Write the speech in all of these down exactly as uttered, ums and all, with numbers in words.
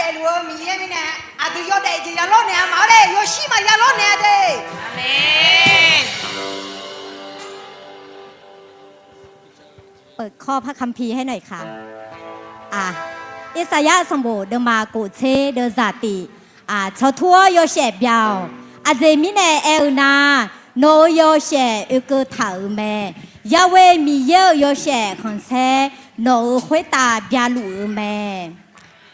Aerluf-eu Miqyaer mirnae aqdui yawdaef jeq ya lawrnaeq-a ma-awr le, yawshir maqya lawrnaeq-a de. Aqmeq. เปิดข้อพระคัมภีร์ให้หน่อยค่ะ อ่ะ Irsaqyar sanqbof deuvma kof tser deuvzaq tif, tsawrtur-awr yawshaef bya-awq. Aqjeq mirnae aer-eu nar, nawq-euq yawshaef oekeuv taq-euq mae. Yahweh Miqyaer-euq yawshaef khanqsaer nawq-euq khoertav byaluf-eu mae.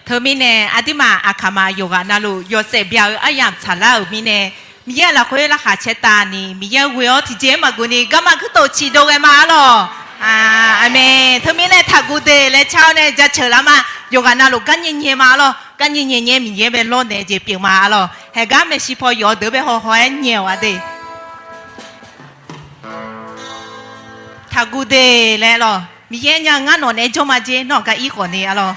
Teumirnae aqduimaf aqkaq ma yawqghaq navluf yawshaef bya-eu aryamq tsaqlar-euq mirnae, Miqyaer lafkhoer larkhaq caertavni Miqyaer ghoe-awr tiqjeq-aer maqgeuf ni garma kuirtof ciqdov ghae ma arlawq. Aqmeq. Teumirnae taqguv de laer car-awr nae jaceuq lar ma. Yawqghaq navluf gar nyae nyae ma arlawq. Gar nyae nyae nyae Miqyaer bae lawrnaeq jeq pyeuf ma arlawq. Haeqgar maeqshi paw yawf-eu deuq bae haw haw-aer nyae-awq-a de. Taqguv de laer lawq. Miqyaer nya ngar nawq naeq-aer jawr ma jer, nawr gar ir khawf ni arlawq.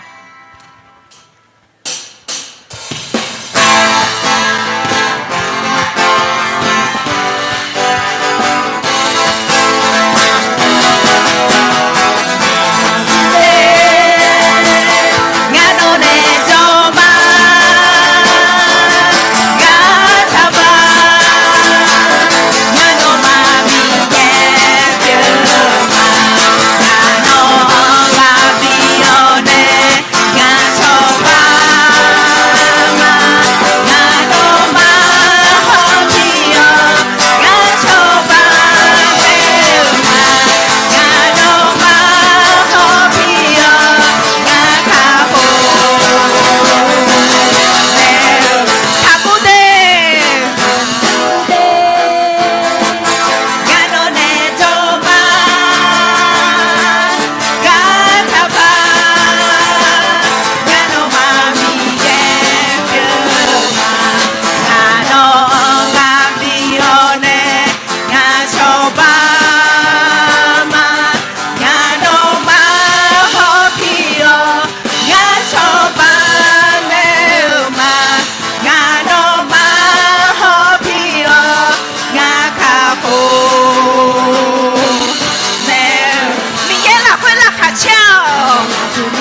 Ngar nawmaf hawpir-awr, ngar cawba naeq-eu ma. Ngar nawmaf hawpir-awr, ngar kakhof naeq-eu. Miqyaer lafkhoer laqkhaq caer-awq.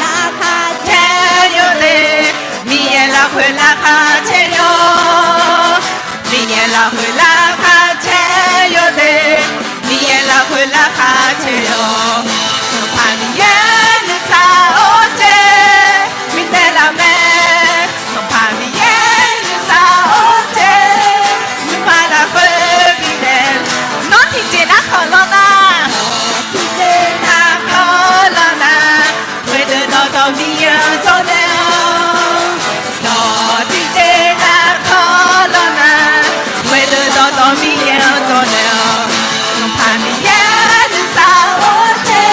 Laqkhaq caer yawdaef. Miqyaer lafkhoer laqkhaq caer yawq. Miqyaer lafkhoer laqkhaq caer yawdaef. Miqyaer lafkhoer laqkhaq caer yawq. Sanqpaq Miqyaer nuisar-awr caer, mirnae laf mae. Sanqpaq Miqyaer nuisar-awr caer, nuima lafkhoer bifnaeq. Nawr tiqjeq narkhanq lawr nar, tiqjeq narkhanq lawr nar, ghoedeuq dawqtawv Miqyaer-anr jawrnaeq-awq. Nawr tiqjeq narkhanq lawr nar, ghoedeuq dawqtawv Miqyaer-anr jawrnaeq-awq. Sanqpaq Miqyaer nuisar-awr caer,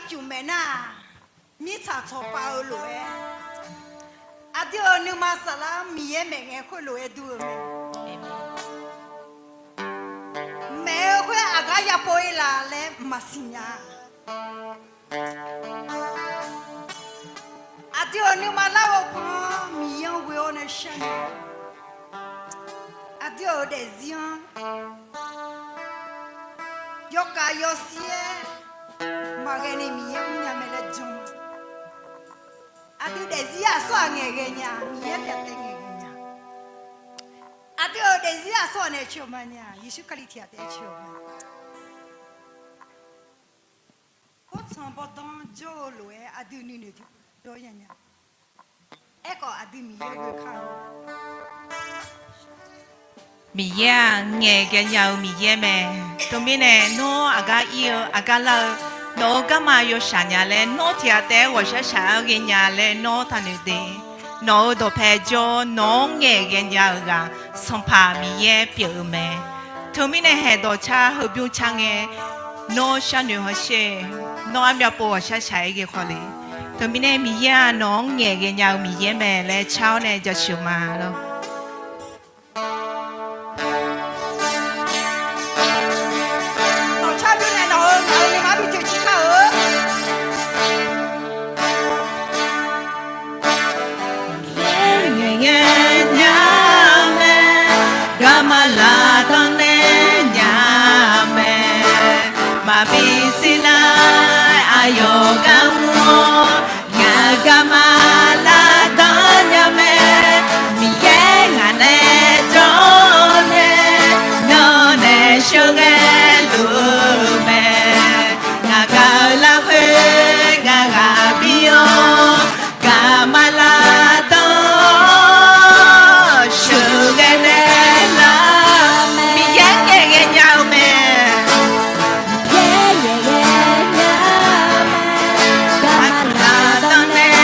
Juf maeq nar-aq, mirtsaq tsawqpav-eu lof-aer, aqdui-euq nuima saflar Miqyaer maeqngae khoerlof-aer dur-eu mae. Maeq-eu khoer aqgar yapov-ir laf laer maqsiq nya. Aqdui-euq nuima larghov pan-anr Miqyaer-anr ghoe-awr nae sharnya. Aqdui-euq daefzir-anr yawkhav yawsir-aer maqghae ni Miqyaer mrnya mae laer jan. Aqdui daefzir aqsur-aq ngaeqghae nya, Miqyaer taef-aer ngaeqghae nya. Aqdui-euq daefzir aqsur-aq nae coeq ma nya, Yeqsur Kali tiq ghaq taef-aer coeq ma. Khoertsanq bawrdanr jawr-eu lof-aer aqdui nuinoeq tiqpov jawr nya nya. Aerkhawf aqdui Miqyaer ghoe kar-eu Miqyaer-aq, ngaeqghae nya-eu Miqyaer mae. Teumirnae nawr aqgar ir-eu, aqgar lar-eu, nawq-euq garma yawshaq nya laer nawr tiq ghaq taef-aer ghawqshaq shaq-aer ghae nya laer nawr taqnoeq de. Nawq-euq dawqpae jawr, nawq-anr ngaeqghae nya-eu ghaq Sanqpaq Miqyaer pyeuf-eu mae. Teumirnae haeqdawq car heubymr car ngae, nawr sharnoeq hawsher, nawr armyav pov ghawqshaq shaq-aer ghae khawf le. Teumirnae Miqyaer-aq, nawq-anr ngaeqghae nya-eu Miqyaer mae laer car-awr nae jaceuq ma lor. Nawq car bymr nae nawq-euq ngaq-euq nuima bi teucir kar-eu. Miqyaer ngaeqghae nya-eu mae, garma lafdanr nae nya mae, maqbi sir nar aqyawf gar mr-awr, ngaq-euq garma lafdanr nya mae, Miqyaer ngaq nae jawr-awr nae, nawr nae sheuqghae luf-eu mae, ngaq gaq-eu larkhoer ngaq ghaq bi-awr, garma lafdanr sheuqghae nae lar, Miqyaer ngaeqghae nya-eu mae. Miqyaer ngaeqghae nya-eu mae, garma lafdanr nae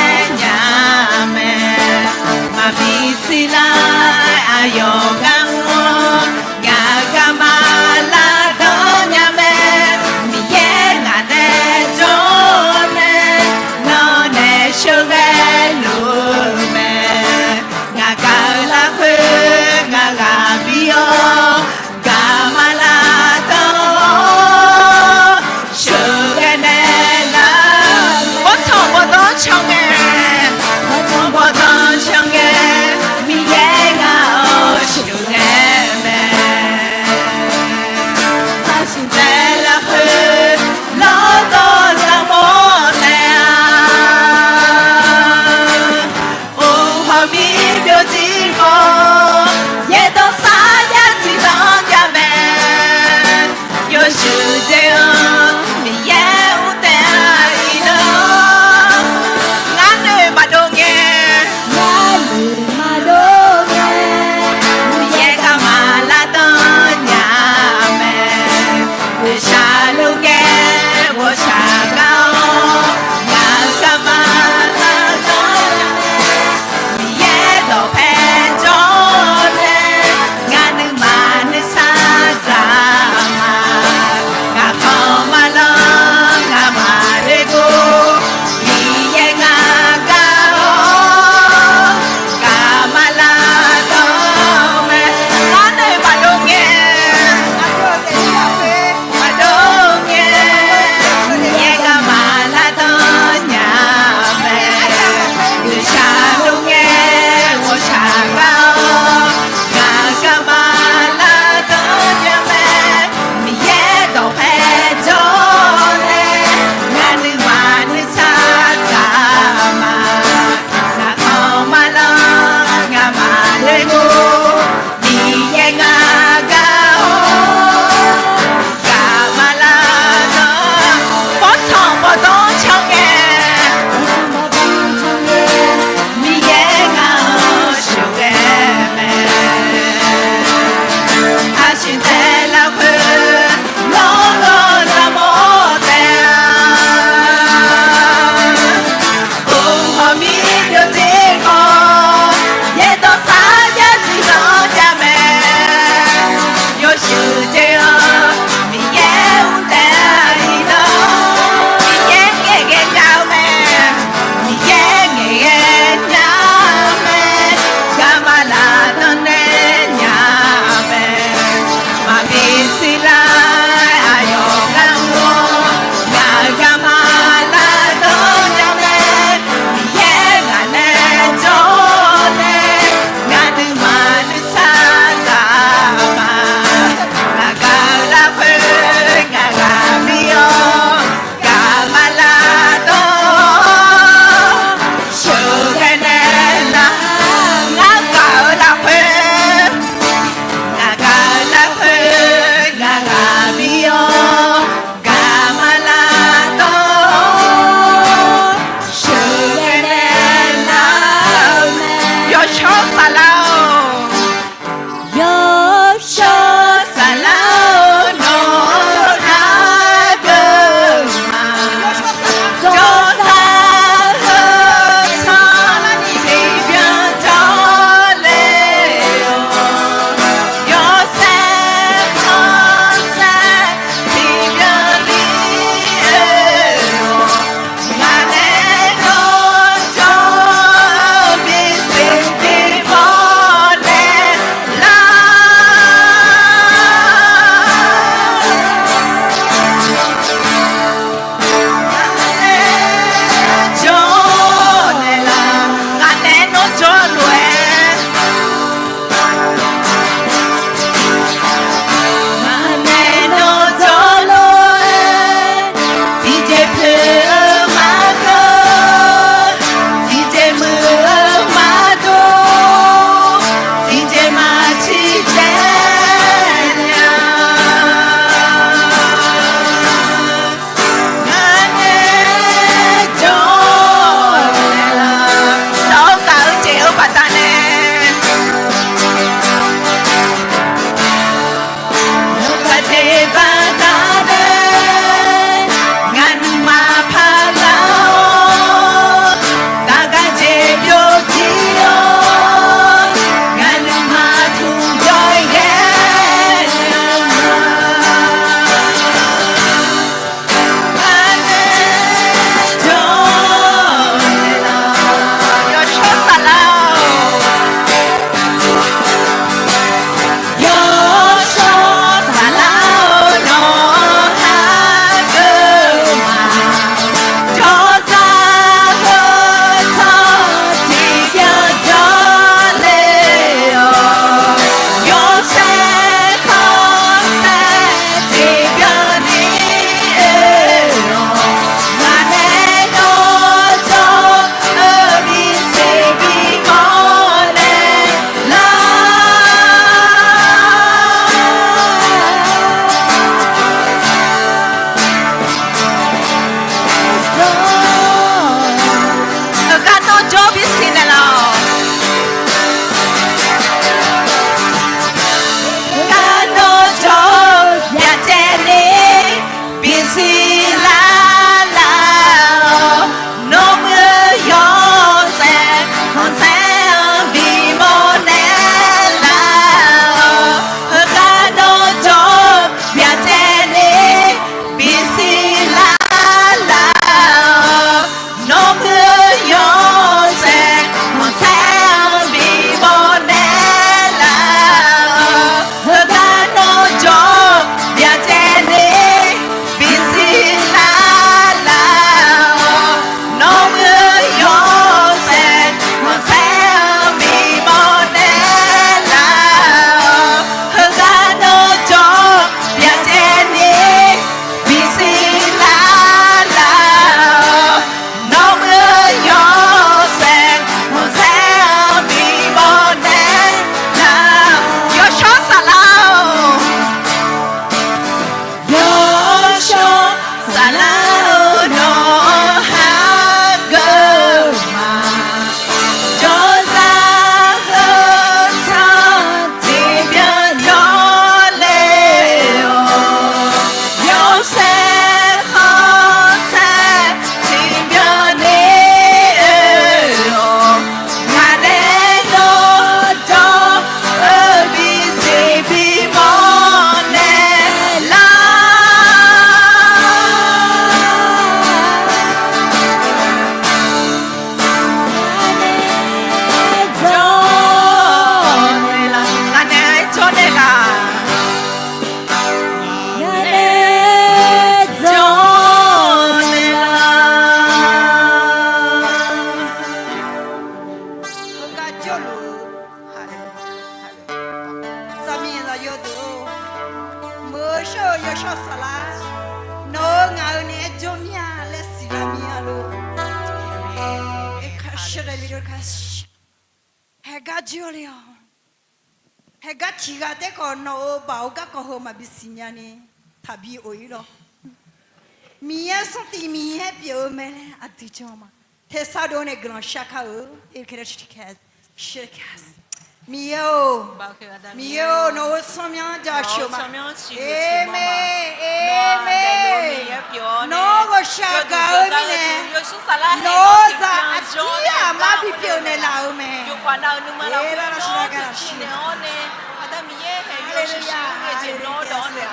Yawshawr Saflar, nawq-euq ngaq-euq naeq-aer jawr mir-a laer siqlar mir-a lor. Aerkhawf, haegar jir-eu le-awq. Haegar tiqghaq taef khawf, nawq-euq baoq-eu garkawv heu maqbi siqnya ni taqbi of-ir lawr. Miqyaer smrtiv Miqyaer pyeuf-eu mae laer aqdui jan ma. Tersar dov nae guiqlanq shar kar-eu. Miqyaer-or, Miqyaer-or, nawq-euq tsawrmyanr jaceuq ma. Amen, amen. Nawr ghawqshaq gaq-eu mirnae, nawq-eu zaq aqdir aqmar bipyeuf naeqlaf-eu mae. Haleluya, haleluya.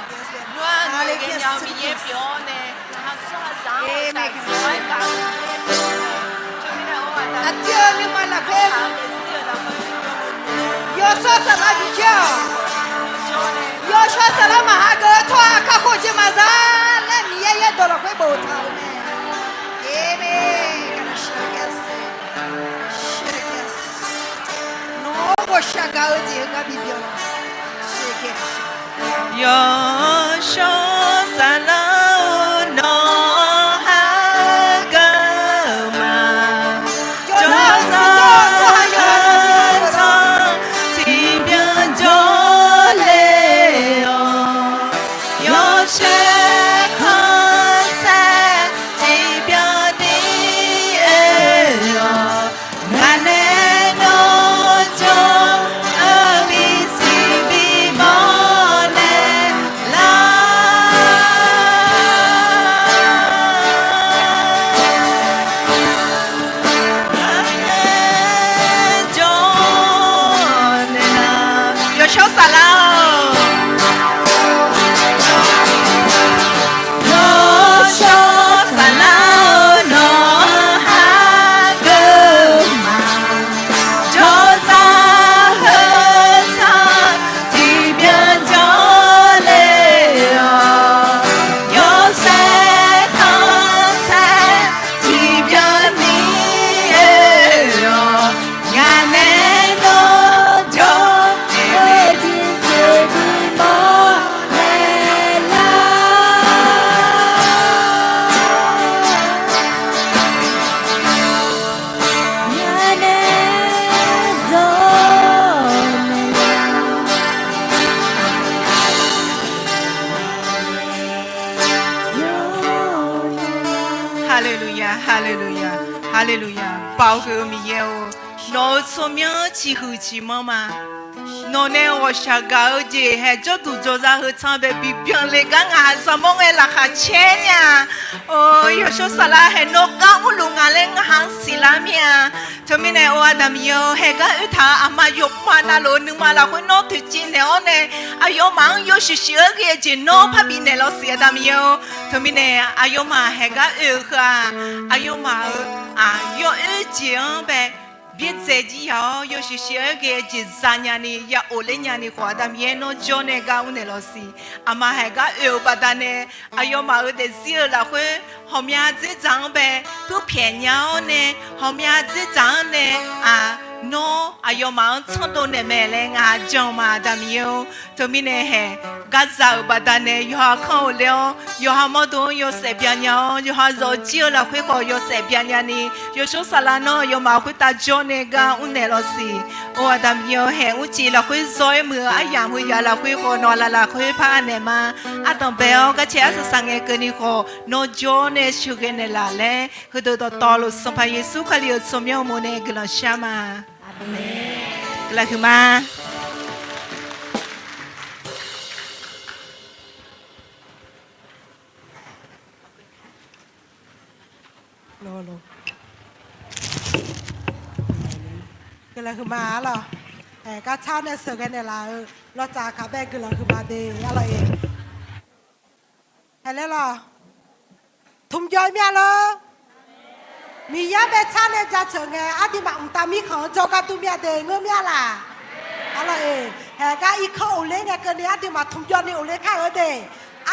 Aqdir-eu nuima lafkhoer, Yawshawr Saflar bijae-awq. Yawshawr Saflar maqha geuf-eu tsawrhaq kakhof jeq maqza laer Miqyaer yaerdawq lafkhoer boftaq-euq mae. Amen. Nawq-anr ghawqshaq gaq-eu jeq heugar bibyan. Yawshawr Saflar-or, nawq-anr hageuf ma. Jawrzaq-eu tsawrhaq yawqha-anr tiqbyan jawrle-awq. Yawshaef khanqsaer tiqbyan ni oe-awq. Ngaq nae nawr jawr-eu bisiq bimawr naeqlar. Ngaq nae jawr naeqlar. Yawshawr Saflar-or, Yawshawr Saflar-or, nawq-anr hageuf ma. Jawrzaq heu tsaq tiqbyan jawrle-awq. Yawshaef khanqsaer tiqbyan ni oe-awq. Ngaq nae nawr jawr-eu bisiq bimawr naeqlar. Haleluya, haleluya, haleluya. Baoq huiq-eu Miqyaer-or, nawq-euq tsawrmyanr ciqhuiq ciqmanr ma. Nawq nae ghawqshaq gaq-eu jeq haeq jawrduq jawrzaq heu tsanr bae bibyan le gar ngaq-anr zaqmawr ngae laqkhaq caer nya. Or, Yawshawr Saflar haeq nawr gar mrluf nga laer ngaq-anr siqlar mir-a. Teumirnae or Aqda Miqyaer-or, haeq gar oertaq-euq aqma yawqma navluf-eu nuima lafkhoer nawr toeqciv naeq-awr nae, aqyawfmaf-anr yawshuif shuif-eu ghae-eu jeq nawr parbi naeq lawsiq Aqda Miqyaer-or. Teumirnae aqyawfmaf haeq gar oe-eu heu-aq, aqyawfmaf-euq aq yawoer jeq-anr bae byaerdzae jir ya-awr, yawshuif shuif-eu ghae-eu jeq zanya ni ya of ler nya ni khawf, Aqda Miqyaer nawr jawr nae gar mrnaeq lawsiq. Aqma haeq gar oe-euq baqdanae, aqyawfmaf-euq daefzir-eu lafkhoer ghawqmya dzerdzaq-anr bae purpyaeq nya-awr nae, ghawqmya dzerdzaq-anr nae, aq, nawr aqyawfmaf-anr tsanrdov naeq mae laer ngaq-anr jan ma Aqda Miqyaer-or. Teumirnae haeq gar za-euq baqdanae yawqha kanr of ler-awr, yawqha mawrdo-anr yawshaef bya nya-awr, yawqha zawqjir-eu lafkhoer khawf yawshaef bya nya ni, Yawshawr Saflar nawr aqyawfmaf khoertav jawr nae gar mrnaeq lawsiq. Or Aqda Miqyaer-or, haeq mrcif lafkhoer zawr-aer muiq-eu aryamq heu yaf lafkhoer khawf nawq laf lafkhoer par naeq ma. Ardanq bae-awr garcae arsaq saq ngae keuvni khawf nawr jawr nae sheuqghae naeqlaf laer, heudeuq dawqtawvluf Sanqpaq Yeqsur Kali-euq tsawrmyanr uqmov nae guiqlanq shar ma. Guiqlanq huiqma. Guiqlanq huiqma arlawq. Haeq gar tsar nae sheuqghae naeqlaf-eu lawtsaf kaq bae guiqlanq huiqma de arlawq-iq. Haeq laer lawq. Tmq jawr mir-a lor. Miqyaer bae tsar nae jaceuq ngae, aqduimaf mqtav mirkhanq-anr jawrgar dur mir-a de, ngeur mir-a laq? Arlawq-iq, haeq gar irkanr of ler ngae keuvni aqduimaf tmq jawr ni of ler kar-eu de.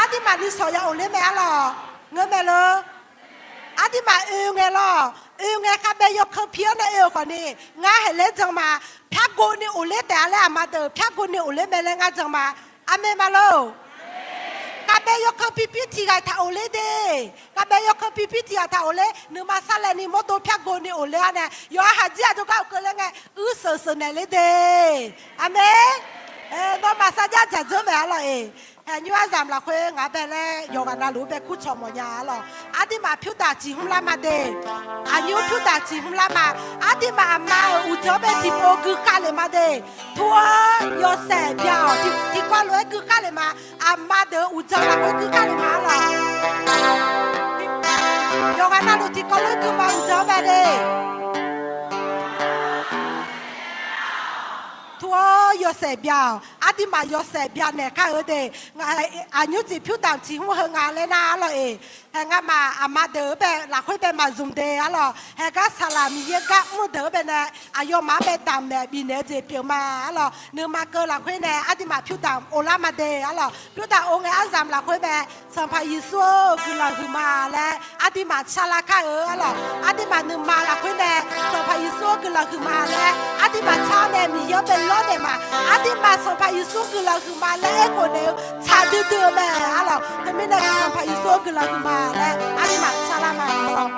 Aqduimaf nuisawq ya of ler mae arlawq. Ngeur mae lor. Aqduimaf oe ngae lawr. Oe ngae khavbae yawkan pi-anr nae oe-euq khawfni, ngar haeq laer jan ma. Pyar gov ni of ler taef-a laer aqma deuq pyar gov ni of ler mae laer ngar jan ma. Aqmeq ma lor. Khavbaev yawkanr pirpir tiq ghaq taq of ler de. Khavbaev yawkanr pirpir tiq ghaq taq of ler, nuima sarlaevni mawrdo pyar gov ni of ler-awr nae, yawqha haqjir aqjox gar of keuv ler ngae, uir sheuq sheuq naeq ler de. Aqmeq. Nawmaf sarjax dzaq dzeur mae arlawq-eq. Haeq nymr aryamq lafkhoer ngaq-anr bae laer yawqghaq navluf-anr bae kurcawq mawfnya arlawq. Aqduimaf pyur daq ciqhmr lar ma de. Aqnymr pyur daq ciqhmr lar ma. Aqduimaf aqma-euq uqdzan-anr bae tiqpov guikhav lef ma de. Tur-awr yawshaef bya-awq. Tiqkawv lof-aer guikhav lef ma. Aqma deuq-euq uqdzan lafkhoer guikhav lef ma arlawq. Yawqghaq navluf tiqkawv lof-aer guima uqdzan-anr bae de. Tur-awr yawshaef bya-awq. Aqduimaf yawshaef bya naeq kar-eu de. Aqnymr jeq pyur daq ciqhmr heu nga laer nar arlawq-eq. Haeq ngamaf aqma deuq-anr bae lafkhoer bae maqzmq de arlawq. Haeq gar saqlaq Miqyaer gar mr deuq-anr bae nae aqyawfmaf-anr bae damq naeq bifnaeq-eu jeq pyeuf ma arlawq. Nuima keuv lafkhoer nae aqduimaf pyur daq of lar ma de arlawq. Pyur daq of ngae aryamq lafkhoer mae, Sanqpaq Yeqsur-or, guiqlanq huiqma laer aqduimaf car lar kar-eu arlawq. Aqduimaf nuima lafkhoer nae Sanqpaq Yeqsur-or, guiqlanq huiqma laer aqduimaf car-awr nae Miqyaer-anr bae lawrnaeq ma. Aqduimaf Sanqpaq Yeqsur guiqlanq huiqma laer aerkhof naeq-eu tsaq duidui-eu mae arlawq. Teumirnae Sanqpaq Yeqsur-or, guiqlanq huiqma laer aqduimaf car lar ma arlawq.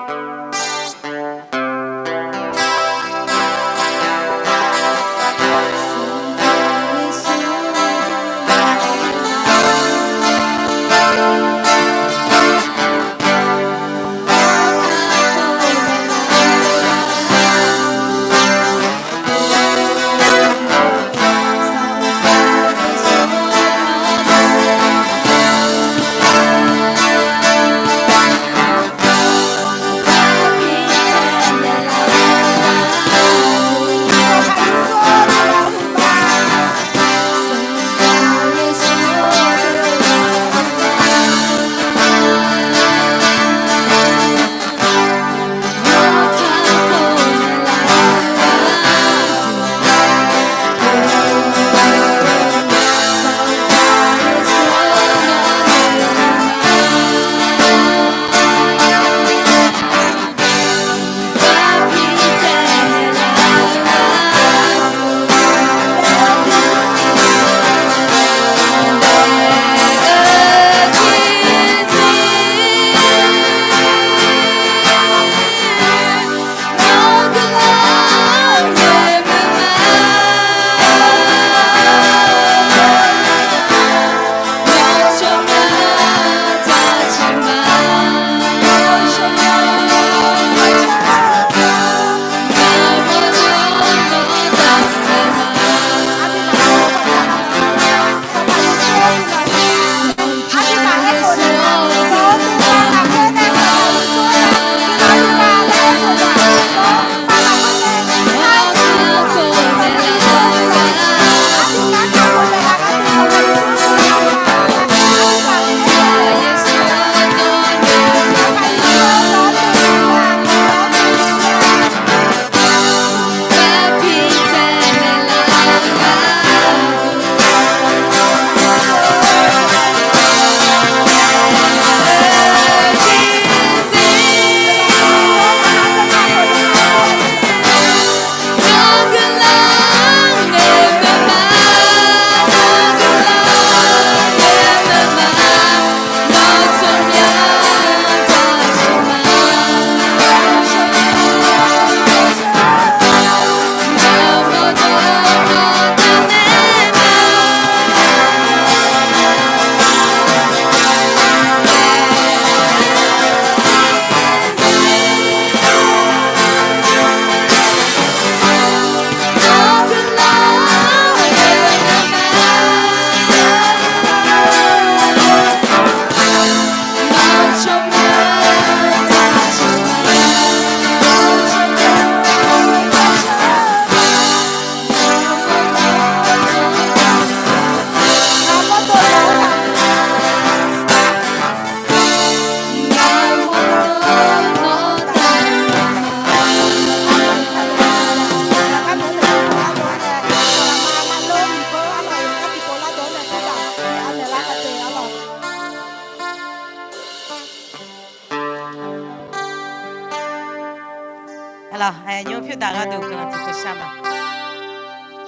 Nymr pyur daq gharduq guiqlanq tiqpov shar ma.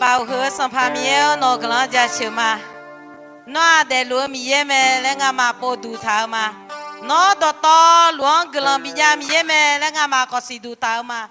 Baoq huiq-eu Sanqpaq Miqyaer-or, nawq-eu guiqlanq-anr jaceuq ma. Nawr-aq daefluf-eu Miqyaer mae laer ngamaf povduq taq-eu ma. Nawr dawqtawvluf-anr guiqlanq bifnya Miqyaer mae laer ngamaf khawf siqduq taq-eu ma.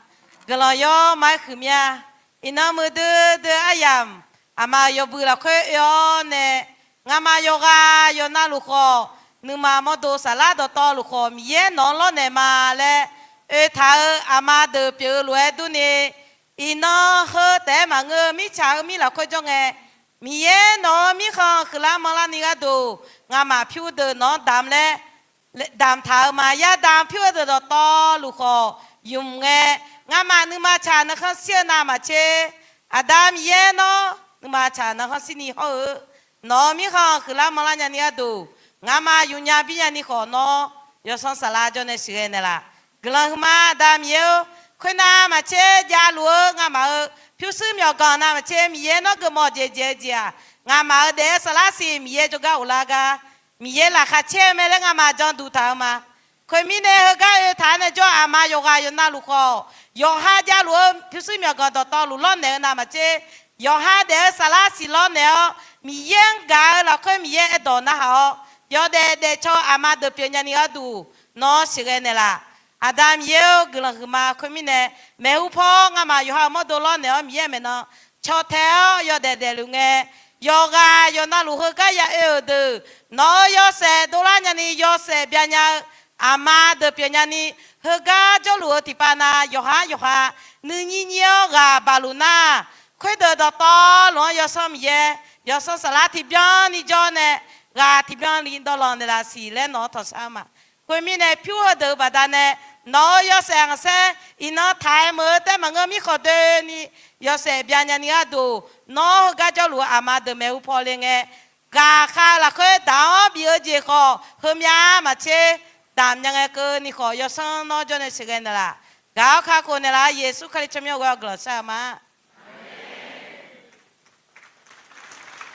Guiqlanq yawr ma-aer huiq mir-a. Iqnan muiqdui dui aryamq, aqma-euq yawbui lafkhoer oe-awr nae, ngamaf yawqghaq yawqnavluf khawf, nuima mawrdo saflar dawqtawvluf khawf, Miqyaer nawq-anr lawrnaeq ma laer oe taq-eu aqma deuq pyeuf-eu lof-aer durni, iqnan heu taef-aer maqngeur-eu mirtsaq heu mir lafkhoer jawr ngae, Miqyaer nawq-euq mirkhanq huiqlar manrlar ni gharduq, ngamaf pyur deuq nawq-anr damq laer damq taq-eu ma. Yadamq pyur-eu deuq dawqtawvluf khawf ymq ngae, ngamaf nuima tsaq nuikhanr shir-eu navmaqtser, Aqda Miqyaer nawr nuima tsaq nuikhanr shirni hawr-eu, nawq-euq mirkhanq huiqlar manrlar nyani gharduq, ngamaf ymq nya bir nyani khawf nawr, Yawsanr Saflar jawr nae sheuqghae naeqlaf. Guiqlanq huiqma Aqda Miqyaer-or, khoernav maqtser javluf-eu ngamaf-euq pyurshuir myawqganq navmaqtser Miqyaer nawr geufmawf jeq jeq-eu jeq-aq, ngamaf-euq daef-eu saflar siq Miqyaer jawrgar ghoflar gar, Miqyaer laqkhaq caer-eu mae laer ngamaf janduq taq-eu ma. Khoermirnae heugar oe taq-aer nae jawr aqma yawqghaq yawqnavluf khawf, yawqha javluf-eu pyurshuir myawqganq dawqtawvluf lawrnaeq-eu navmaqtser, yawqha daef-eu saflar siq lawrnaeq-awr, Miqyaer-anr gaq-eu lafkhoer Miqyaer aerdawq narhaq-awr, yawdaef daefcaw aqma deuq pyeuf nyani gharduq, nawr sheuqghae naeqlaf. Aqda Miqyaer-or, guiqlanq huiqma khoermirnae, maeqhu paw ngamaf yawqha-euq mawrdo lawrnaeq-awr Miqyaer maeqnan caw tae-awr yawdaef daefluf ngae, yawqghaq yawqnavluf heugar ya oe-euq deuq, nawq-euq yawshaef dovlar nyani yawshaef byanya-eu aqma deuq pyeuf nyani, heugar jawrluf-eu tiqpav na yawqha yawqha nuinyir nyir-awr ghaq baqluf nar, khoerdeuq dawqtawvluf-anr Yawsanr Miqyaer, Yawsanr Saflar tiqbyan ni jawr nae, ghaq tiqbyan li dawvlanq naeqlaf siq laer nawq-anr tanqshar-eu ma. Khoermirnae pyur heudeuq-euq baqdanae, nawq-euq yawshaef khanqsaer iqnan taq-aer meuq-eu taef maqngeur mirkhanq doeni, yawshaef byanya ni gharduq, nawr heugar jawrluf-eu aqma deuq maeqhu paw le ngae, ghaqkhav-eu lafkhoer daq-anr bif-eu jeq khawf heumyav maqtser, damq nya ngae keuvni khawf Yawsanr nawr jawr nae sheuqghae naeqlaf. Gaq-awr kakhof naeqlaf-eu Yeqsur Kali tsawrmyanr ghoe-awr guiqlanq shar-eu ma.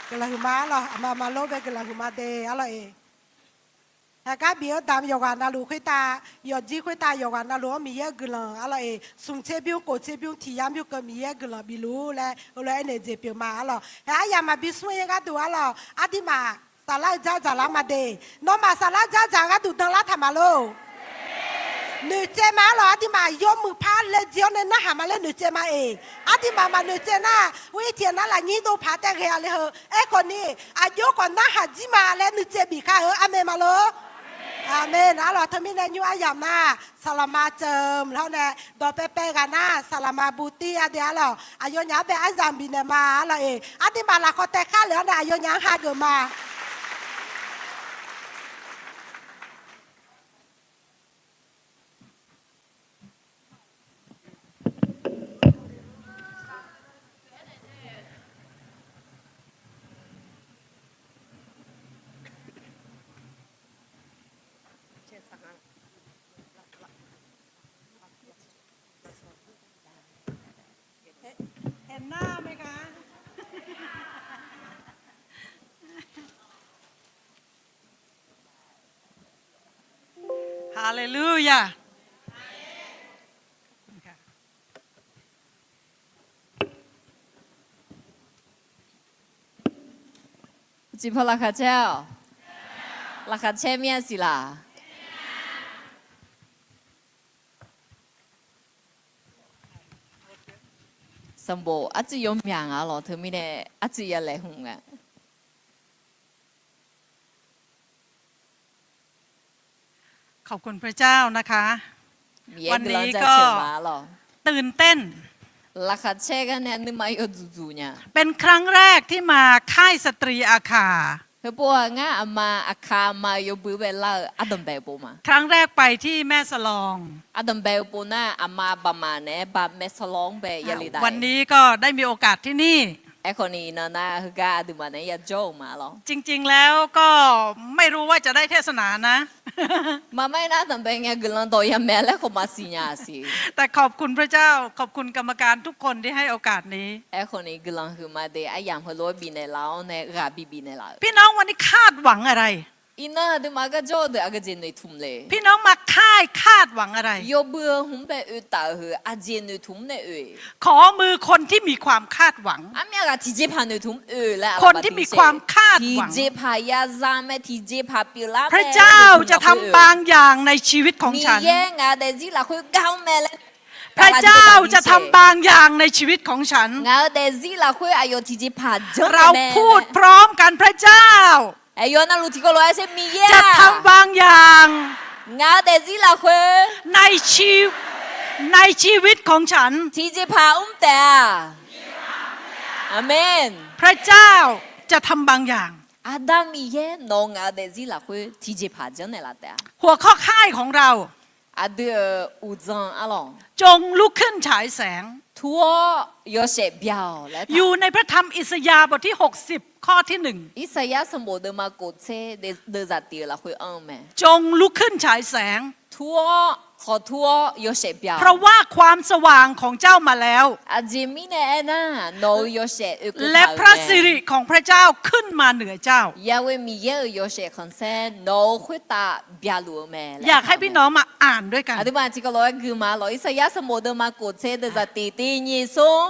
Guiqlanq huiqma arlawq, aqma aqma lor bae guiqlanq huiqma de arlawq-eq. Haeqgar bif-eu damq yawqghaq navluf khoertav, yawqjir khoertav yawqghaq navluf-anr Miqyaer-euq guiqlanq arlawq-eq, smq tser bymr kof tser bymr tiq yar bymr keuv Miqyaer-euq guiqlanq bif luf laer heulof-aer aernaeq jeq pyeuf ma arlawq. Hae aryamq maqbi smr-ir gharduq arlawq, aqduimaf saflar-eu dzardzaq lar ma de. Nawmaf saflar dzardzaq gharduq danlar taq ma lor. Noeqtsaev ma arlawq, aqduimaf yawmuiq par laejae-awr nae narhaq ma laer noeqtsaev ma-eq. Aqduimaf maqnoeqtsaev nar, ir tiq nar lafnyir dov paq taev ghae-a le heu. Aerkhawf ni, aqjox khawf narhaq jir ma laer nuitsaev bif kar-eu aqmeq ma lor. Aqmeq. Arlawq, teumirnae nymr aryamq nar, saqlaqma tseum lawr nae dawq paepae ghaq nar saqlaqma butir-a de arlawq. Aqyawfnyaf-anr bae aryamq bifnaeq ma arlawq-eq. Aqduimaf lafkhawf taev kar lef-awr nae aqyawfnyaf-anr hageuf ma. Haleluya. Aqjeq paw laqkhaq caer-awq. Laqkhaq caer mir-a siq laq. Sanqbof arcuiv yawmyaq nga lawq, teumirnae arcuiv ya laeqhmq nga. ขอบคุณพระเจ้านะคะ Miqyaer guiqlanq jaceuq ma lawq. วันนี้ก็ตื่นเต้น Laqkhaq caer gar nae nuima yawdzuq dzuq nya. เป็นครั้งแรกที่มาค่ายสตรีอาคา Heupov-aq ngar aqma aqkaq aqma-eu yawbui bae lar-eu ardanqbae pov ma. ครั้งแรกไปที่แม่สลอง Ardanqbae-eu pov nar aqma baqmaf naeq-aer ba แม่สลอง bae ya le dav. วันนี้ก็ได้มีโอกาสที่นี่ Aerkhawf ni iqnan nar heugar aqduimaf naeq-aer yajawr-euq ma lawq. จริงๆแล้วก็ไม่รู้ว่าจะได้เทศนานะ Maqmaer nar ardanqbae ngae guiqlanq dawq yamaeq laer khawf maqsiq nya-a siq. แต่ขอบคุณพระเจ้า ขอบคุณกรรมการทุกคนที่ให้โอกาสนี้ Aerkhawf ni guiqlanq huiqma de aryamq heulof-aer bifnaeq laf-awr nae ghaq bi bifnaeq laf-euq. พี่น้องวันนี้คาดหวังอะไร Iqnan aqduimaf-eu garjawr-eu deuq aqgeujeq noeqtmq le. พี่น้องมาค่ายคาดหวังอะไร Yawbui-eu hmq-anr bae oetaf-euq heu aqjeq noeqtmq-anr nae oe. ขอมือคนที่มีความคาดหวัง Armyav ghaq tiqjeqpaq noeqtmq oe laer aqlaf tiqjeqpaq ya za mae, tiqjeqpaq pyeuflar mae. พระเจ้าจะทำบางอย่างในชีวิตของฉัน Miqyaer ngaq-eu daefzir lafkhoer gar-anr mae laer. พระเจ้าจะทำบางอย่างในชีวิตของฉัน Ngaq-eu daefzir lafkhoer aqyawf tiqjeqpaq janr mae. เราพูดพร้อมกัน พระเจ้า Aqyawf navluf tiqkawv lof-aer sher, Miqyaer-aq, จะทำบางอย่าง ngaq-eu daefzir lafkhoer ในชีวิตของฉัน tiqjeqpaq mr taef-a. Aqmeq. พระเจ้าจะทำบางอย่าง Aqda Miqyaer nawq-eu ngaq-eu daefzir lafkhoer tiqjeqpaq janrnaeq laf taef-a. หัวข้อค่ายของเรา Aqdui-euq uqdzan arlawq, จงลุกขึ้นฉายแสง Tur-awr yawshaef bya-awq laer. อยู่ในพระธรรมอิสยาห์บทที่หกสิบ ข้อที่หนึ่ง Irsaqyar sanqbof deuvma kof tser deuvzaq tiq-eu lafkhoer anr-eu mae. จงลุกขึ้นฉายแสง Tur-awr tsawqtur-awr yawshaef bya-awq. เพราะว่าความสว่างของเจ้ามาแล้ว Aqjeq mirnae aernar, nawq-euq yawshaef oekeuv taq-euq mae. และพระสิริของพระเจ้าขึ้นมาเหนือเจ้า Yahweh Miqyaer-euq yawshaef khanqsaer nawq-euq khoertav byaluf-eu mae. อยากให้พี่น้องมาอ่านด้วยกัน Aqduimaf tiqkawv lof-aer gui ma lawq. Irsaqyar sanqbof deuvma kof tser deuvzaq tiq tiq nyiq smr.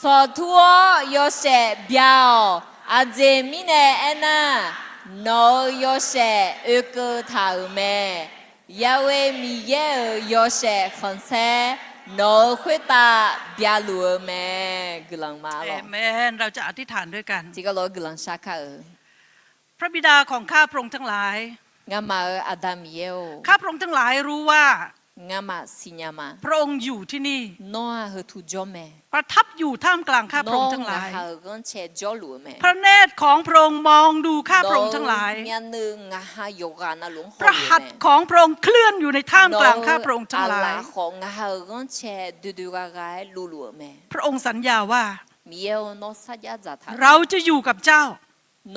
Tsawqtur-awr yawshaef bya-awq. Aqjeq mirnae aernar, nawq-euq yawshaef oekeuv taq-euq mae. Yahweh Miqyaer-euq yawshaef khanqsaer nawq-euq khoertav byaluf-eu mae. Guiqlanq ma lawq. เราจะอธิษฐานด้วยกัน Tiqkawv lof-aer guiqlanq shar kar-eu. พระบิดาของข้าพระองค์ทั้งหลาย Ngamaf-euq Aqda Miqyaer-or, ข้าพระองค์ทั้งหลายรู้ว่า Ngamaf siqnya ma. พระองค์อยู่ที่นี่ Nawr-aq heutu jawr mae. ประทับอยู่ท่ามกลางข้าพระองค์ทั้งหลาย Nawr ngaq ha-euq ghanrcae jawrluf-eu mae. พระเนตรของพระองค์มองดูข้าพระองค์ทั้งหลาย Nawq-euq myavnuiv ngaq ha yawqghaq navluf-anr hawluf-eu mae. พระหัตถ์ของพระองค์เคลื่อนอยู่ในท่ามกลางข้าพระองค์ทั้งหลาย Nawq-euq aqlaf khawf ngaq ha-euq ghanrcae doedoe ghaq ghaq-aer luvluf-eu mae. พระองค์สัญญาว่า Miqyaer-or, nawr sarjax dzaqtaq-eu, เราจะอยู่กับเจ้า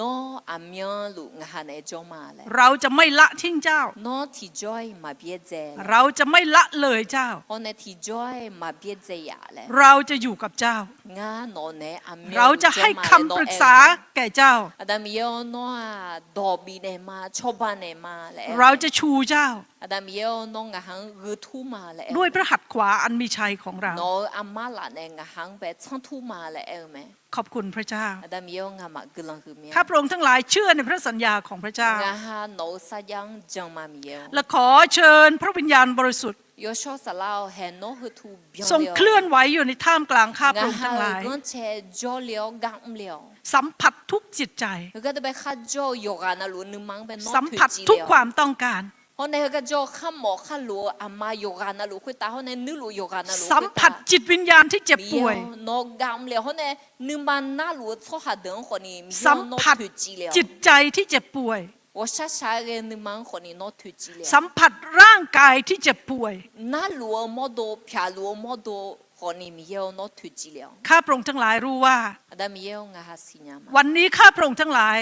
Nawr aqmyanluf ngaq ha naeq-aer jawr ma laer. เราจะไม่ละทิ้งเจ้า Nawr tiqjawr-iq maqbyaerdzae laer. เราจะไม่ละเลยเจ้า Hawr nae tiqjawr-iq maqbyaerdzae yaf laer. เราจะอยู่กับเจ้า Ngar nawq naeq-aer aqmyanluf jawr ma laer nawr aer-eu mae. เราจะให้คำปรึกษาแก่เจ้า Aqda Miqyaer-or, nawr-aq dawq bifnaeq ma, cawba naeq ma laer aer-eu mae. เราจะชูเจ้า Aqda Miqyaer-or, nawr ngaq ha-anr gheutur ma laer aer-eu mae. ด้วยพระหัตถ์ขวาอันมีชัยของเรา Nawq-euq aqmar laf nae ngaq ha-anr bae tsanr tur ma laer aer-eu mae. ขอบคุณพระเจ้า Aqda Miqyaer-or, ngamaf guiqlanq huiq mya. ข้าพระองค์ทั้งหลายเชื่อในพระสัญญาของพระเจ้า Ngaq ha nawq-euq sarjax-anr jan ma Miqyaer-or. และขอเชิญพระวิญญาณบริสุทธิ์ Yawshawr Saflar-or, haeq nawr heutu byan le-awr, ทรงเคลื่อนไหวอยู่ในท่ามกลางข้าพระองค์ทั้งหลาย Ngaq ha-euq ghanrcae jawrle-awr gar mrle-awr, สัมผัสทุกจิตใจ Heugar deuq bae kharjawr-eu yawqghaq navluf-eu nuima-anr bae nawr toeqciv le-awr. สัมผัสทุกความต้องการ Hawr nae heugar jawr-eu kharmawf kharlof-eu aqma yawqghaq navluf khoertav, hawr nae nuirluf yawqghaq navluf khoertav, สัมผัสจิตวิญญาณที่เจ็บป่วย Miqyaer-or, nawr gar mrle-awr, hawr nae nuima narluf-eu tsawrhaq deuq-anr khawfni Miqyaer-or, nawr toeqciv le-awr. สัมผัสจิตใจที่เจ็บป่วย Ghawqshar shaq-aer ghae-eu nuima-anr khawfni nawr toeqciv le-awr. สัมผัสร่างกายที่เจ็บป่วย Narluf-eu mawrdo, pyaqluf-eu mawrdo khawfni Miqyaer-or, nawr toeqciv le-awr. ข้าพระองค์ทั้งหลายรู้ว่า Aqda Miqyaer-or, ngaq ha siqnya ma. วันนี้ข้าพระองค์ทั้งหลาย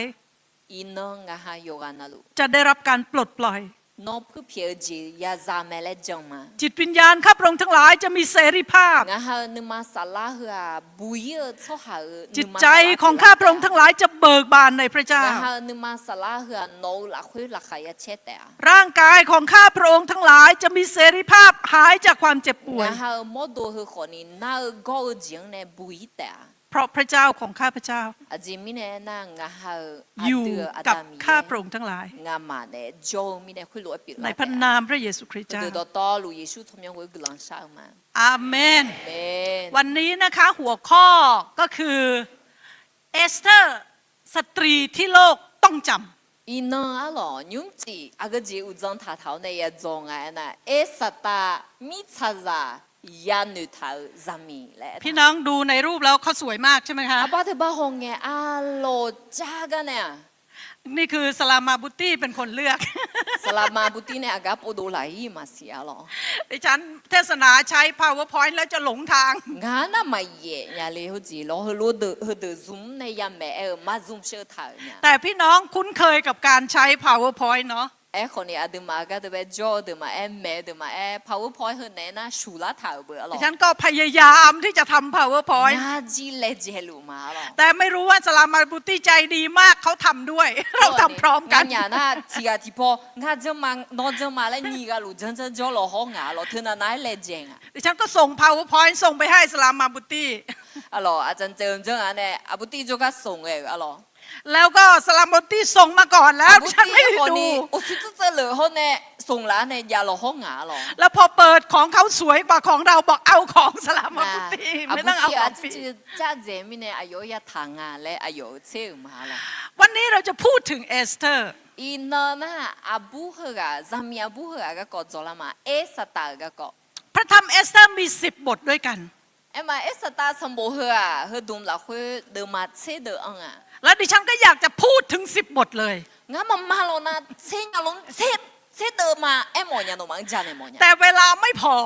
Iqnan ngaq ha yawqghaq navluf จะได้รับการปลดปล่อย Nawr puirpyaeq-eu jeq yaza mae laer jan ma. จิตวิญญาณข้าพระองค์ทั้งหลายจะมีเสรีภาพ Ngaq ha-euq nuima saflar heu-aq, buq-ir-eu tsawrhaq-euq nuima saflar จิตใจของข้าพระองค์ทั้งหลายจะเบิกบานในพระเจ้า Ngaq ha-euq nuima saflar heu-aq, nawq-euq lafkhoer laqkhaq ya caer taef-a. ร่างกายของข้าพระองค์ทั้งหลายจะมีเสรีภาพหายจากความเจ็บป่วย Ngaq ha-euq mawrdo heu khawfni nar-eu gawr-eu jeq-anr nae buq-ir taef-a. เพราะพระเจ้าของข้าพเจ้า Aqjeq mirnae aernar, ngaq ha-euq aqdui-euq Aqda Miqyaer อยู่กับข้าพระองค์ทั้งหลาย nga'maf nae jawr-eu mirnae khoerlof-aer pyeuflar taef-a. ในพระนามพระเยซูคริสต์เจ้า Heudeuq dawqtawvluf Yeqsur tsawrmyanr ghoer guiqlanq shar-eu ma. อาเมน Amen. วันนี้นะคะ หัวข้อก็คือ เอสเธอร์ สตรีที่โลกต้องจำ Iqnan arlawq, nymrcif aqgeujeq uqdzan taqtaq-awr nae yadzawq nga aernar, Ersaqtav mirtsaqzaq yanoeq taq-eu zaqmiq laer. พี่น้องดูในรูปแล้วเขาสวยมากใช่ไหมคะ Aqbar teu bar hawngae arlawq jar gar nae-aq. นี่คือ สลามาบุตี้เป็นคนเลือก Saqlaqma butir nae aqgar povdov laf-ir maqsiq arlawq. ดิฉันเทศนาใช้ PowerPoint แล้วจะหลงทาง Ngaq-anr nar maqyaef nya le heujeq lawr, heudeuq zmq-anr nae yamaeq aer-eu maqzmq sheu taq-euq nya. แต่พี่น้องคุ้นเคยกับการใช้ PowerPoint เนาะ Aerkhawf ni aqduimaf gardeuq bae jawr-eu deuq maqaer, maeq-eu deuq maqaer, PowerPoint heu naeq-aer nar shuqlar taq-euq beu arlawq. ฉันก็พยายามที่จะทำ PowerPoint. Ngar jir laejae luf ma arlawq. แต่ไม่รู้ว่า สลามาบุตี้ ใจดีมาก เขาทำด้วย เราทำพร้อมกัน Nganyaf nar tiqghaq tiqpaw ngar janrma nawr janrma laer nyiq ghaq luf janr janr jawr lawqhawr ngaq arlawq, teunav nav-aer laejae nga. ฉันก็ส่ง PowerPoint ส่งไปให้ สลามาบุตี้ Arlawq, aqdzanq dzaeq-eu janr-a nae Abutir jawrgar smq ghae-euq arlawq. แล้วก็ สลามาบุตี้ ส่งมาก่อนแล้ว Abutir ฉันไม่ได้ดู khawf ni uqshoe tseuvtseuvleuq hawr nae smq laf-ar nae jav lawqhawr ngaq arlawq. แล้วพอเปิดของเขาสวยกว่าของเรา บอกเอาของ สลามาบุตี้ ไม่ต้องเอาของพี่ Abutir-aq, aqcir ceuv jar dzaeq mirnae aqyawf-anr yataq nga laer aqyawf-euq tser-euq ma arlawq. วันนี้เราจะพูดถึง เอสเธอร์ Iqnan nar aqbur heughaq, zaqmiq aqbur heughaq garkawv dzawlar ma, Ersaqtaq-euq garkawv. พระธรรม เอสเธอร์ มี สิบ บทด้วยกัน Aerma Ersaqtaq sanqbof heu-aq, heudmq lafkhoer deuvma tserdeuv anr nga. และดิฉันก็อยากจะพูดถึง สิบ บทเลย Ngar maqma lawq nar tser nya lawr, tserdeuv ma aermawf nya nawmaf-anr janaeq mawf nya. แต่เวลาไม่พอ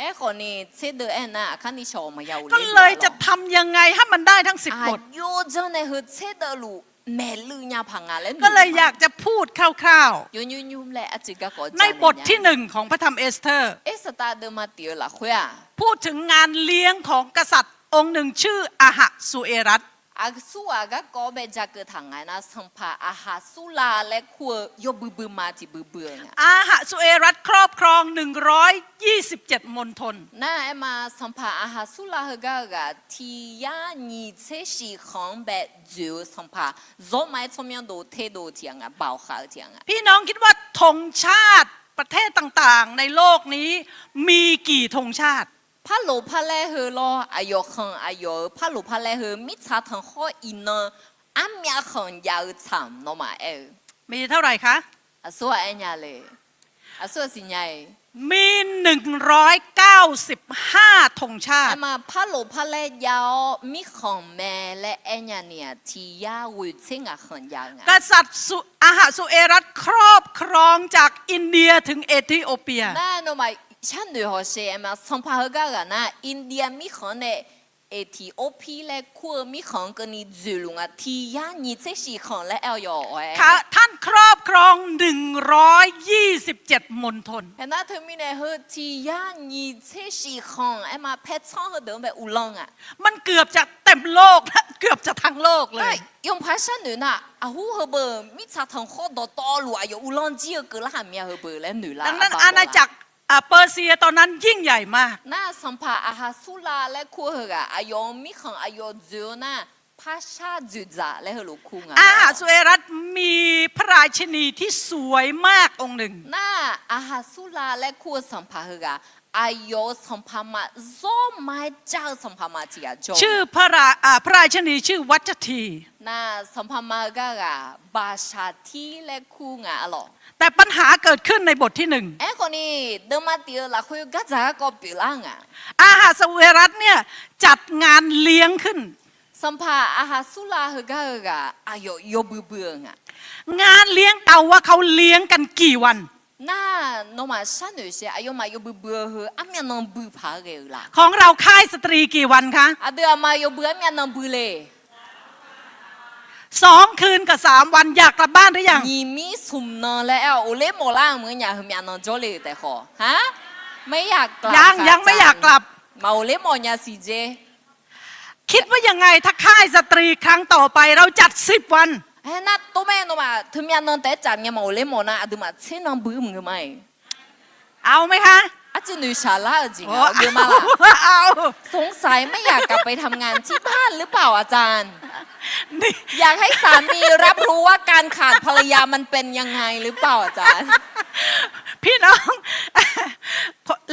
Aerkhawf ni tserdeuv aer nar aqkar nishawq maqya ghofler luf arlawq. ก็เลยจะทำยังไงให้มันได้ทั้ง สิบ บท Aqjox janr nae heu tserdeuv luf maeqluiv nya paq nga laer ก็เลยอยากจะพูดคร่าวๆ Yawqnymr nymr laer arcuiv garkawv ในบทที่หนึ่ง ของพระธรรม เอสเธอร์ Ersaqtaq deuvma tif-eu lafkhoer-aq, พูดถึงงานเลี้ยงของกษัตริย์องค์หนึ่งชื่ออาหะสุเอรัส Aqsurghaq garkawv bae jakeuv taq nga nar, sanqpaq Aqhaqsurlav laer kur-eu yawbui buima tiq bui bui-eu nga. อาหะสุเอรัสครอบครอง หนึ่งร้อยยี่สิบเจ็ด มณฑล Nar aerma sanqpaq Aqhaqsurlav heugar-eu ghaq tiq yar nyiq tser shif khanq-anr bae dzoeq-eu sanqpaq, zawrma-aer tsawrmyanr dov terdov tiq ghaq nga, baoq khaq-eu tiq ghaq nga. พี่น้องคิดว่าธงชาติประเทศต่างๆในโลกนี้มีกี่ธงชาติ Parloq par laer heu lawr, aqyawf khanq aqyawf-euq parloq par laer heu mirtsaq tanqkhawr iqnan armyav khanq jav-eu tsaq nawmaf aer-eu มีเท่าไหร่คะ Aqsur-aq aer nya le. Aqsur-aq siqnya-iq มี หนึ่งร้อยเก้าสิบห้าธงชาติ Aerma parloq par laer jav-awr mirkhanq mae laer aer nya ni-aq, tiq yar ghoeq tser ngaq khanq jav-eu nga. กษัตริย์สุ- อาหะสุเอรัสครอบครองจากอินเดียถึงเอธิโอเปีย Nar nawmaf sharnoeq hawsher aerma sanqpaq heugar ghaq nar, India mirkhanq nae Aqtiqorpir laer kur-eu mirkhanq-anr keuvni dzoeqluf nga, tiq yar nyiq tser shif khanq laer aer-awr yawf-aer. ท่านครอบครอง หนึ่งร้อยยี่สิบเจ็ดมณฑล Aernar teumirnae heu tiq yar nyiq tser shif khanq aerma paertsanr heudeuq-anr bae uvlanr nga. มันเกือบจะเต็มโลกแล้ว เกือบจะทั้งโลกเลย Yawpaq sharnoeq nar, aqhur heubeu mirtsaq tanqkhawr dawqtawvluf aqyawf uvlanr jir-eu keuvlar haq mya heubeu laer noeqlar. ดังนั้นอาณาจักร เปอร์เซียตอนนั้นยิ่งใหญ่มาก Nar sanqpaq Aqhaqsurlav laer kur-eu heughaq aqyawf-euq mirkhanq aqyawf dzoeq-eu nar, parshar dzoeqdzaq laer heulof kur nga. อาหะสุเอรัสมีพระราชินีที่สวยมากองค์หนึ่ง Nar Aqhaqsurlav laer kur-eu sanqpaq heughaq, aqyawf-euq sanqpaq ma, zawrma-aer jar-eu sanqpaq ma tiq ghaq jawr-eu. ชื่อพระรา- อ่า พระราชินีชื่อวัชที Nar sanqpaq ma heugar ghaq Baqshaqtir laer kur nga arlawq. แต่ปัญหาเกิดขึ้นในบทที่หนึ่ง Aerkhawf ni, deuvma tif-eu lafkhoer gardzaq garkawv pyeuflar nga. อาหะสุเอรัสเนี่ยจัดงานเลี้ยงขึ้น Sanqpaq Aqhaqsurlav heugar-eu ghaq aqyawf yawbui bui-eu nga. งานเลี้ยง แต่ว่าเขาเลี้ยงกันกี่วัน Nar nawmaf sharnoeq shae, aqyawfmaf yawbui bui-eu heu armyav nan bui paq-aer ghae-eu la? ของเราค่ายสตรีกี่วันคะ Aqdui aqma yawbui armyav nan bui le? สองคืนกับสามวัน อยากกลับบ้านหรือยัง Nyiq mir smq nan laer aer-awq, ghofler mawflar-eu maqngeur nya, heumyav nan jawrle-euq taef khawf. ยัง ยังไม่อยากกลับ Maq ghofler mawf nya siq jer. คิดว่ายังไง ถ้าค่ายสตรีครั้งต่อไป เราจัดสิบวัน Aernar tov mae, nawmaf teumyav nan taef-aer tsaf ngae maq ghofler mawf nar, aqduimaf tser nan bui maqngeur ma-iq. เอาไหมคะ Arcuiv noeqshaq lar-euq jeq nga-awr geu ma laq? สงสัยไม่อยากกลับไปทำงานที่บ้านหรือเปล่าอาจารย์ อยากให้สามีรับรู้ว่าการขาดภรรยามันเป็นยังไงหรือเปล่าอาจารย์ พี่น้อง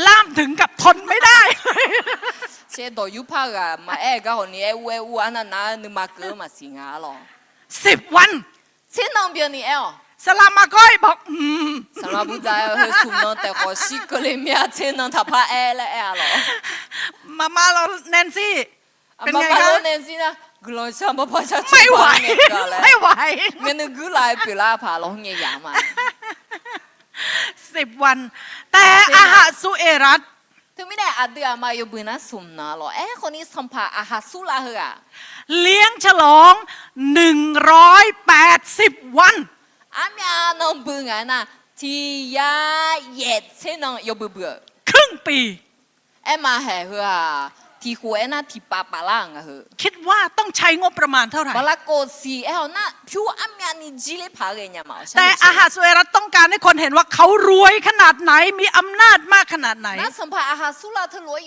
ล่ามถึงกับทนไม่ได้ Shaer dawq yurpar ghaq maqaer-eu gar hawq ni aer ur aer ur-a nar nar nuima keuv-eu maqsiq nga arlawq. สิบวัน Tser nan byanni aer-awq. สลามะก้อยบอก อืม Sanqpaq Burdzaq-aer heu smq nan taef khawf shir keuvle mir-a, tser nan taqpar aer laer aer-a lawq. มาม่าเราแนนซี่ เป็นไงคะ Aqma parlor Nancy nar, guiqlanq shar parpar shar ไม่ไหว ไม่ไหว Ngae nuiguir laf-aer pyeuflar paq lawq, ngae yaq ma. สิบวัน แต่อาหะสุเอรัส Teumirnae aqdui aqma yawbui nar smq nan lawq. Aerkhawf ni sanqpaq Aqhaqsurlav heughaq เลี้ยงฉลอง หนึ่งร้อยแปดสิบวัน Armyav nan bui ngaq-aer nar, Tiq yar yaef tser nan yawbui bui-euq ครึ่งปี Aerma haeq heu-aq, tiq khof aernar tiq pav paf lar-euq nga heu. คิดว่าต้องใช้งบประมาณเท่าไหร่ Baqlaqkof siq aer-awr nar pyur armyavni jir ler paq-aer ghae nya ma-awq. แต่อาหัสเอราต้องการให้คนเห็นว่าเขารวยขนาดไหน มีอำนาจมากขนาดไหน Nar sanqpaq Aqhaqsurlav teulof-aer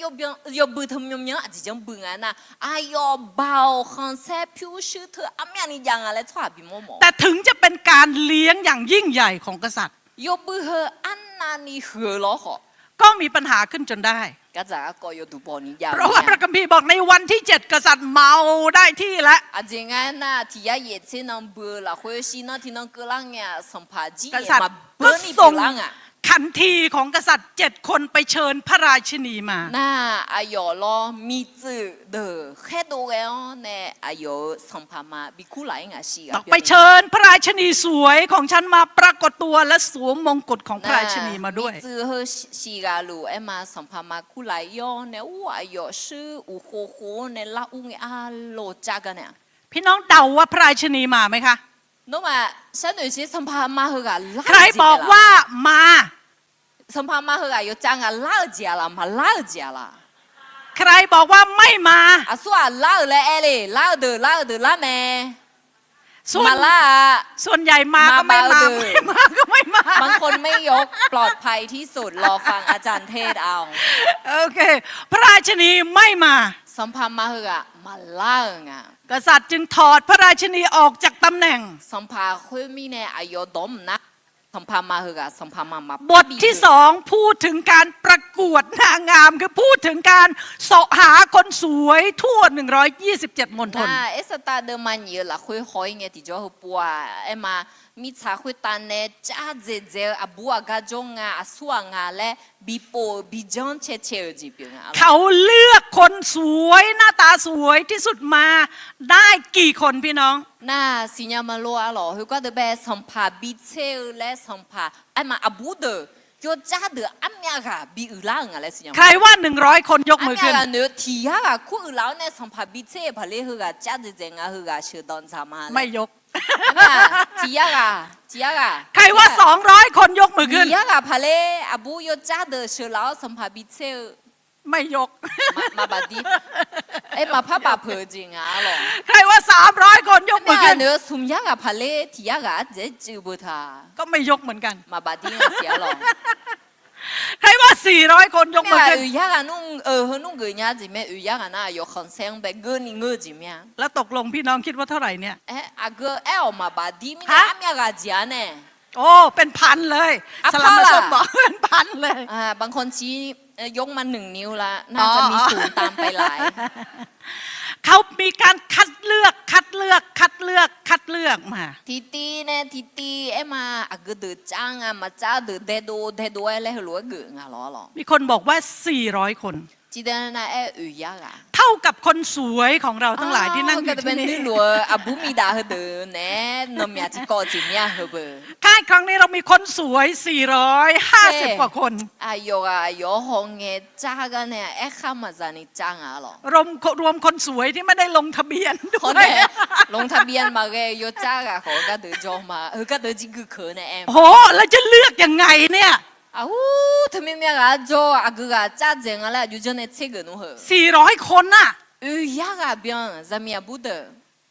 yawbui teu myanmyan-anr aqjeq janr bui nga nar, aqyawf baoq khanqsaer pyurshuir teu armyavni jav nga laer tsawrhaq bimawr mawf. แต่ถึงจะเป็นการเลี้ยงอย่างยิ่งใหญ่ของกษัตริย์ Yawbui heu arnavni huiq-eu lawr khawf ก็มีปัญหาขึ้นจนได้ Gardzaq garkawv yawduq bawni jav-eu. เพราะว่าพระคัมภีร์บอกในวันที่เจ็ดกษัตริย์เมาได้ที่แล้ว Aqjeq nga aernar, tiq yar yaef tser nan bui-eu lafkhoer shir nan tiq nan keuvlar ngae-aq, sanqpaq jir yaef maqbeur ni pyeuflar nga. ขันทีของกษัตริย์เจ็ดคนไปเชิญพระราชินีมา Nar aqyawf lawr miqtsuif deuq khaerdov ghae-awr nae aqyawf-euq sanqpaq ma bi kurlaf-ir ngaq shir-aq. ไปเชิญพระราชินีสวยของฉันมาปรากฏตัวและสวมมงกุฎของพระราชินีมาด้วย Miqtsuif heu shiq ghaq luf aerma sanqpaq ma kurlaf-ir-awr nae ur aqyawf shuir uq khov khov-awr nae lar ur ngae arlawr car gar nae-aq. พี่น้องเดาว่าพระราชินีมาไหมคะ Nawmaf sharnoeq sher sanqpaq ma heughaq lar-eu jeq ใครบอกว่ามา Sanqpaq ma heughaq yawcar nga lar-eu jeq-a laq, maqlar-eu jeq-a laq. ใครบอกว่าไม่มา Aqsur-aq lar-euq laer aer le, lar-eu deuq lar-eu deuq lar mae. ส่วน Maqlar-a. ส่วนใหญ่มาก็ไม่มา ไม่มาก็ไม่มา บางคนไม่ยก ปลอดภัยที่สุด รอฟังอาจารย์เทศน์เอา โอเค พระราชินีไม่มา Sanqpaq ma heughaq maqlar-euq nga. กษัตริย์จึงถอดพระราชินีออกจากตำแหน่ง Sanqpaq khoermirnae aqyawf dawq-anr mqnar, sanqpaq ma heughaq sanqpaq ma maqpar bi บทที่สอง พูดถึงการประกวดนางงาม คือพูดถึงการเสาะหาคนสวยทั่วหนึ่งร้อยยี่สิบเจ็ดมณฑล Nar aersaqtav deuvma nyiq-eu lafkhoer haw-ir ngae tiqjawr heupov-aq, aerma mirtsaq khoertav nae car dzaeqdzaeq-eu aqbur aqgar jawr nga, aqsur-aq nga laer bipov-euq bijanr cae cae-euq jeq pyeuf nga. เขาเลือกคนสวย หน้าตาสวยที่สุดมาได้กี่คนพี่น้อง Nar siqnya ma lor-a lawq, heugar deuq bae sanqpaq bi tser-eu laer sanqpaq aerma aqbur deuq yawcar deuq armyav ghaq bi uiqlar-euq nga laer siqnya ma. ใครว่าหนึ่งร้อยคนยกมือขึ้น Armyav ghaq noeq-eu tiq yar ghaq kur uiqlaf-awr nae sanqpaq bi tser-eu paq ler heughaq car dzaeqdzaeq nga heughaq sheuqdanq dzaq ma laer. ไม่ยก Tiq yar ghaq, tiq yar ghaq. ใครว่าสองร้อยคนยกมือขึ้น Nyiq yar ghaq paq ler aqbur yawcar deuq sheuqlaf-awr sanqpaq bi tser-eu ไม่ยก Maqbaq dir. Aer maqpar baq peuq-eu jeq nga-a lawq. ใครว่าสามร้อยคนยกมือขึ้น Nar noeq-eu smq yar ghaq paq ler tiq yar ghaq ardzaeq-aer cuiv beu taq ก็ไม่ยกเหมือนกัน Maqbaq dir-a siq-a lawq. ใครว่าสี่ร้อยคนยกมือขึ้น Nar oeq yar ghaq nmr heu nmr geuf nya jeq mae, oeq yar ghaq nar aqyawf khanqsaer-anr bae geurni ngeur-eu jeq mae-a. แล้วตกลงพี่น้องคิดว่าเท่าไหร่เนี่ย Aer aqgeu aer-awq maqbaq dir mirnae armyav ghaq jeq-a nae. โอ้ เป็นพันเลย สลับมาส้มบอก เป็นพันเลย บางคนชี้ ยกมาหนึ่งนิ้วละ น่าจะมีศูนย์ตามไปหลาย เขามีการคัดเลือก คัดเลือก คัดเลือก คัดเลือกมา Tiqtiv nae tiqtiv aerma aqgeu deuq car nga, maqcar deuq daedov daedov-aer laer heulof-aer geuf nga lawq-a lawq. มีคนบอกว่าสี่ร้อยคน Tiqdaev nar aer oeq yar ghaq เท่ากับคนสวยของเราทั้งหลายที่นั่งอยู่ที่นี่ Nuiluf-eu aqbur miqdaf heudeuq naeq-aer nanmyaq tiqkawv jeq mir-a heu beu. ใช่ ครั้งนี้เรามีคนสวย สี่ร้อยห้าสิบกว่าคน Aqyawf ghaq aqyawf-anr hawngae car gar nae aerkhar maqza ni car nga-a lawq. รวม รวมคนสวยที่ไม่ได้ลงทะเบียนด้วย Hawr nae ลงทะเบียน maqghae-eu yawcar ghaq khawf gardeuq jawr ma, heu gardeuq jir gui keuq-eu nae aer. โอ้โห แล้วจะเลือกยังไงเนี่ย Aqur, teumyav myav ghaq-a jawr-eu aqgeu ghaq car dzaeq nga laer aqjox janr nae tser geuf nmr heu. สี่ร้อยคนน่ะ Oeq yar ghaq byan zaqmiq aqbur deuq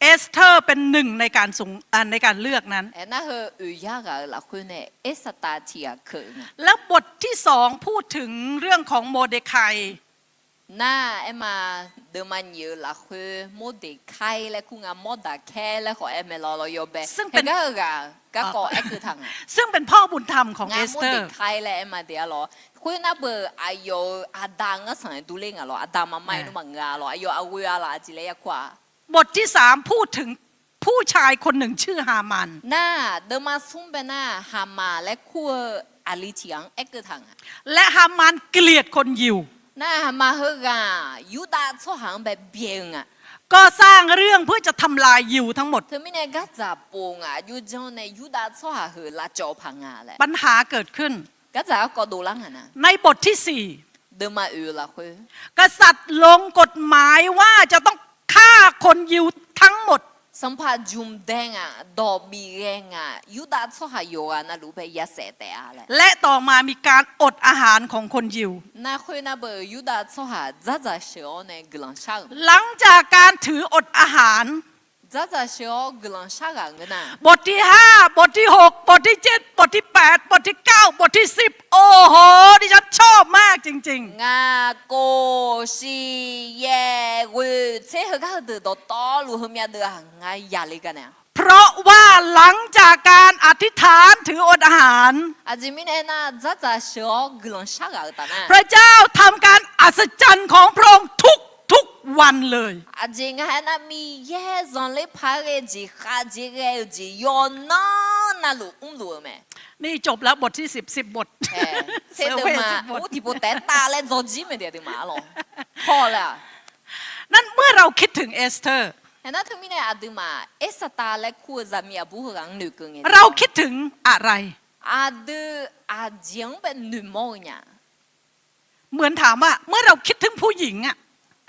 เอสเธอร์เป็นหนึ่งในการส่ง อ่า ในการเลือกนั้น Aernar heu oeq yar ghaq-euq lafkhoer nae aersaqtav tiq ghaq keuq nga. แล้วบทที่สองพูดถึงเรื่องของโมเดคาย Nar aerma deuvma nyiq-eu lafkhoer Mordekai laer kur nga, Mawrdaqkaer laer khawf aer mae lawq, lawq yawbae. Haegar-eu ghaq garkawv aerkeuv taq nga. ซึ่งเป็นพ่อบุญธรรมของเอสเธอร์ Nar Mordekai laer aerma de-a lawq. Khoernar beu aqyawf-euq aqda ngar sanq-aer durler nga lawq, aqda maqma-aer nmr maqngeur-a lawq, aqyawf aqghoe-a laf-a jeq laer yarkawr-a. บทที่สามพูดถึงผู้ชายคนหนึ่งชื่อฮามาน Nar deuvma smr bae nar Haqmaq laer kur-eu aqli tiq ghaq-anr aerkeuv taq nga. และฮามานเกลียดคนยิว Nar Haqmaq heughaq-aq Yurdav tsawrhaq-anr bae byaeq-eu nga. ก็สร้างเรื่องเพื่อจะทำลายยิวทั้งหมด Teumirnae gardzaq bof ngaq aqjox janr nae Yurdav tsawrhaq heu lavcawv paq nga laer. ปัญหาเกิดขึ้น Gardzaq garkawv dovlar nga nar. ในบทที่สี่ Deuvma oeq-eu lafkhoer กษัตริย์ลงกฎหมายว่าจะต้องฆ่าคนยิวทั้งหมด Sanqpaq jmq dae ngaq, dawq bif ghae ngaq, Yurdav tsawrhaq yawqghaq navluf bae yasaef taef-a laer. และต่อมามีการอดอาหารของคนยิว Nar khoernar beu Yurdav tsawrhaq dzardzaq sheuq-awr nae guiqlanq shar-euq mae. หลังจากการถืออดอาหาร Dzardzaq sheuq-awr guiqlanq shar ghaq ngeur nar, บทที่ห้า บทที่หก บทที่เจ็ด บทที่แปด บทที่เก้า บทที่สิบ โอ้โห ดิฉันชอบมากจริงๆ Ngaq kof shiq yaeq ghoeq tser heugar heudeuq dawqtawvluf heumyav deuv-aq ngaq yaqle gar nae เพราะว่าหลังจากการอธิษฐานถืออดอาหาร Aqjeq mirnae aernar, dzardzaq sheuq-awr guiqlanq shar ghaq-euq taf nar, พระเจ้าทำการอัศจรรย์ของพระองค์ทุกๆวันเลย Aqjeq nga aernar, Miqyaer zanqler paq-aer ghae jeq khavjeq ghae-eu jeq yawqnan navluf mrluf-eu mae. นี่จบแล้ว บทที่สิบ สิบ บท Tser deuq ma, ur tiqpov taef-aer tav laer dzawrjir mae de aqduimaf arlawq. Haw laer-aq. นั้นเมื่อเราคิดถึงเอสเธอร์ Aernar teumirnae aqduimaf Ersaqtav laer kur-eu zaqmiq aqbur heughaq-anr noeqkeuv ngae, เราคิดถึงอะไร Aqdui aqjeq-anr bae noeqmawr-eu nya. เหมือนถามว่า เมื่อเราคิดถึงผู้หญิงอะ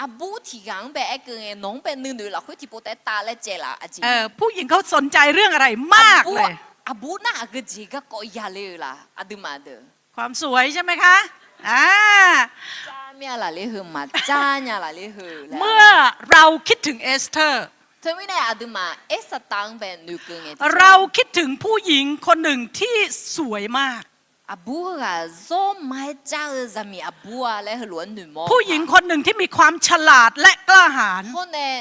Aqbur tiqghaq-anr bae aerkeuv ngae, nawq-anr bae nuinoeq lafkhoer tiqpov taef-aer tav laer caev laf-a jeq. ผู้หญิงเขาสนใจเรื่องอะไรมากเลย Aqbur nar aqgeujeq garkawv yale-eu la aqduimaf deuq ความสวยใช่ไหมคะ อ่า Jar mir-a lafler heu, maqjar nya lafler heu laer. เมื่อเราคิดถึงเอสเธอร์ Teumirnae aqduimaf Ersaqtav-anr bae noeqkeuv ngae, เราคิดถึงผู้หญิงคนหนึ่งที่สวยมาก Aqbur heughaq zawr ma-aer jar-eu zaqmiq aqbur-a laer heulof-aer noeqmawr-eu. ผู้หญิงคนหนึ่งที่มีความฉลาดและกล้าหาญ Hawr nae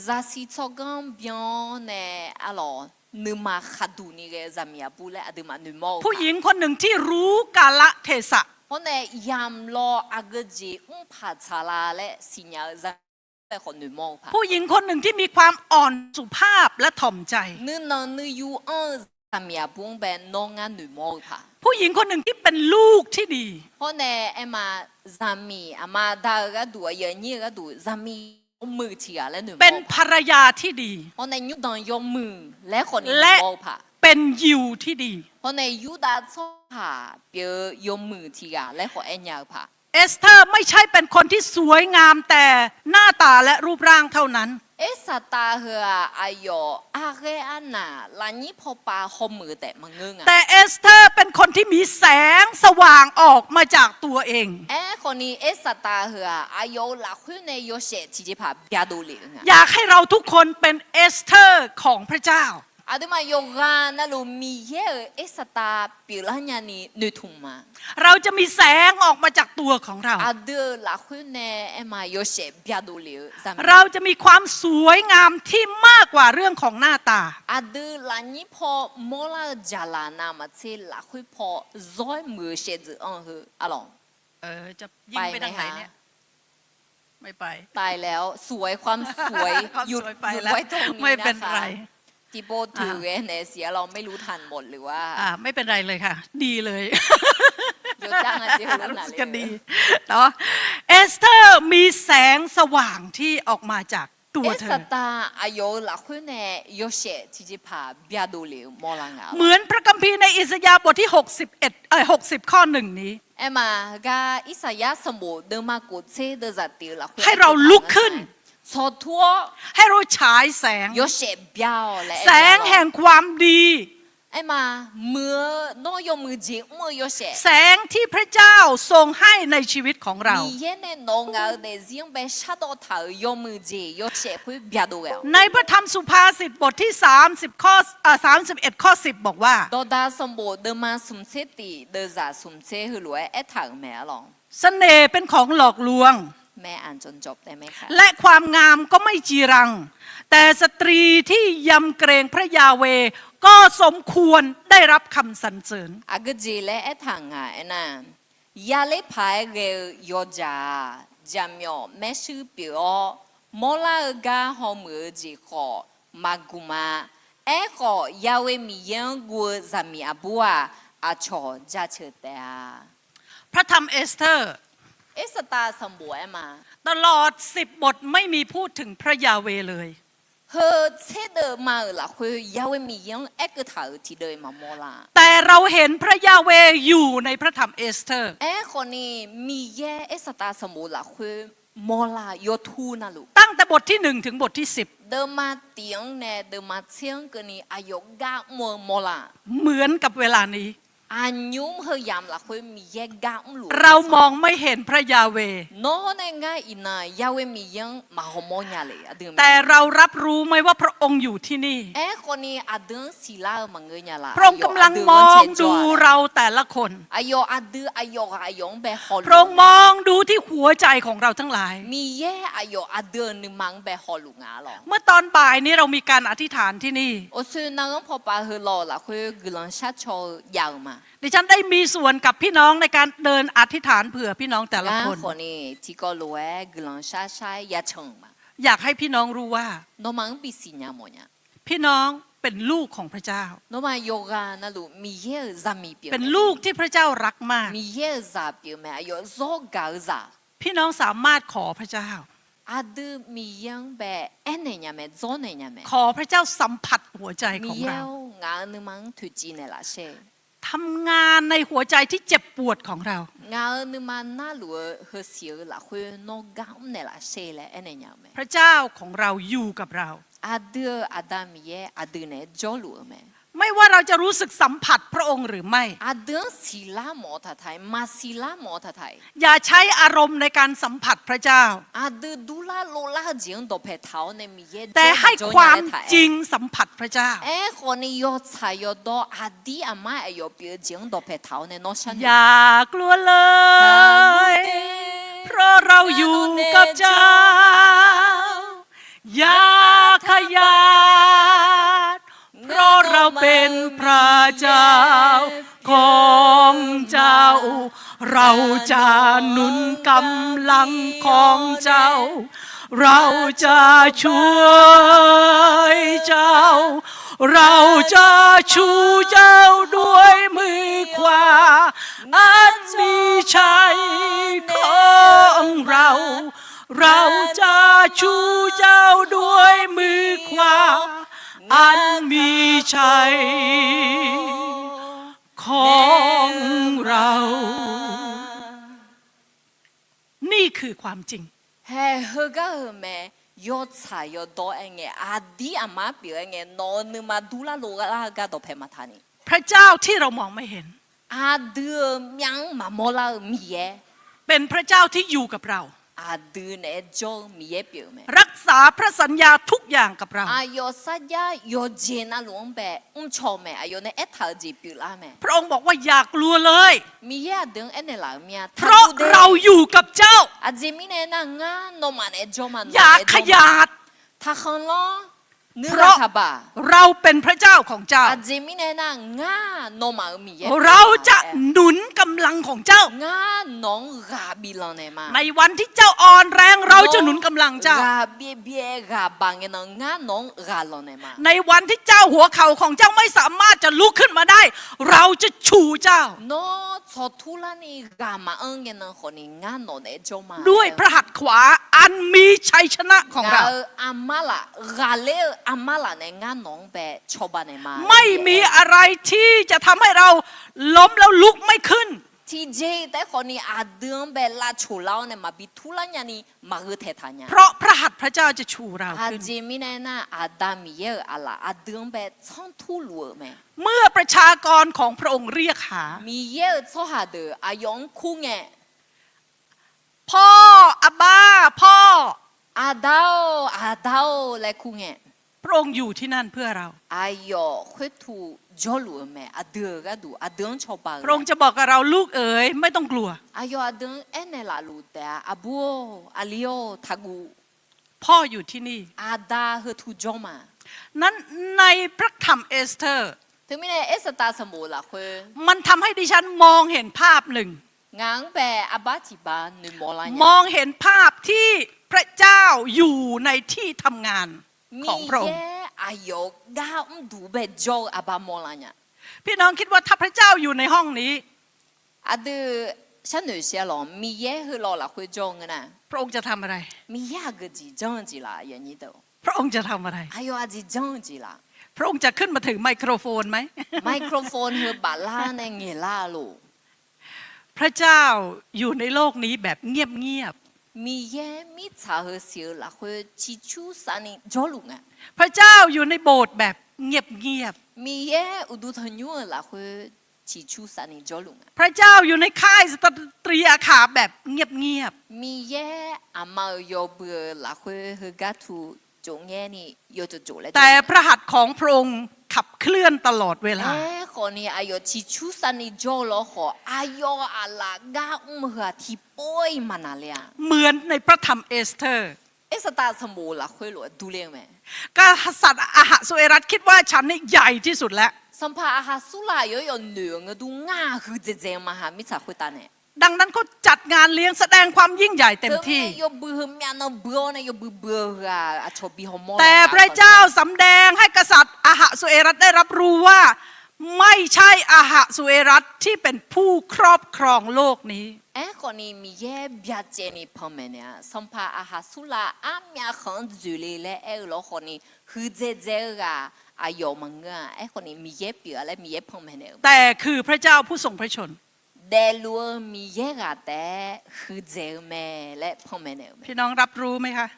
zaqsiq tsawrganr byan-awr nae arlawq nuima khaqduq ni ghae-eu zaqmiq aqbur laer aqduimaf noeqmawr-eu. ผู้หญิงคนหนึ่งที่รู้กาลเทศะ Hawr nae yamq law aqgeujeq mrpaq tsaq la laer siqnya-eu zaqmiq aqbur laer khawf noeqmawr-eu paq. ผู้หญิงคนหนึ่งที่มีความอ่อนสุภาพและถ่อมใจ Nuinanq nuiyu anr-eu zaqmiq aqbur-anr bae nawr ngar noeqmawr-eu paq. ผู้หญิงคนหนึ่งที่เป็นลูกที่ดี Hawr nae aerma zaqmiq aqma da-eu gharduq aqyuif aqnyir-eu gharduq zaqmiq yawmuiq tiq ghaq laer noeqmawr-eu paq. เป็นภรรยาที่ดี Hawr nae nymrdanq yawmuiq laer khawf ni noeqmawr-eu paq. และเป็นยิวที่ดี Hawr nae Yurdav tsawrhaq pyeuf-eu yawmuiq tiq ghaq laer khawf aernya-eu paq. เอสเธอร์ไม่ใช่เป็นคนที่สวยงามแต่หน้าตาและรูปร่างเท่านั้น Ersaqtav heu-aq aqyawf arghaer arnaq lafnyir pawpav hawmuiq-eu taef maqngeur nga. แต่เอสเธอร์เป็นคนที่มีแสงสว่างออกมาจากตัวเอง Aerkhawf ni Ersaqtav heu-aq aqyawf-euq lafkhoer nae yawshaef tiqjeqpaq byadov lef-eu nga. อยากให้เราทุกคนเป็นเอสเธอร์ของพระเจ้า Aqduimaf yawqghaq navluf Miqyaer-euq Ersaqtav pyeuflar nyani noeqtmq ma. เราจะมีแสงออกมาจากตัวของเรา Aqdui-euq lafkhoer nae aerma yawshaef byadov lef-eu zaqmiq เราจะมีความสวยงามที่มากกว่าเรื่องของหน้าตา Aqdui lafnyir paw mawrlar-eu jaqlaf navmaqtser lafkhoer paw zawr-aer muiq-eu shaevdzeuf anr-eu heu arlawq. เออ จะยิ่งไปทางไหนเนี่ย ไม่ไป ตายแล้ว สวย ความสวย ความสวยไปแล้ว หยุดไว้ตรงนี้นะคะ ไม่เป็นไร Tiqpov toeq ghae naeq siq arlawq ไม่รู้ทันหมดหรือว่า อ่า ไม่เป็นไรเลยค่ะ ดีเลย Yawqjar nga jeq รู้สึกจะดี เนาะ เอสเธอร์มีแสงสว่างที่ออกมาจากตัวเธอ Ersaqtav aqyawf-euq lafkhoer nae yawshaef tiqjeqpaq byadov lef-eu mawrlar nga. เหมือนพระคัมภีร์ในอิสยาห์บทที่หกสิบเอ็ด เอ่อ หกสิบ ข้อหนึ่งนี้ Aerma gar Irsaqyar sanqbof deuvma kof tser deuvzaq tiq-eu lafkhoer ให้เราลุกขึ้น Tsawqtur-awr ให้เราฉายแสง yawshaef bya-awq laer aer-a. แสงแห่งความดี Aerma muiq-eu nawr yawmuiq jeq mr-eu yawshaef แสงที่พระเจ้าทรงให้ในชีวิตของเรา Miqyaer nae nawq-eu ngaq-eu daefzir-anr bae shardawv taq-euq yawmuiq jeq yawshaef khoer byadov ghae-awq. ในพระธรรมสุภาษิตบทที่สามสิบข้อ เอ่อ สามสิบเอ็ดข้อสิบบอกว่า Dawqdaq sanqbof deuvma smq tser tiq deuvzaq smq tser heulof-aer aertaq-euq mae arlawq. เสน่ห์เป็นของหลอกลวง Mae anq janjawq taef mae ka. และความงามก็ไม่จีรัง แต่สตรีที่ยำเกรงพระยาห์เวห์ก็สมควรได้รับคำสรรเสริญ Aqgeujeq laer aertaq nga aernar, yaler paq-aer ghae-eu yawdzaq-aq, jaqmyawf maershuir pyeuf-awr, mawrlar-eu gar hawmuiq-eu jeq khawf maqguq ma. Aerkhawf, Yahweh Miqyaer-anr guv-eu zaqmiq aqbur-aq, aqcawq jaceuq taef-a. พระธรรมเอสเธอร์ Ersaqtav sanqbof aerma, ตลอดสิบบทไม่มีพูดถึงพระยาห์เวห์เลย Heu tser deuvma-euq lafkhoer Yahweh Miqyaer-anr aerkeuv taq-euq tiqdeuv-iq maqmawr lar. แต่เราเห็นพระยาห์เวห์อยู่ในพระธรรมเอสเธอร์ Aerkhawf ni, Miqyaer Ersaqtav sanqbof lafkhoer mawrlar yawtur navluf. ตั้งแต่บทที่หนึ่งถึงบทที่สิบ deuvma tiq-anr nae deuvma tser-anr keuvni aqyawf gar mr-eu mawrlar. เหมือนกับเวลานี้ Aqnymr heu yamq lafkhoer Miqyaer gar mrluf. เรามองไม่เห็นพระยาห์เวห์ Nawr nae ngar iqnan Yahweh Miqyaer-anr maqhaw mawrnya le aqdui. แต่เรารับรู้ไหมว่าพระองค์อยู่ที่นี่ Aerkhawfni aqdui-anr siqlar-eu maqngeur nya la. พระองค์กำลังมองดูเราแต่ละคน Aqyawf aqdui aqyawf ghaq aqyawf-anr bae haw. พระองค์มองดูที่หัวใจของเราทั้งหลาย Miqyaer aqyawf aqdui-euq nuima-anr bae hawluf nga lawq. เมื่อตอนบ่ายนี้เรามีการอธิษฐานที่นี่ Awsoe nav-anr pawpav heu lawq lafkhoer guiqlanq shar caw-eu jav-eu ma. ดิฉันได้มีส่วนกับพี่น้องในการเดินอธิษฐานเผื่อพี่น้องแต่ละคน Ngar khawfni tiqkawv lof-aer guiqlanq shar shar-aer yacan-euq ma. อยากให้พี่น้องรู้ว่า Nawmaf-anr bisiq nya mawf nya. พี่น้องเป็นลูกของพระเจ้า Nawmaf yawqghaq navluf Miqyaer-euq zaqmiq pyeuf. เป็นลูกที่พระเจ้ารักมาก Miqyaer-euq zaq pyeuf mae. Aqyawf zawr gaq-eu zaq. พี่น้องสามารถขอพระเจ้า Aqdui Miqyaer-anr bae aernaeq nya mae, dzawrnaeq nya mae. ขอพระเจ้าสัมผัสหัวใจของเรา Miqyaer-or, ngaq-euq nuima-anr toeqciv naeqlaf sher. ทำงานในหัวใจที่เจ็บปวดของเรา Ngaq-euq nuima narluf-eu heusiq-eu lafkhoer nawr gar mr naeqlaf sher laer aernaeq nya-eu mae. พระเจ้าของเราอยู่กับเรา Aqdui-euq Aqda Miqyaer aqdui naeq-aer jawrluf-eu mae. ไม่ว่าเราจะรู้สึกสัมผัสพระองค์หรือไม่ Aqdui-anr siqlar mawf-eu taqtaq-iq, maqsiq lar mawf-eu taqtaq-iq, อย่าใช้อารมณ์ในการสัมผัสพระเจ้า Aqdui durlar lovlar-eu jeq-anr dawqpae taq-awr nae Miqyaer jawr jawr nya laer taq-aer. แต่ให้ความจริงสัมผัสพระเจ้า Aerkhawfni yawtsaq yawdawr aqdir aqmar aqyawf pyeuf-eu jeq-anr dawqpae taq-awr nae nawr sharnoeq. อย่ากลัวเลย เพราะเราอยู่กับเจ้า อย่าขยาด เพราะเราเป็นพระเจ้าของเจ้า เราจะหนุนกำลังของเจ้า เราจะช่วยเจ้า เราจะชูเจ้าด้วยมือขวาอันมีชัยของเรา เราจะชูเจ้าด้วยมือขวาอันมีชัยของเรา นี่คือความจริง Hae, heugar-eu mae. Yawtsaq yawdawr aer ngae, aqdir aqmar pyeuf-aer ngae, nawq-eu nuima durlar lovlar-eu gar dawqpae maqtaq ni. พระเจ้าที่เรามองไม่เห็น Aqdui-euq myavpyawq-anr maqmawrlar-eu Miqyaer เป็นพระเจ้าที่อยู่กับเรา Aqdui naeq-aer jawr-eu Miqyaer pyeuf-eu mae. รักษาพระสัญญาทุกอย่างกับเรา Aqyawf sarjax yawqjeq navluf-anr bae mrcaw-eu mae. Aqyawf nae aertaq-eu jeq pyeuflar mae. พระองค์บอกว่าอย่ากลัวเลย Miqyaer aqdui-anr aernaeq laf-euq mir-a, เพราะเราอยู่กับเจ้า Aqjeq mirnae aernar, ngar nawmaf naeq-aer jawr ma. อย่าขยาด Taqkhanq lanr, nuilar taqbaq. เพราะเราเป็นพระเจ้าของเจ้า Aqjeq mirnae aernar, ngar nawmaf-euq Miqyaer เราจะหนุนกำลังของเจ้า Ngar nawq-anr ghaq biflanq naeq ma. ในวันที่เจ้าอ่อนแรง เราจะหนุนกำลังเจ้า Nawr ghaq byaev byaev ghaq baq ngae nan, ngar nawq-anr ghaq lanq naeq ma. ในวันที่เจ้าหัวเข่าของเจ้าไม่สามารถจะลุกขึ้นมาได้ เราจะชูเจ้า Nawr tsawqtur larni ghaq maqanr ngae nan khawfni, ngar nawq naeq-aer jawr ma. ด้วยพระหัตถ์ขวาอันมีชัยชนะของเรา Ngaq-euq armar laf, ghaqler-eu armar laf nae ngar nawq-anr bae cawba naeq ma. ไม่มีอะไรที่จะทำให้เราล้มแล้วลุกไม่ขึ้น Tiqjeq-iq taef khawfni aqdui-anr bae lavcoq lar-awr nae maqbi turlar nyani maqgheu taeqtaq nya. เพราะพระหัตถ์พระเจ้าจะชูเราขึ้น Aqjeq mirnae aernar, Aqda Miqyaer-euq aqlaf aqdui-anr bae tsanr turluf-eu mae. เมื่อประชากรของพระองค์เรียกหา Miqyaer-euq tsawrhaq deuq aqyawf-anr kur ngae, พ่อ อับบา พ่อ Aqda-or, Aqda-or laer kur ngae, พระองค์อยู่ที่นั่นเพื่อเรา Aqyawf khoertuv jawrluf-eu mae. Aqdui-euq gharduq aqdui-anr cawba-eu. พระองค์จะบอกกับเรา ลูกเอ๋ย ไม่ต้องกลัว Aqyawf aqdui-anr aernaeq laf luf taef-a, aqbur-or, aqli-or, taqguv. พ่ออยู่ที่นี่ Aqda heutuv jawr ma. นั้นในพระธรรมเอสเธอร์ Teumirnae Ersav-tav sanqbof lafkhoer มันทำให้ดิฉันมองเห็นภาพหนึ่ง Ngaq-anr bae arbar tiq bar noeqmawr lar nya. มองเห็นภาพที่พระเจ้าอยู่ในที่ทำงานของพระองค์ Miqyaer aqyawf gar mrduq bae jawr-eu arbar mawrlar nya. พี่น้องคิดว่าถ้าพระเจ้าอยู่ในห้องนี้ Aqdui sharnoeq shir-a lawq, Miqyaer heulof lafkhoer jawr-eu ngeur nar, พระองค์จะทำอะไร Miqyaer aqgeu jeq janr-eu jeq laf? Aqyawf aqjeq janr-eu jeq laf? พระองค์จะขึ้นมาถือไมโครโฟนไหม Microphone heu baflar nae ngaeqlar-a lor? พระเจ้าอยู่ในโลกนี้แบบเงียบๆ Miqyaer mirtsaq heu siq-eu lafkhoer ciqcur savni jawrluf nga. พระเจ้าอยู่ในโบสถ์แบบเงียบๆ Miqyaer uqduq tanqnymr-euq lafkhoer ciqcur savni jawrluf nga. พระเจ้าอยู่ในค่ายสตรีอาคาแบบเงียบๆ Miqyaer aqma-euq yawbui-euq lafkhoer heugar tu tsofngaer ni yawtsov tsoflaer jawr. แต่พระหัตถ์ของพระองค์ขับเคลื่อนตลอดเวลา Aerkhawfni aqyawf ciqcur savni jawr-eu lawr khawf, aqyawf aqlaf gar mr-eu heu-aq tiqpov-ir maqnaq le-a. เหมือนในพระธรรมเอสเธอร์ Ersaftaf sanqbof lafkhoer lof-aer durler-eu mae. กษัตริย์อาหัสเวรัสคิดว่าฉันนี่ใหญ่ที่สุดแล้ว Sanqpaq Aqhaqsurlaf yawr yawf noeq-eu ngeur dur ngar huiqdzaeq dzaeq-eu ma ha mirtsaq khoertav nae. ดังนั้นก็จัดงานเลี้ยงแสดงความยิ่งใหญ่เต็มที่ Teumirnae yawbui heu myavnan bui-awr nae yawbui bui-eu heu-aq aqcawq bi hawmawr. แต่พระเจ้าสำแดงให้กษัตริย์อาหัสเวรัสได้รับรู้ว่าไม่ใช่อาหัสเวรัสที่เป็นผู้ครอบครองโลกนี้ Aerkhawfni Miqyaer byacaevni panmaeq naeq-a. Sanqpaq Aqhaqsurlaf armyav khanq-anr dzoeqle laer aer-eu lawr khawfni, huiqdzaeq dzaeq-eu ghaq aqyawf maqngeur-a. Aerkhawfni Miqyaer pyeuf-a laer Miqyaer panmaeq naeq-eu mae. แต่คือพระเจ้าผู้ทรงพระชนม์ Daefluf-eu Miqyaer ghaq taef-aer huiqdzaeq-eu mae laer panmaeq naeq-eu mae. พี่น้องรับรู้ไหมคะ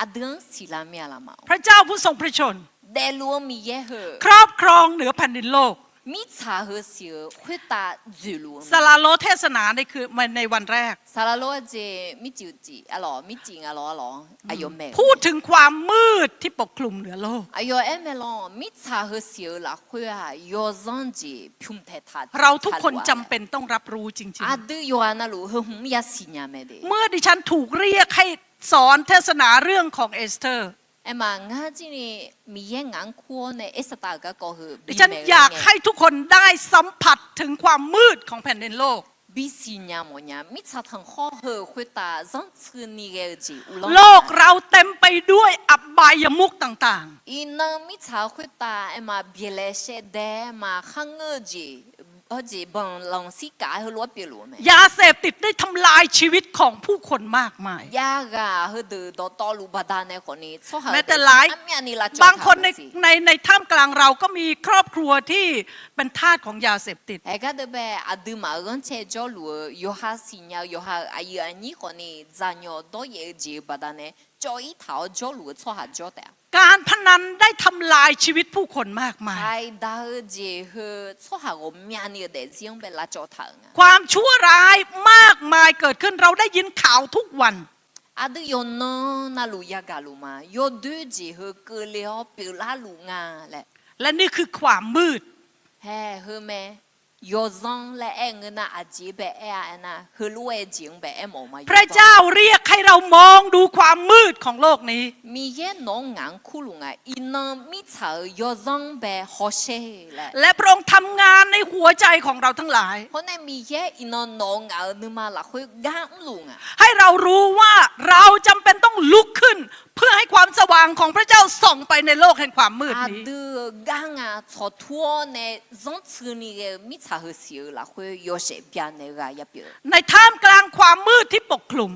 Aqdui-anr siqlar mir-a laf ma. พระเจ้าผู้ทรงพระชนม์ Daefluf-eu Miqyaer heu ครอบครองเหนือแผ่นดินโลก mirtsaq heu siq-eu khoertav dzoeqluf-eu mae. สาราโลเทศนาในคืน ในวันแรก Saqlaq lor-aer jeq mircif-eu cif-a lawq, mircif nga lawq-a lawq, aqyawf mae-eu mae. พูดถึงความมืดที่ปกคลุมเหนือโลก Aqyawf aer mae lawq, mirtsaq heu siq-eu lafkhoer-aq yawzanr jeq pymq taeqtaq. เราทุกคนจำเป็นต้องรับรู้จริงๆ Aqdui yawqghaq navluf heu hmq-anr yasiq nya mae de. เมื่อดิฉันถูกเรียกให้สอนเทศนาเรื่องของเอสเธอร์ Aerma ngar jir ni Miqyaer ngaq-anr kur-awr nae Ersaftaf-euq garkawv heu ดิฉันอยากให้ทุกคนได้สัมผัสถึงความมืดของแผ่นดินโลก bisiq nya mawfnya. Mirtsaq tanqkhawr heu khoertav zanrtsuini ghae-eu jeq uvlanr. โลกเราเต็มไปด้วยอบายมุขต่างๆ Iqnan mirtsaq khoertav aerma byaeqlaeq shaevdaev ma kharngeur-eu jeq, hawjeq banqlanq sirkaf-aer heulof-aer pyeufluf-eu mae. ยาเสพติดได้ทำลายชีวิตของผู้คนมากมาย Javghaq heudeuq dawqtawvluf baqdanae khawfni tsawrhaq-euq daefzir armyavni lavcawv taq-euq siq. บางคนใน ใน ในท่ามกลางเราก็มีครอบครัวที่เป็นทาสของยาเสพติด Haegar deuv bae aqduimaf-euq ghanrcae jawrluf-eu yawqha siqnya-eu yawqha-euq aqyuif aqnyir khawfni dzaqnyawq dawryaef-eu jeq-eu baqdanae cawv-ir taq-awr jawrluf-eu tsawrhaq jawr taef-a. การพนันได้ทำลายชีวิตผู้คนมากมาย Khaqdaq-eu jeq heu tsawrhaq ghawqmyani-eu daefzir-anr bae lavcawv taq-euq nga. ความชั่วร้ายมากมายเกิดขึ้น เราได้ยินข่าวทุกวัน Aqdui yawqnan navluf yagaq luf ma. Yawdoer jeq heu keuvle-awr pyeuflar luf nga laer. และนี่คือความมืด Hae, heu mae. Yawzanr laer aer-eu ngeur nar aqjeq bae aer-a aernar, heulof-aer jeq-anr bae aermawf-eu ma. พระเจ้าเรียกให้เรามองดูความมืดของโลกนี้ Miqyaer nawq-anr ngaq-anr kurluf nga. Iqnan mirtsaq-euq yawzanr bae hawsher laer. และพระองค์ทำงานในหัวใจของเราทั้งหลาย Hawr nae Miqyaer iqnan nawq-eu ngaq-euq nuima lafkhoer gar mrluf nga. ให้เรารู้ว่าเราจำเป็นต้องลุกขึ้น เพื่อให้ความสว่างของพระเจ้าส่องไปในโลกแห่งความมืดนี้ Aqdui-euq gar nga tsawqtur-awr nae zanrtsuini ghae-eu mirtsaq heu siq-eu lafkhoer yawshaef byanaeq-eu ghaq yapyeuf-eu. ในท่ามกลางความมืดที่ปกคลุม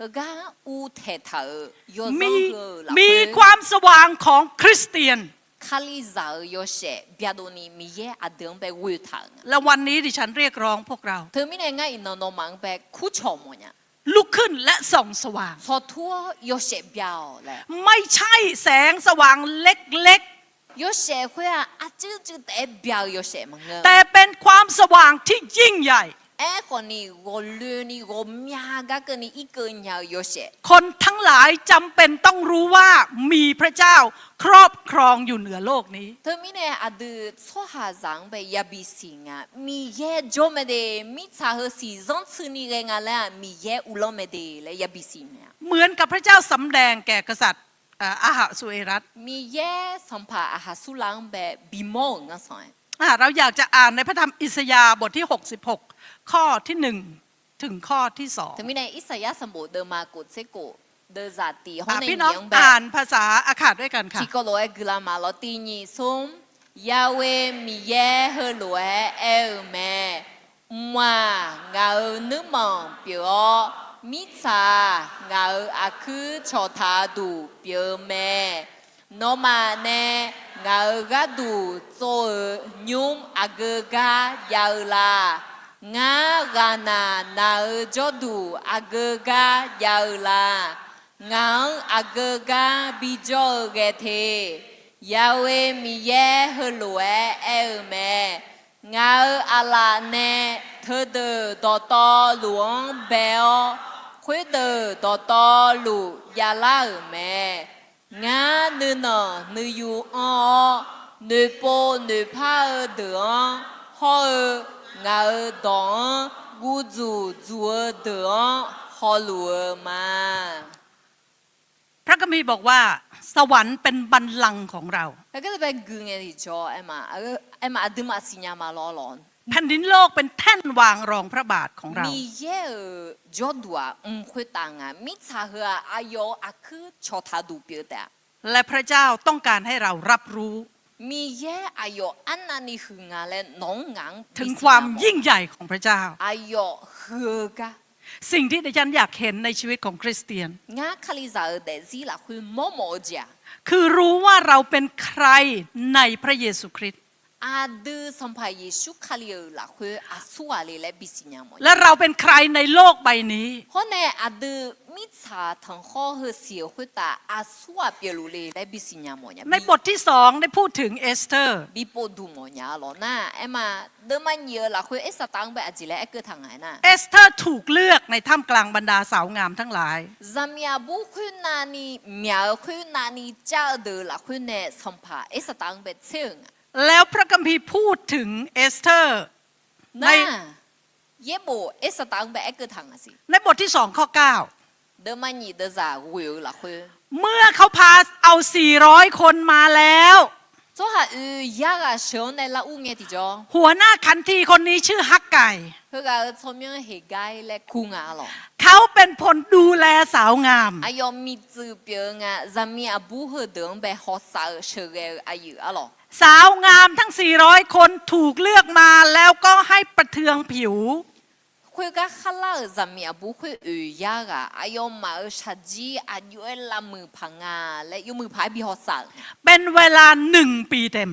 Heugar uvtaeq taq-euq yawzanr heu-eu lafkhoer มีความสว่างของคริสเตียน Kalizaq-euq yawshaef byadov ni Miqyaer aqdui-anr bae ghoetaq-euq nga. และวันนี้ดิฉันเรียกร้องพวกเรา Teumirnae ngar iqnan nawmaf-anr bae kurcawq mawfnya. ลุกขึ้นและส่องสว่าง Tsawqtur-awr yawshaef bya-awq laer. ไม่ใช่แสงสว่างเล็กๆ Yawshaef khoer-aq arcuiv cuiv taef-aer bya-eu yawshaef maqngeur. แต่เป็นความสว่างที่ยิ่งใหญ่ Aerkhawfni ghawqloeni ghawqmya gar keuvni irkeuv nya-eu yawshaef. คนทั้งหลายจำเป็นต้องรู้ว่ามีพระเจ้าครอบครองอยู่เหนือโลกนี้ Teumirnae aqdui tsawrhaqzaq-anr bae yabi siq nga. Miqyaer jawr mae de, mirtsaq heu siq zanrtsuini ghae nga laer-aq Miqyaer uvlanr mae de laer yabi siq mae-a. เหมือนกับพระเจ้าสำแดงแก่กษัตริย์ เอ่อ อาหาสุเอรัส Miqyaer sanqpaq Aqhaqsurlav-anr bae bimawr-euq ngar sanq-aer. อ่า เราอยากจะอ่านในพระธรรมอิสยาห์บทที่หกสิบหก ข้อที่หนึ่ง ถึงข้อที่สอง Teumirnae Irsaqyar sanqbof deuvma kof tser kof deuvzaq tiq hawr nae nyiq-anr bae พี่น้องอ่านภาษาอาขาดด้วยกันค่ะ tiqkawv lof-aer guiqlanq ma lawr. Tiq nyiq smr, Yahweh Miqyaer heulof-aer aer-eu mae. Mq-aq, ngaq-euq nuirmanq pyeuf-awr, mirtsaq-aq, ngaq-euq aqkuir cawqtaq-eu duq pyeuf-eu mae. Nawmaf nae ngaq-euq gharduq tsov-euq nymr aqgeu gar jav-eu la? Ngar ghaqnaq naq-euq jawrduq aqgeu gar jav-eu la? Ngaq-anr aqgeu gar bijawr-eu ghae te. Ya'oe Miqyaer heulof-aer aer-eu mae: Ngaq-euq aqlaf nae teudeuq dawqtawvluf-anr bae-awr, khoerdeuq dawqtawvluf javlar-euq mae. Ngar nuinanq nuiyu anr-awr, noeqpov noeqpar-eu deuq-anr hawr-eu, ngaq-euq dawq-anr guvdzuq dzuq-eu deuq-anr hawluf-eu ma. พระคัมภีร์บอกว่า สวรรค์เป็นบัลลังก์ของเรา Aqgeu bae gui ngae tiqjawr, aer ma, aer ma, aqduimaf siqnya ma lawr lawr. แผ่นดินโลกเป็นแท่นวางรองพระบาทของเรา Miqyaer-euq jawrduq-aq mq khoertav nga, mirtsaq heu-aq aqyawf-euq aqkuir cawqtaq duq pyeuf taef-a. และพระเจ้าต้องการให้เรารับรู้ Miqyaer aqyawf arnavni huiq nga laer nawq-anr ngaq-anr ถึงความยิ่งใหญ่ของพระเจ้า Aqyawf huiq-eu gar. สิ่งที่ดิฉันอยากเห็นในชีวิตของคริสเตียน Ngar Kalizaq-euq daefzir lafkhoer mawrmawf-eu jeq-aq, คือรู้ว่าเราเป็นใครในพระเยซูคริสต์ Aqdui Sanqpaq Yeqsur Kali-euq lafkhoer aqsur ghaq le laer bisiqnya mawf-a. และเราเป็นใครในโลกใบนี้ Hawr nae aqdui mirtsaq tanqkhawr heusiq-euq khoertav aqsur ghaq pyeufluf le laer bisiqnya mawf-a. ในบทที่สองได้พูดถึงเอสเธอร์ Bipov duq mawfnya-a lawr nar, aer ma, deuvma nyif-eu lafkhoer Ersaqtaf-anr bae aqjeq laer aerkeuv taq nga-aer nar, เอสเธอร์ถูกเลือกในท่ามกลางบรรดาสาวงามทั้งหลาย Zaqmiq aqbur khoernavni, myaq-euq khoernavni car-eu deuq lafkhoer nae Sanqpaq Ersaqtaf-anr bae tser-euq nga. แล้วพระคัมภีร์พูดถึงเอสเธอร์ Nar, yaerbof Ersaqtaf-anr bae aerkeuv taq nga siq. ในบทที่สองข้อเก้า Deuvma nyif deuvzaq ghoe-eu lafkhoer, เมื่อเขาพาเอาสี่ร้อยคนมาแล้ว Tsawrhaq oeq yar ghaq sheuq-anr nae lar ur ngae tiqjawr, หัวหน้าขันทีคนนี้ชื่อฮักไก่ Heughaq-euq tsawrmyanr Heqgar laer kur nga-a lawq. เขาเป็นคนดูแลสาวงาม Aqyawf miqtsuif pyeuf-eu nga, zaqmiq aqbur heudeuq-anr bae hawsav-eu sheuqghae-eu aqyuif-a lawq. สาวงามทั้งสี่ร้อยคนถูกเลือกมาแล้วก็ให้ประเทืองผิว Khoergar kharlar-euq zaqmiq aqbur khoer oeq yar ghaq aqyawfmaf-euq shaqjir aqjox-aer lavmuiq paq nga laer yawmuiq paq-aer bi hawsav-euq nga. เป็นเวลาหนึ่งปีเต็ม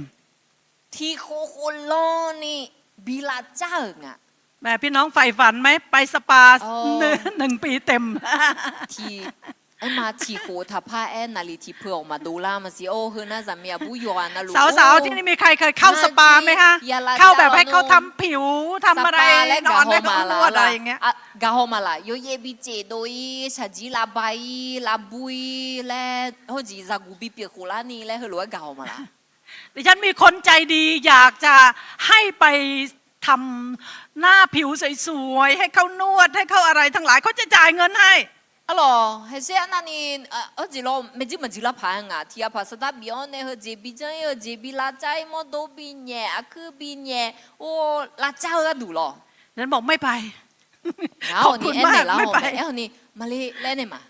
Tiqkhof khof lanni bi lavcar-euq nga. แหม พี่น้องใฝ่ฝันไหม ไปสปา หนึ่งปีเต็ม Aer ma, tiqkhof taqpar aer naqliq tiqpeu-awq maqdov lar maqsiq. Or, heu nar zaqmiq aqbur yawqghaq navluf สาวๆ ที่นี่มีใครเคยเข้าสปาไหมคะ เข้าแบบให้เขาทำผิวทำอะไร นอนให้เขานวดอะไรอย่างเงี้ย Gaqhaw maqlaq, yawyaev bi cef dov-ir, shaqjir lavba-ir, lavbur-ir laer, hawjeq zaqguq bi pyeuf khof larni laer heulof-aer gaqhaw maqlaq. ดิฉันมีคนใจดีอยากจะให้ไปทำหน้าผิวสวยๆ ให้เขานวด ให้เขาอะไรทั้งหลาย เขาจะจ่ายเงินให้ Arlawq, haeqshaer arnavni, hawjeq lawr maeqjir maqjir lar paq-aer ngaq tiqghaq paq saqdar bif-awr nae heujeq bi janr-ir, heujeq bi lavcar-ir, mawrdo bi nyaef, aqkuir bi nyaef, or, lavcar-eu gharduq lawr. ฉันบอกไม่ไป Ngaq-awq ni aernaeq lar-awq mae, aer-awq ni maqle laer naeq ma.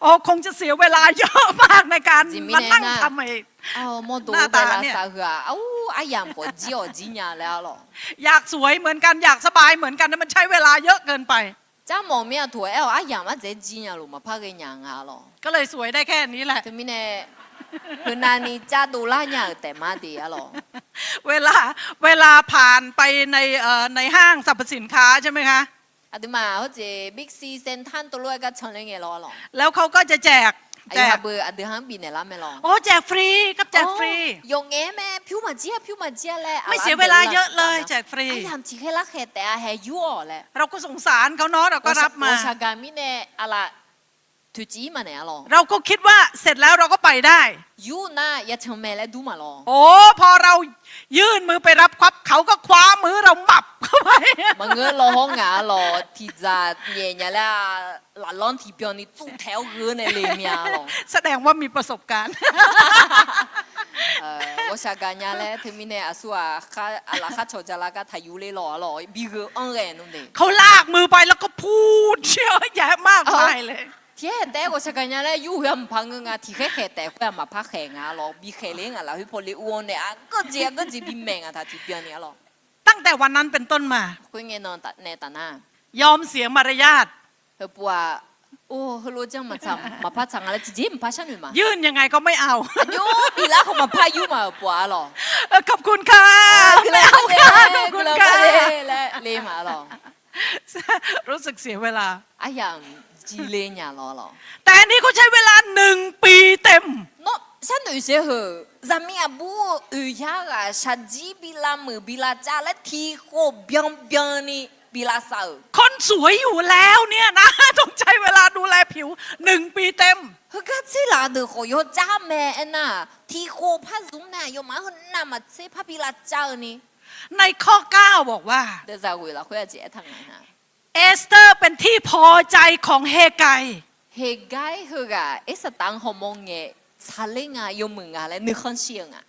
โอ้ คงจะเสียเวลาเยอะมากในการมานั่งทำไอ้ Mawrdo bae lavsav heu-aq, ur, aryamq khawf jir-awq jir nya laer-a lawq. อยากสวยเหมือนกัน อยากสบายเหมือนกัน มันใช้เวลาเยอะเกินไป Car mawf mir-aq tof-aer-awq aryamq ardzaeq-aer jir nya luf maqpar ghae nya nga-a lawq. ก็เลยสวยได้แค่นี้แหละ Teumirnae, heunavni cardov lar nya-euq taef ma de-a lawq. เวลา เวลาผ่านไปใน เอ่อ ในห้างสรรพสินค้าใช่ไหมคะ Aqduimaf hawjeq Big C, Santan tov lof-aer gar canler ngae lawr-a lawq. แล้วเขาก็จะแจก Aqyawf ha beu aqdui ha-anr bifnaeq lar mae lawq. โอ้ แจกฟรีครับ แจกฟรี Yawqngaef-aer mae, pyur maqjir-a, pyur maqjir-a laer. ไม่เสียเวลาเยอะเลย แจกฟรี Aryamq tiqkhaer larkhaeq taef-a, haeq yur-awq laer. เราก็สงสารเขาเนาะ เราก็รับมา Ghawqshaq gaq mirnae aqlaf toeqciv-ir maqnaeq-a lawq. เราก็คิดว่าเสร็จแล้วเราก็ไปได้ Yur nar yacan mae laer dur ma lawq. โอ้ พอเรายื่นมือไปรับควัก เขาก็คว้ามือเราหมับเข้าไป Maqngeur lawr hawr ngaq-a lawq, tiqdzaq nyaef nya laer-a, laflanr tiqbyan ni tsuf taef-awr gheu nae le mir-a lawq. แสดงว่ามีประสบการณ์ Ghawqshaq gaq nya laer teumirnae aqsur-aq, aqlaf khar cawq ja lar gar taqyur ler lawq-a lawq, bi gheu anr ghae nmr de. เขาลากมือไปแล้วก็พูดเยอะแยะมากมายเลย Tiqkhaer taef-aer ghawqshaq gaq nya laer yur-eu heu-aq mqpaq ngeur nga, tiqkhaer khaeq taef khoer-aq maqpar khaeq nga-a lawq, bi khaeq ler ngaq lafkhoer paw le ur-awr nae aqgeu jeq aqgeu jeq bi maeq ngaq taq tiqbyan ni-a lawq. ตั้งแต่วันนั้นเป็นต้นมา Khoerngae nan nae taf nar ยอมเสียมารยาท Heupov-aq, Or, heulof janr maqtsaq maqpar tsaq nga laer tiqjeq maqpar sharnoeq ma. ยื่นยังไงก็ไม่เอา Aqjox biflar khawf maqpar yur ma-euq pov-a lawq. ขอบคุณค่ะ Guiqlanq gharduq laer le ma lawq. รู้สึกเสียเวลา Aryamq jir le nya lawr lawq. แต่อันนี้เขาใช้เวลาหนึ่งปีเต็ม Nawr sharnoeq saer heu, zaqmiq aqbur-eu oeq yar ghaq shaqjir bi lavmuiq bi lavcav laer tiqkhof byanbyan ni bi lavsav-euq. คนสวยอยู่แล้วเนี่ยนะ ต้องใช้เวลาดูแลผิวหนึ่งปีเต็ม Heugar tser laf deuq khawf yawcav mae aernar, tiqkhof par zmq nae aqyawfmaf-anr heu navmaqtser par bi lavcav-eu ni. ในข้อเก้าบอกว่า Deuq zaq ghoeq lafkhoer aqjeq aertaq nga nar, เอสเธอร์เป็นที่พอใจของเฮกาย Heqgar-ir heughaq Ersaftaf-anr hawmawr ngae, tsaqler nga, yawmuiq nga laer nuikhanr shir-eu nga.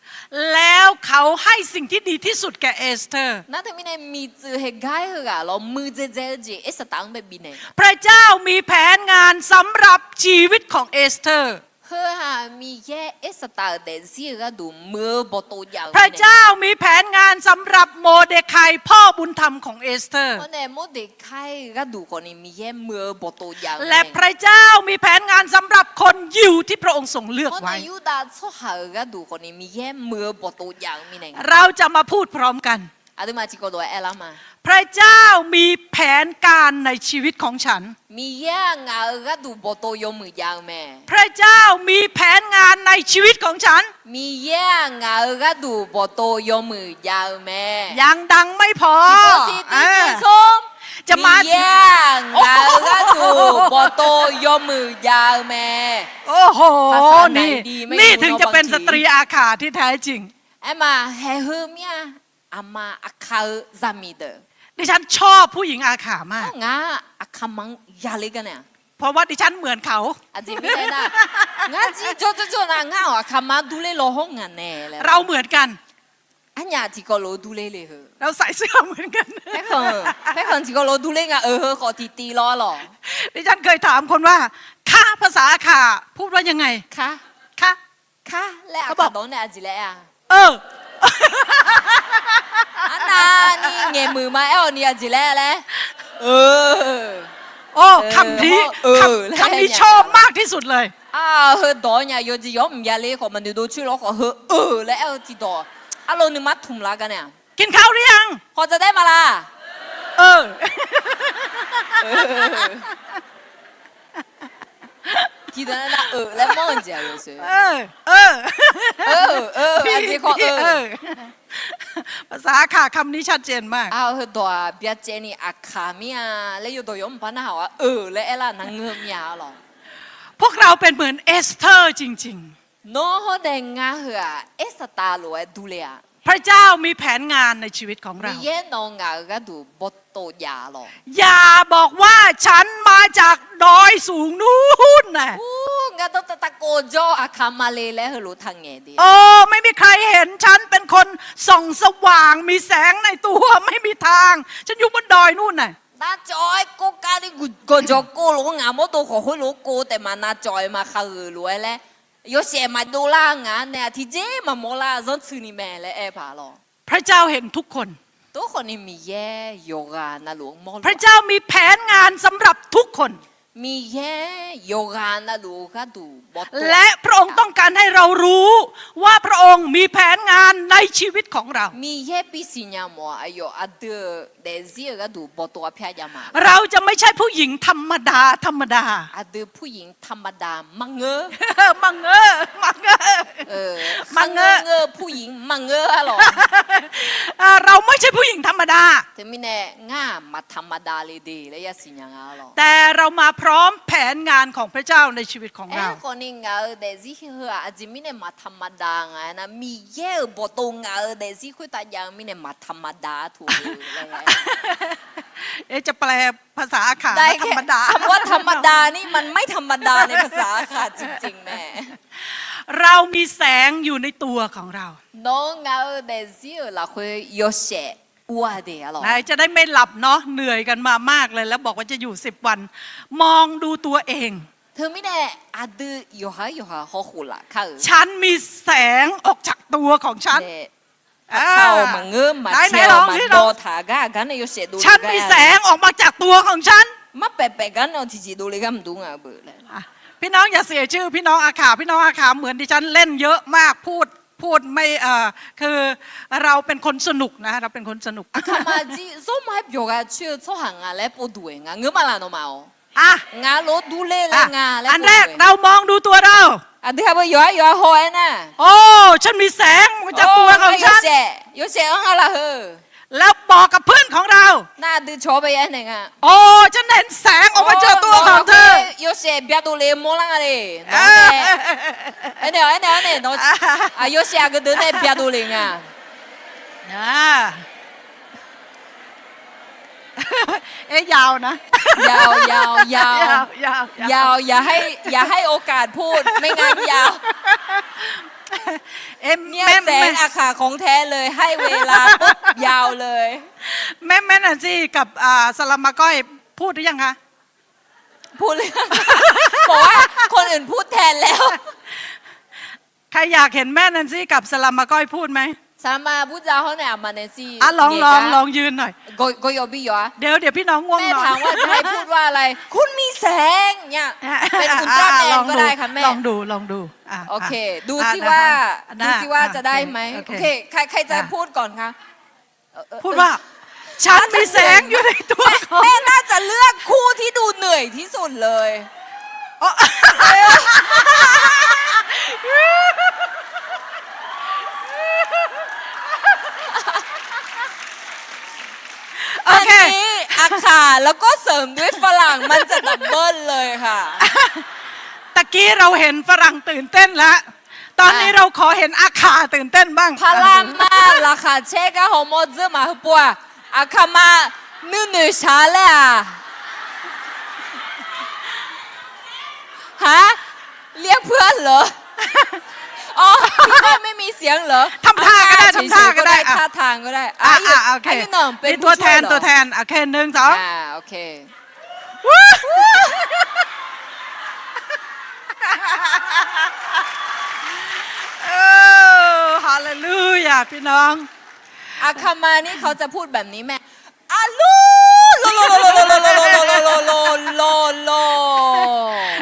แล้วเขาให้สิ่งที่ดีที่สุดแก่เอสเธอร์ Nar teumirnae miqtsuif Heqgar-ir heughaq lawr muiqdzaeq dzae-eu jeq Ersaftaf-anr bae bifnaeq nga. พระเจ้ามีแผนงานสำหรับชีวิตของเอสเธอร์ Heu-aq Miqyaer Ersaftaf-euq daefzir-eu gharduq muiq-eu bawqtov jav-eu mae. พระเจ้ามีแผนงานสำหรับโมเดคายพ่อบุญธรรมของเอสเธอร์ Hawr nae Mordeqkai-eu gharduq khawfni Miqyaer muiq-eu bawqtov jav-eu mae. และพระเจ้ามีแผนงานสำหรับคนยิวที่พระองค์ทรงเลือกไว้ Hawr nae Yurdav tsawrhaq-euq gharduq khawfni Miqyaer muiq-eu bawqtov jav-eu mirnae nga. เราจะมาพูดพร้อมกัน Aqduimaf tiqkawv lof-aer aerlar ma. พระเจ้ามีแผนการในชีวิตของฉัน Miqyaer-aq ngaq-euq gharduq bawqtov yawmuiq jav-eu mae. พระเจ้ามีแผนงานในชีวิตของฉัน Miqyaer-aq ngaq-euq gharduq bawqtov yawmuiq jav-eu mae. ยังดังไม่พอ Miqyaer-aq ngaq-euq gharduq bawqtov yawmuiq jav-eu mae. โอ้โห นี่ถึงจะเป็นสตรีอาข่า ที่แท้จริง Aerma haeq heu mir-a, aqma aqka-eu zaqmiq deuq. ดิฉันชอบผู้หญิงอาข่ามาก Ngar aqkama-anr yaler gar nae-a. เพราะว่าดิฉันเหมือนเขา Aqjeq mirnae nar, ngar jir jawr jawr jawr nar ngar-awq aqkama durler law hawr ngaq nae laer. เราเหมือนกัน Arnyaf tiqkawv lof-eu durler le heu. เราใส่เสื้อเหมือนกัน Paerkhanq tiqkawv lof-eu durler nga-euq heu khawf tiqtiv law-a lawq. ดิฉันเคยถามคนว่า คะ ภาษาอาข่าพูดว่ายังไง คะ คะ Kar laer aqkaq dawq-anr nae aqjeq laer aer-a. Arnavni ngaeqmuiq ma aer-awq ni aqjeq laer laer. คำนี้ชอบมากที่สุดเลย Aq, heu dawq-anr nya yawjeq yawr mq yaler khawf maqnoeq dov coer lawr khawf heu eu laer aer-eu tiqdawq. Arlawr nuima tmq lar gar nae-a. กินข้าวหรือยัง Hawqdzaq daef ma laq? Tiqdawq nar nar eu laer mawr-eu jeq-aq yawshoe. Aqjeq khawf eu. ภาษาอาข่าคำนี้ชัดเจนมาก Aq, heu dawq-aq byacaevni aqkaq mir-a laer yawdawq yawr mqpar narhaq-awr eu laer aerlar nangeur mir-a lawq. พวกเราเป็นเหมือนเอสเธอร์จริงๆ Nawr hawr nae ngar heu-aq Ersaftaf lof-aer durler-a. พระเจ้ามีแผนงานในชีวิตของเรา Miqyaer nawq ngaq-euq gharduq bawqtov jav lawq. อย่าบอกว่าฉันมาจากดอยสูงนู่นนะ Ur, ngar dawrtav tavkov jawr aqkaq male laer heulof taqngaeq de. โอ้ ไม่มีใครเห็นฉันเป็นคนส่องสว่าง มีแสงในตัว ไม่มีทาง ฉันอยู่บนดอยนู่นน่ะ Navcawv-aer kov kavni gawqjawq kov lof-aer ngaq mawrdo khawf khoerlof-aer kov taef ma navcawv-aer maqkhaq geuq lof-aer laer, yawshaef maqdov lar ngaq-anr nae-aq tiqjeq maqmawr lar zanrtsuini mae laer aer paq lawq. พระเจ้าเห็นทุกคน Tov khawfni Miqyaer yawqghaq navluf-anr mawrluf-a. พระเจ้ามีแผนงานสำหรับทุกคน Miqyaer yawqghaq navluf-eu gharduq bawqtov-a. และพระองค์ต้องการให้เรารู้ว่าพระองค์มีแผนงานในชีวิตของเรา Miqyaer bisiq nya mawf-aq aqyawf aqdui-euq daefzir-euq gharduq bawqtov-a pyar jav ma. เราจะไม่ใช่ผู้หญิงธรรมดา ธรรมดา Aqdui puryiq tamada maqngeur. Maqngeur, maqngeur. Maqngeur, ngeur puryiq maqngeur-a lawq. เราไม่ใช่ผู้หญิงธรรมดา Teumirnae ngar-aq maq tamada le de laer yasiq nya nga lawq. แต่เรามาพร้อมแผนงานของพระเจ้าในชีวิตของเรา Aerkhawfni ngaq-euq daefzir heu-aq aqjeq mirnae maq tamada nga aernar, Miqyaer-euq bawqtov ngaq-euq daefzir khoertav jav-eu mirnae maq tamada taq-eu laer. จะแปลภาษาอาข่า tamada, tamada ni maq mai tamada ni ภาษาอาข่า jeq jeq mae. เรามีแสงอยู่ในตัวของเรา Nawr ngaq-euq daefzir-euq lafkhoer yawshaef ur-a de-a lawq. ไหนจะได้ไม่หลับเนาะ เหนื่อยกันมามากเลย แล้วบอกว่าจะอยู่สิบวัน มองดูตัวเอง Teumirnae aqdui yawqha-aer yawqha hawkhof laf kar-euq ฉันมีแสงออกจากตัวของฉัน Aqkaq-awq maqngeur, maqcaev-awq maqdawv taq gar aqgar nae yawshaef dovle gar-a. ฉันมีแสงออกมาจากตัวของฉัน Marpaef paef gar nae tiqjeq dovle gar maqdur nga beu laer. พี่น้องอย่าเสียชื่อ พี่น้องอาข่า พี่น้องอาข่า เหมือนดิฉันเล่นเยอะมาก พูด พูดไม่ เอ่อ คือ เราเป็นคนสนุกนะ เราเป็นคนสนุก Aqkaqma jir zawr ma-aer byawq gha coer-eu tsawrhaq nga laer povduq-aer nga ngeur ma laf nawmaf-awq. อ่ะ Ngar lof durler laer nga laer. อันแรก เรามองดูตัวเรา Aqdui ha beu yawqha yawqha haw-aer nar. โอ้ ฉันมีแสงมาจากตัวของฉัน Yawshaef, yawshaef-anr nga laf heu. แล้วบอกกับเพื่อนของเรา Nar aqdui cawq-awr bae ya aernaeq nga. โอ้ ฉันเห็นแสงออกมาจากตัวของเธอ Yawshaef byadov le mawrlar nga le. Aernaeq-awq, aernaeq-awq, aernaeq-awq. Yawshaef aqgeu deuq nae byadov le nga. เอ๊ะ ยาวนะ ยาว ยาว ยาว ยาว ยาว ยาว อย่าให้ อย่าให้โอกาสพูด ไม่งั้นยาว เอ๊ะ เนี่ย แม่ แสง แม่ อาข่าของแท้เลย ให้เวลาปุ๊บ ยาวเลย แม่ แม่แนนซี่กับ อ่า สลัมมาก้อย พูดหรือยังคะ พูดหรือยัง บอกว่าคนอื่นพูดแทนแล้ว ใครอยากเห็นแม่แนนซี่กับสลัมมาก้อยพูดไหม Saqlaqma bur ja hawr nae aqma Nancy อ่ะ ลอง ลอง ลองยืนหน่อย gawqyawf bi yawf-a. เดี๋ยว เดี๋ยวพี่น้องง่วงนอน แม่ถามว่าจะให้พูดว่าอะไร คุณมีแสง เนี่ย เป็นอุลตร้าแมนก็ได้ค่ะแม่ ลองดู ลองดู อ่ะ โอเค อ่ะ ดูสิว่า อ่ะ ดูสิว่าจะได้ไหม โอเค ใคร ใครจะพูดก่อนคะ พูดว่า ฉันมีแสงอยู่ในตัวของ แม่ แม่น่าจะเลือกคู่ที่ดูเหนื่อยที่สุดเลย อ๋อ โอเค อันนี้อาข่าแล้วก็เสริมด้วยฝรั่ง มันจะดับเบิลเลยค่ะ ตะกี้เราเห็นฝรั่งตื่นเต้นแล้ว ตอนนี้เราขอเห็นอาข่าตื่นเต้นบ้าง Paqlaqma laqkhaq caer gar hawmawr dzeur maq heupov-aq, aqkaqma nuinoeq shaq laer-aq. ฮะ เรียกเพื่อนเหรอ อ๋อ พี่ก้อยไม่มีเสียงเหรอ ทำท่าก็ได้ ทำท่าก็ได้ ท่าทางก็ได้ อ่ะ โอเค เป็นตัวแทน ตัวแทน โอเค หนึ่ง สอง อ่า โอเค เออ ฮาเลลูยา พี่น้อง อาคามานี่เขาจะพูดแบบนี้แม่ อาลู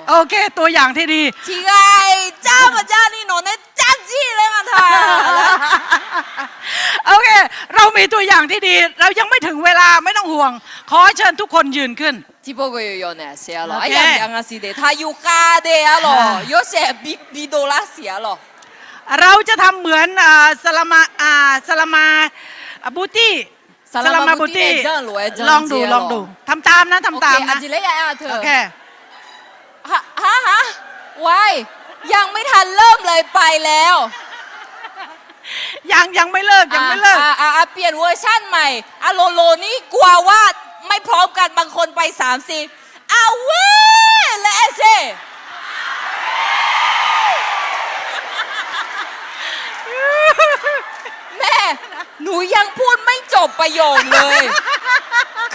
โอเค ตัวอย่างที่ดี ทีไกจ้ามาจ้านี่หนอนเนี่ยจ้าจี้เลยมาทาย โอเค เรามีตัวอย่างที่ดี เรายังไม่ถึงเวลา ไม่ต้องห่วง ขอเชิญทุกคนยืนขึ้น Tiqpov gawqyawq yawq naeq siq-a lawq. Arya byaq nga siq de, taqyuf khav de-a lawq. Yawshaef bi bi dovlar siq-a lawq. เราจะทำเหมือน เอ่อ สลามา อ่า สลามา บูตี้ สลามา บูตี้ ลองดู ลองดู ทำตามนะ ทำตามนะ โอเค ฮะ ฮะ ฮะ วาย ยังไม่ทันเริ่มเลยไปแล้ว ยัง ยังไม่เลิก ยังไม่เลิก อ่ะ อ่ะ อ่ะ เปลี่ยนเวอร์ชั่นใหม่ อ่ะ โลโลนี่กลัวว่าไม่พร้อมกัน บางคนไปสามสี่ อาเว่ และแอเซ่ แม่ หนูยังพูดไม่จบประโยคเลย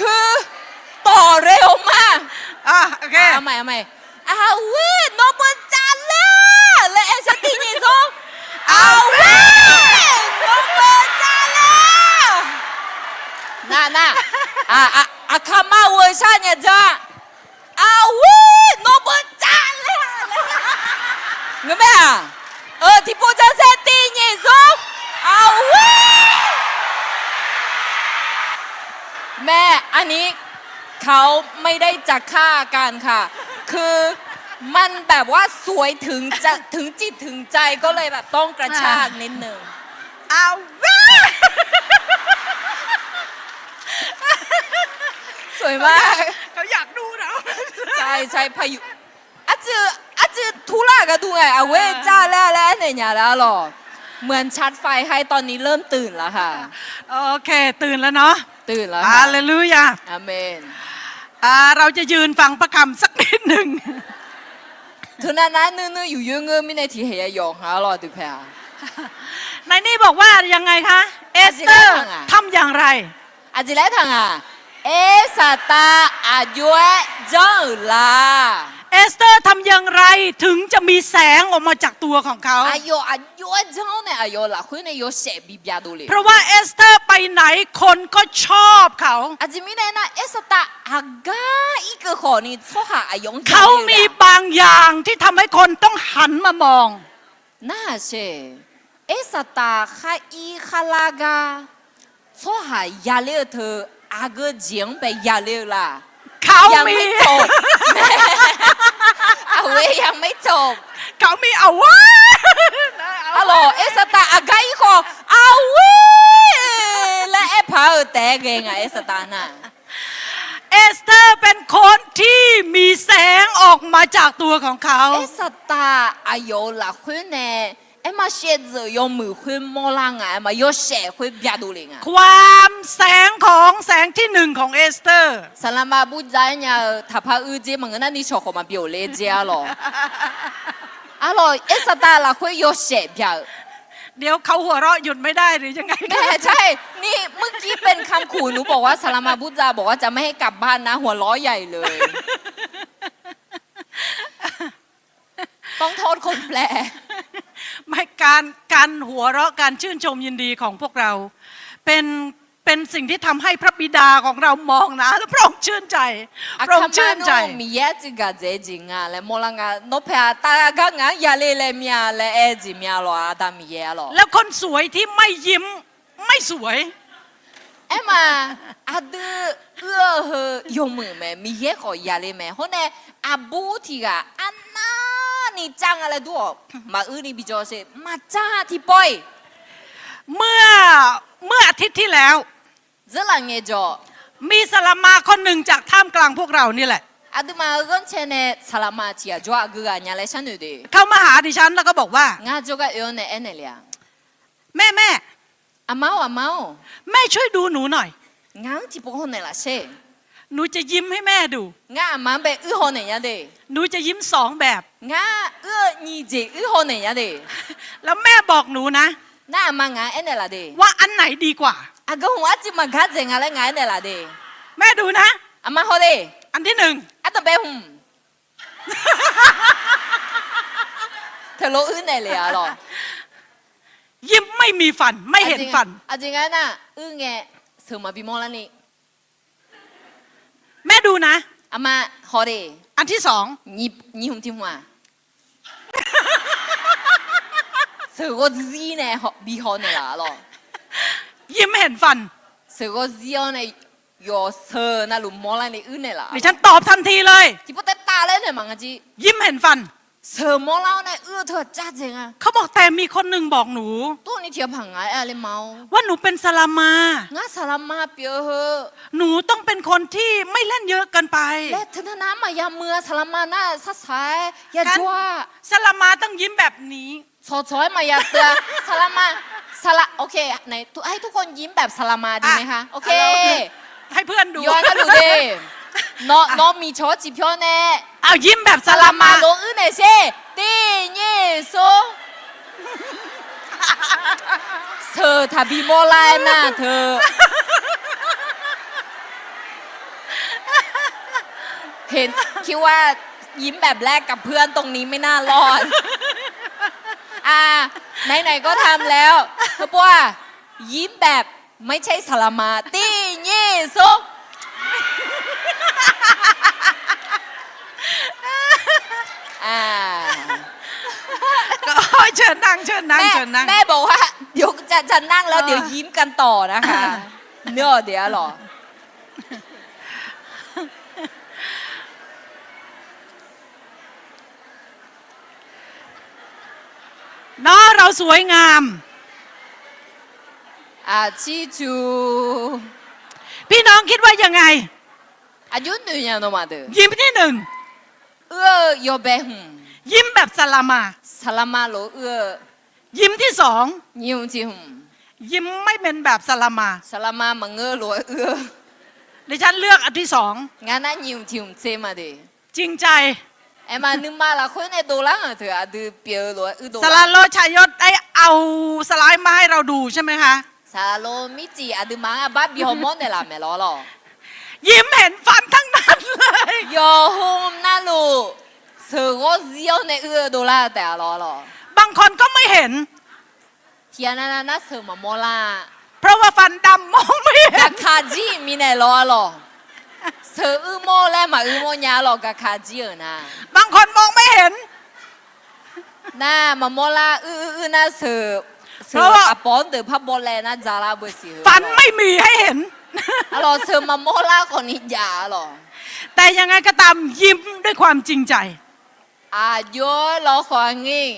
คือ ต่อเร็วมาก อ่ะ โอเค เอาใหม่ เอาใหม่ อาเว่ นอเบิร์ตจานแล้ว และแอเซ่ ตีหนีซง อาเว่ นอเบิร์ตจานแล้ว น่า น่า อ่ะ อ่ะ อาคามาเวอร์ชันเนี่ยจ้า อาเว่ นอเบิร์ตจานแล้ว ငါမ့ၢ် เออ tiqpov janr saer tiq nyiq zor อาเว่ แม่ อันนี้เขาไม่ได้จะฆ่ากันค่ะ คือมันแบบว่าสวยถึงจะ ถึงจิตถึงใจ ก็เลยแบบต้องกระชากนิดนึง อาเว่ สวยมาก เขาอยากดูนะ ใช่ ใช่ พายุ Arcuiv, arcuiv turlar gaqdui ngae, อาเว่ จ้าแล้ว แล้ว aernaeq nya laer-a lawq. เหมือนชาร์จไฟให้ ตอนนี้เริ่มตื่นแล้วค่ะ โอเค ตื่นแล้วเนาะ ตื่นแล้วค่ะ ฮาเลลูยา อาเมน อ่า เราจะยืนฟังพระคำสักนิดหนึ่ง Teunav nar nuinuiv yuf yoer ngeur mirnae tiqkhaeq ya yawq nga lawq, tiqpaeq-aq. ในนี่บอกว่ายังไงคะ เอสเธอร์ทำอย่างไร Aqjeq laer taq nga, Ersaqtav aqjox-aer janr-euq la. เอสเธอร์ทำอย่างไรถึงจะมีแสงออกมาจากตัวของเขา Aqyawf aqjox-aer janr-awr nae aqyawf lafkhoer nae yawshaef bi byadov le. เพราะว่าเอสเธอร์ไปไหนคนก็ชอบเขา Aqjeq mirnae aernar, Aersaqtav aqgar irkeuv khawfni tsawrhaq aqyawf-anr เขามีบางอย่างที่ทำให้คนต้องหันมามอง Narhaq shaeq, Aersaqtav khar ir khar lar gar tsawrhaq yaler-eu teu aqgeu jeq-anr bae yaler-eu la? เขามี Aqgeu jeq-anr bae yaler-eu la? Aqgeu jeq-anr bae yaler-eu la? Arlawq, Aersaqtav aqgar ir khawf, aqgeu jeq laer aer paq-eu taef-aer ghae nga Aersaqtav nar. เอสเธอร์เป็นคนที่มีแสงออกมาจากตัวของเขา Aersaqtav aqyawf-euq lafkhoer nae aermar shaevdzeuf yawmuiq khoer mawrlar nga, aermar yawshaef khoer byadov le nga. ความแสงของแสงที่หนึ่งของเอสเธอร์ Saqlaqma burjav-aer nya-eu taqpar uir dzer maqngeur nar ni shawq khawf maqbyov le dzer arlawq. Arlawq, Aersaqtav lafkhoer yawshaef bya-eu เดี๋ยวเขาหัวเราะหยุดไม่ได้หรือยังไง Mae cae ni เมื่อกี้เป็นคำขู่ หนูบอกว่า Saqlaqma burjav บอกว่าจะไม่ให้กลับบ้านนะ หัวเราะใหญ่เลย ต้องโทษคนแปล ไม่ การ การหัวเราะ การชื่นชมยินดีของพวกเรา เป็น เป็นสิ่งที่ทำให้พระบิดาของเรามองนะ แล้วพระองค์ชื่นใจ พระองค์ชื่นใจ Aqkar mar nar Miqyaer arcuiv gaqdzaeq-eu jeq nga laer mawrlar nga. Nawr paeq-aq, taf gar ngaq-anr yaler laer mya laer aer-eu jeq mya lawq, Aqda Miqyaer arlawq. แล้วคนสวยที่ไม่ยิ้มไม่สวย Aermar, aqdui uir-eu heu yawmuiq mae, Miqyaer khawf yaler mae. Hawr nae, aqbur tiq ghaq arnavni car nga laer dur-awq, maquir ni bijawr sher, maqcar tiqpawf-iq. เมื่อ เมื่ออาทิตย์ที่แล้ว Dzeurlaf ngaejawq, มีสะลามาคนหนึ่งจากท่ามกลางพวกเรานี่แหละ Aqduimaf-euq ghanrcae nae saqlaqma tiq ghaq jawr-aq geu ghaq nya laer sharnoeq de. เข้ามาหาดิฉันแล้วก็บอกว่า Ngar jawrgar oe-awr nae aernaeq le-a. แม่ แม่ Aqma-or, aqma-or, แม่ช่วยดูหนูหน่อย Ngaq-anr tiqpov hawnaeq laf sher. หนูจะยิ้มให้แม่ดู Ngar aqma-anr bae uir hawnaeq nya de. หนูจะยิ้มสองแบบ Ngar uir-eu nyiq jeq uir hawnaeq nya de. แล้วแม่บอกหนูนะ Nar aqma ngaq-anr aernaeq laf de. ว่าอันไหนดีกว่า Aqgeu hmq arcuiv maqgar dzaeq nga laer ngaq aernaeq laf de. แม่ดูนะ Aqma haw de. อันที่หนึ่ง Ardanqbae hmq teulof uir naeq le-a lawq. ยิ้มไม่มีฟัน ไม่เห็นฟัน Aqjeq nga aernar, uir ngae sheuq maqbi mawr larni. แม่ดูนะ Aqma haw de. อันที่สอง Nyiq hmq tiq hmq-aq, sheuq ghawr zir nae bi hawnaeq laf lawq. ยิ้มเห็นฟัน Sheuq ghawr zir-awr nae yawqsheuq navluf mawr larni uir naeq laf. ดิฉันตอบทันทีเลย Tiqpov taef taf laer naeq maqnga jir. ยิ้มเห็นฟัน Sheuq mawr lar-awr nae uir-eu teughaq car dzaeq nga. เขาบอกแต่มีคนหนึ่งบอกหนู Tov ni tiq ghaq paq ngaq-aer aer le ma-or, ว่าหนูเป็นสะลามา Ngar saqlaqma pyeuf-eu heu หนูต้องเป็นคนที่ไม่เล่นเยอะเกินไป Laer teunar nar maqya muiq-a, saqlaqma nar sarsaq-aer ya jawr-a. สะลามาต้องยิ้มแบบนี้ Tsawqtsawq-aer maqya teuv-a. Saqlaqma, saqlaq, ok, ให้ทุกคนยิ้มแบบสะลามาดีไหมคะ? Ok. Yawqha navluf de. Nawr miqcawq-anr ciqpyawr nae ยิ้มแบบสะลามา saqlaqma lof uir naeq sher. Tiq nyir smr. Sheuq taqbi mawr lar-aer nar teu. คิดว่ายิ้มแบบแรกกับเพื่อนตรงนี้ไม่น่ารอด ไหนๆก็ทำแล้ว เขาบอกว่า ยิ้มแบบไม่ใช่สะลามา Tiq nyir smr. แม่บอกว่า เดี๋ยวจะนั่งแล้วเดี๋ยวยิ้มกันต่อนะคะ เนอะ เดี๋ยวเหรอ เนาะ เราสวยงาม Aqcir cu. พี่น้องคิดว่ายังไง Aqjox noeq nya nawmaf deuq. ยิ้มที่หนึ่ง Uir-eu yawbae hmq. ยิ้มแบบสะลามา Saqlaqma lof uir-eu. ยิ้มที่สอง Nyiq hmq tiq hmq. ยิ้มไม่เป็นแบบสะลามา Saqlaqma maqngeur lof-aer uir-eu. ดิฉันเลือกอันที่สอง Ngar nar nyiq hmq tiq hmq tser ma de. จริงใจ Aerma nuima lafkhoer nae dovlar-euq teu aqdui pyeuf-eu lof-aer uir dovlar. สาราโลชัยยศได้เอาสไลด์มาให้เราดูใช่ไหมคะ Saqlaq lo mircif aqduimaf-anr arbar bi hawmawr naeqlaf maeq lawr lawq. ยิ้มเห็นฟันทั้งนั้นเลย Yawqha navluf Aqzir-awr nae uir-eu dovlar-eu taef-a lawr arlawq. บางคนก็ไม่เห็น Tiqghaq nav nav nar sheuq maqmawr lar-a. เพราะว่าฟันดำมองไม่เห็น Gaqkaq jir-iq mirnae lawr arlawq. Sheuq uir mawr laer maquir mawr nya arlawq, gaqkaq jir-euq nar. บางคนมองไม่เห็น Nar maqmawr lar, uir uir uir nar sheuq, sheuq aqpawf-anr deuq par baw laev nar dzaqlar beu siq heu. ฟันไม่มีให้เห็น Arlawq, sheuq maqmawr lar khawfni jav arlawq. แต่ยังไงก็ตาม ยิ้มด้วยความจริงใจ Aqjox-aer lawr khawf-a ngir,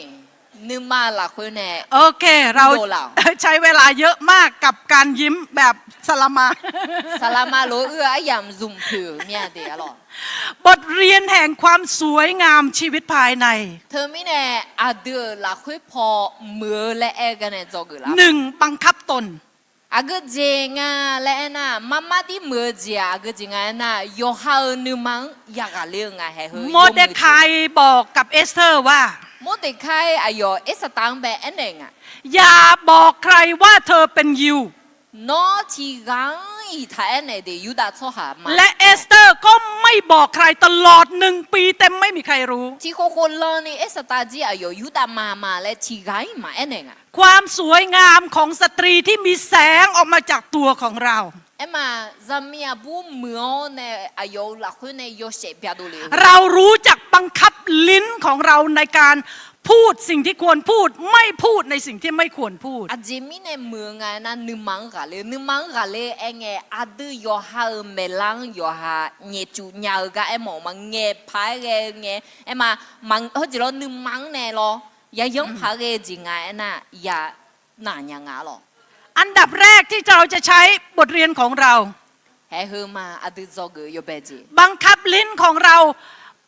nuima lafkhoer nae โอเค เรา dovlaf-awq. ใช้เวลาเยอะมากกับการยิ้มแบบสลามา Saqlaqma lof-aer uir-eu aryamq zmq poeq-euq mir-a de arlawq. บทเรียนแห่งความสวยงามชีวิตภายใน Teumirnae aqdui-euq lafkhoer paw muiq-eu laer aer-eu gar nae dzawgeuf lar. หนึ่ง บังคับตน Aqgeu jeq nga laer aernar, marmar dir muiq-eu jeq-aq, aqgeu jeq nga aernar, yawqha-euq nuima-anr yagaq ler-eu nga haeq heu. โมเดคาย บอกกับเอสเธอร์ว่า Mordekai aqyawf Ersaftaf-anr bae aernaeq nga. อย่าบอกใครว่าเธอเป็นยิว Nawr tiqghaq-anr iq taq aernaeq de, Yurdav tsawrhaq ma. และเอสเธอร์ก็ไม่บอกใคร ตลอดหนึ่งปีเต็ม ไม่มีใครรู้ Tiqkhof khof lanni Ersaftaf jir aqyawf Yurdav ma ma laer tiqghaq-ir maqaer naeq nga. ความสวยงามของสตรีที่มีแสงออกมาจากตัวของเรา Aerma, zaqmiq aqbur muiq-awr nae aqyawf-euq lafkhoer nae yawshaef byadov le. เรารู้จักบังคับลิ้นของเราในการพูดสิ่งที่ควรพูด ไม่พูดในสิ่งที่ไม่ควรพูด Aqjeq mirnae muiq-eu nga aernar, nuima-anr ghaqler-eu, nuima-anr ghaqler-eu aerngae, aqdui yawqha-euq maeqlar-anr yawqha nyaefcuf nya-eu gar aermawf-eu ma. Ngaeq paq-aer ghae-eu ngae, aerma, heujeq lawr nuima-anr nae lawr, yaqyanr paq-aer ghae-eu jeq nga aernar, ya naq nya nga arlawq. อันดับแรกที่เราจะใช้บทเรียนของเรา Haeq heu ma aqdui dzawgeuf yawbae jeq. บังคับลิ้นของเรา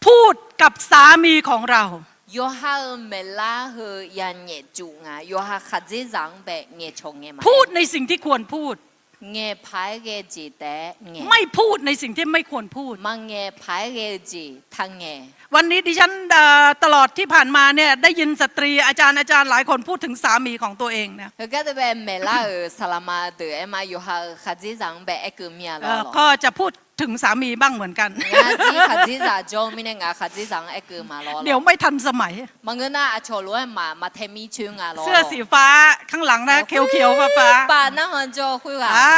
พูดกับสามีของเรา Yawqha-euq maeqlar heu ya nyaefcuf nga, yawqha khaqdzerzaq-anr bae ngaeqcawq ngae ma. พูดในสิ่งที่ควรพูด Ngaeq paq-aer ghae jeq taef-aer ngaeq. ไม่พูดในสิ่งที่ไม่ควรพูด Maqngaeq paq-aer ghae-eu jeq taqngaeq. วันนี้ดิฉัน เอ่อ ตลอดที่ผ่านมาเนี่ย ได้ยินสตรีอาจารย์ อาจารย์หลายคนพูดถึงสามีของตัวเองนะ Heugar deuq bae maeqlar-euq saqlaqma deuq aerma, yawqha-euq khaqdzerzaq-anr bae aerkeuv mir-a lawr. ก็จะพูดถึงสามีบ้างเหมือนกัน Ngar jir khaqdzerzaq jawr-eu mirnae ngaq khaqdzerzaq-anr aerkeuv ma lawr. เดี๋ยวไม่ทันสมัย Maqngeur nar aqcawq lof-aer maq maqtae mir coer nga lawr. เสื้อสีฟ้าข้างหลังนะ เขียวๆ ฟ้าๆ Baq narhaq jawr khoerghaq-a,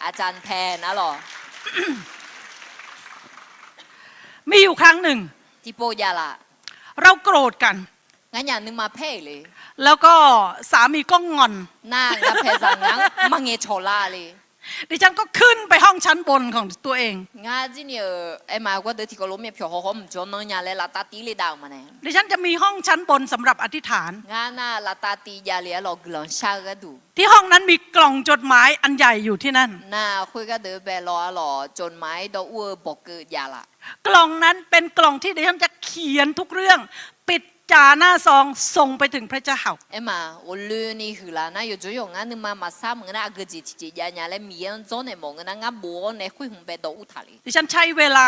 aqcaf tae nar lawq. มีอยู่ครั้งหนึ่ง Tiqpov javlaf. เราโกรธกัน Ngar nyaf nuima paer-euq le. แล้วก็สามีก็งอน Nar ngaq paeqzaq ngaq-anr maqngaeq cawq lar le. ดิฉันก็ขึ้นไปห้องชั้นบนของตัวเอง Ngar jirni-euq aerma gardeuv tiqkawv lof-aer myavpyawq hawhaw mqjawr nanr nya laer laftav tiv le dav-euq ma nae. ดิฉันจะมีห้องชั้นบนสำหรับอธิษฐาน Ngar nar laftav tiv javle arlawq guiqlanq shar-eu gharduq. ที่ห้องนั้นมีกล่องจดหมายอันใหญ่อยู่ที่นั่น Nar khoergar deuq bae lawr arlawq, จดหมาย dawv ur-eu bawqkeuv javlaf. กล่องนั้นเป็นกล่องที่ดิฉันจะเขียนทุกเรื่อง ปิดจาหน้าซอง ส่งไปถึงพระเจ้า Aerma, ghofloeni huiqlaf nar yawqjawr yawq ngar nuima maqsar maqngeur nar, aqgeu jeq tiqjeq jav nya laer Miqyaer-anr dzawrnaeq mawf ngeur nar, ngar bof-awr nae khoer hmq bae dawv ur taq le. ดิฉันใช้เวลา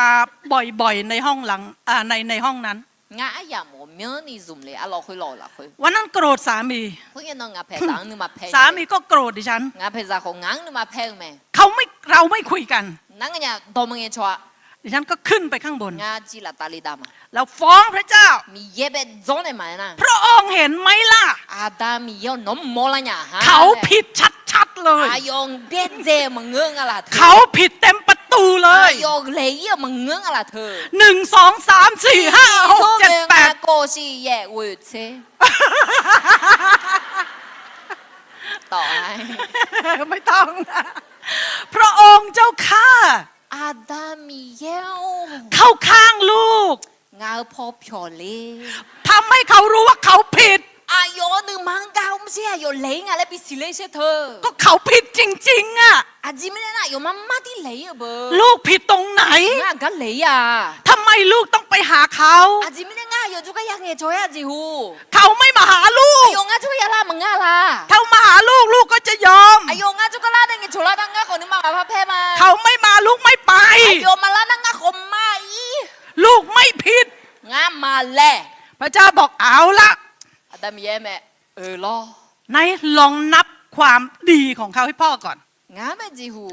บ่อยๆ ในห้องหลัง อ่า ใน ในห้องนั้น Ngar aryamq ghawqmyanrni zmq le, arlawq khoer lawq lafkhoer. วันนั้นโกรธสามี Khoerngae nan ngaq paeqzaq-anr nuima paer-eu mae. สามีก็โกรธดิฉัน Ngaq paeqzaq khawf ngaq-anr nuima paer-eu mae. เขาไม่ เราไม่คุยกัน Nar nganyaf dawq maqngaeq cawq-a. ดิฉันก็ขึ้นไปข้างบน Ngar jir laftav le dav ma. แล้วฟ้องพระเจ้า Miqyaer bae dzawrnaeq maqaer nar. พระองค์เห็นไหมล่ะ Aqda Miqyaer-awr, nawq-anr mawrlar nya-a. เขาผิดชัดๆ เลย Aqyawf byaerdzae-eu maqngeur nga laf teu. เขาผิดเต็มประตูเลย Aqyawf laeq-ir-eu maqngeur nga laf teu. หนึ่ง สอง สาม สี่ ห้า หก เจ็ด แปด Tawq-aer. ไม่ต้อง พระองค์เจ้าข้า Aqda Miqyaer-or, เข้าข้างลูก Ngaq-euq paw pyawq le. ทำให้เขารู้ว่าเขาผิด Aqyawf-anr nuima-anr gar mr sher aqyawf laeq-ir nga laer bisiq ler sher teu. ก็เขาผิดจริงๆ อะ Aqjeq mirnae nar aqyawfmaf mar dir laeq-ir-eu beu. ลูกผิดตรงไหน Ngar aqgar laeq-ir-a. ทำไมลูกต้องไปหาเขา Aqjeq mirnae ngar aqyawf jawrgar ya ngaeqcawq-aer aqjeq hu. เขาไม่มาหาลูก Aqyawf ngar jawrgar ya lar maqngeur-a la. ถ้ามาหาลูก ลูกก็จะยอม Aqyawf ngar jawrgar lar nae ngaeqcawq lar nar ngar khawf nuima ghaq par paer ma. เขาไม่มา ลูกไม่ไป Aqyawf maqlar nar ngar khawf mar-ir. ลูกไม่ผิด Ngar maqlaeq. พระเจ้าบอก เอาละ Aqda Miqyaer mae, eu lawr. ไหนลองนับความดีของเขาให้พ่อก่อน Ngar mae jeqhu,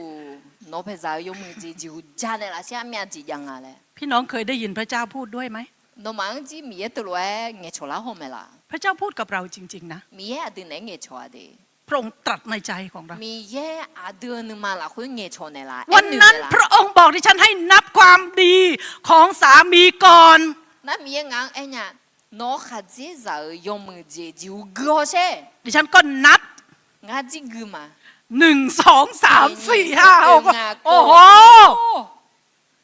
nawq paeqzaq-eu yawmuiq jeq jeqhu ja nae lafshir armyav jeq jav nga laer. พี่น้องเคยได้ยินพระเจ้าพูดด้วยไหม Nawmaf-anr jir Miqyaer teulof-aer ngaeqcawq lar haw mae laf? พระเจ้าพูดกับเราจริงๆนะ Miqyaer aqdui naeq-aer ngaeqcawq-a de. พระองค์ตรัสในใจของเรา Miqyaer aqdui-eu nuima lafkhoer ngaeqcawq naeqlaf. วันนั้นพระองค์บอกดิฉันให้นับความดีของสามีก่อน Nar Miqyaer ngaq-anr aernya, nawq-anr khaqdzerzaq-euq yawmuiq jeq jeq-ur gui-awr shaer. ดิฉันก็นับ Ngar jir gui ma. หนึ่ง สอง สาม สี่ ห้า หก โอ้โห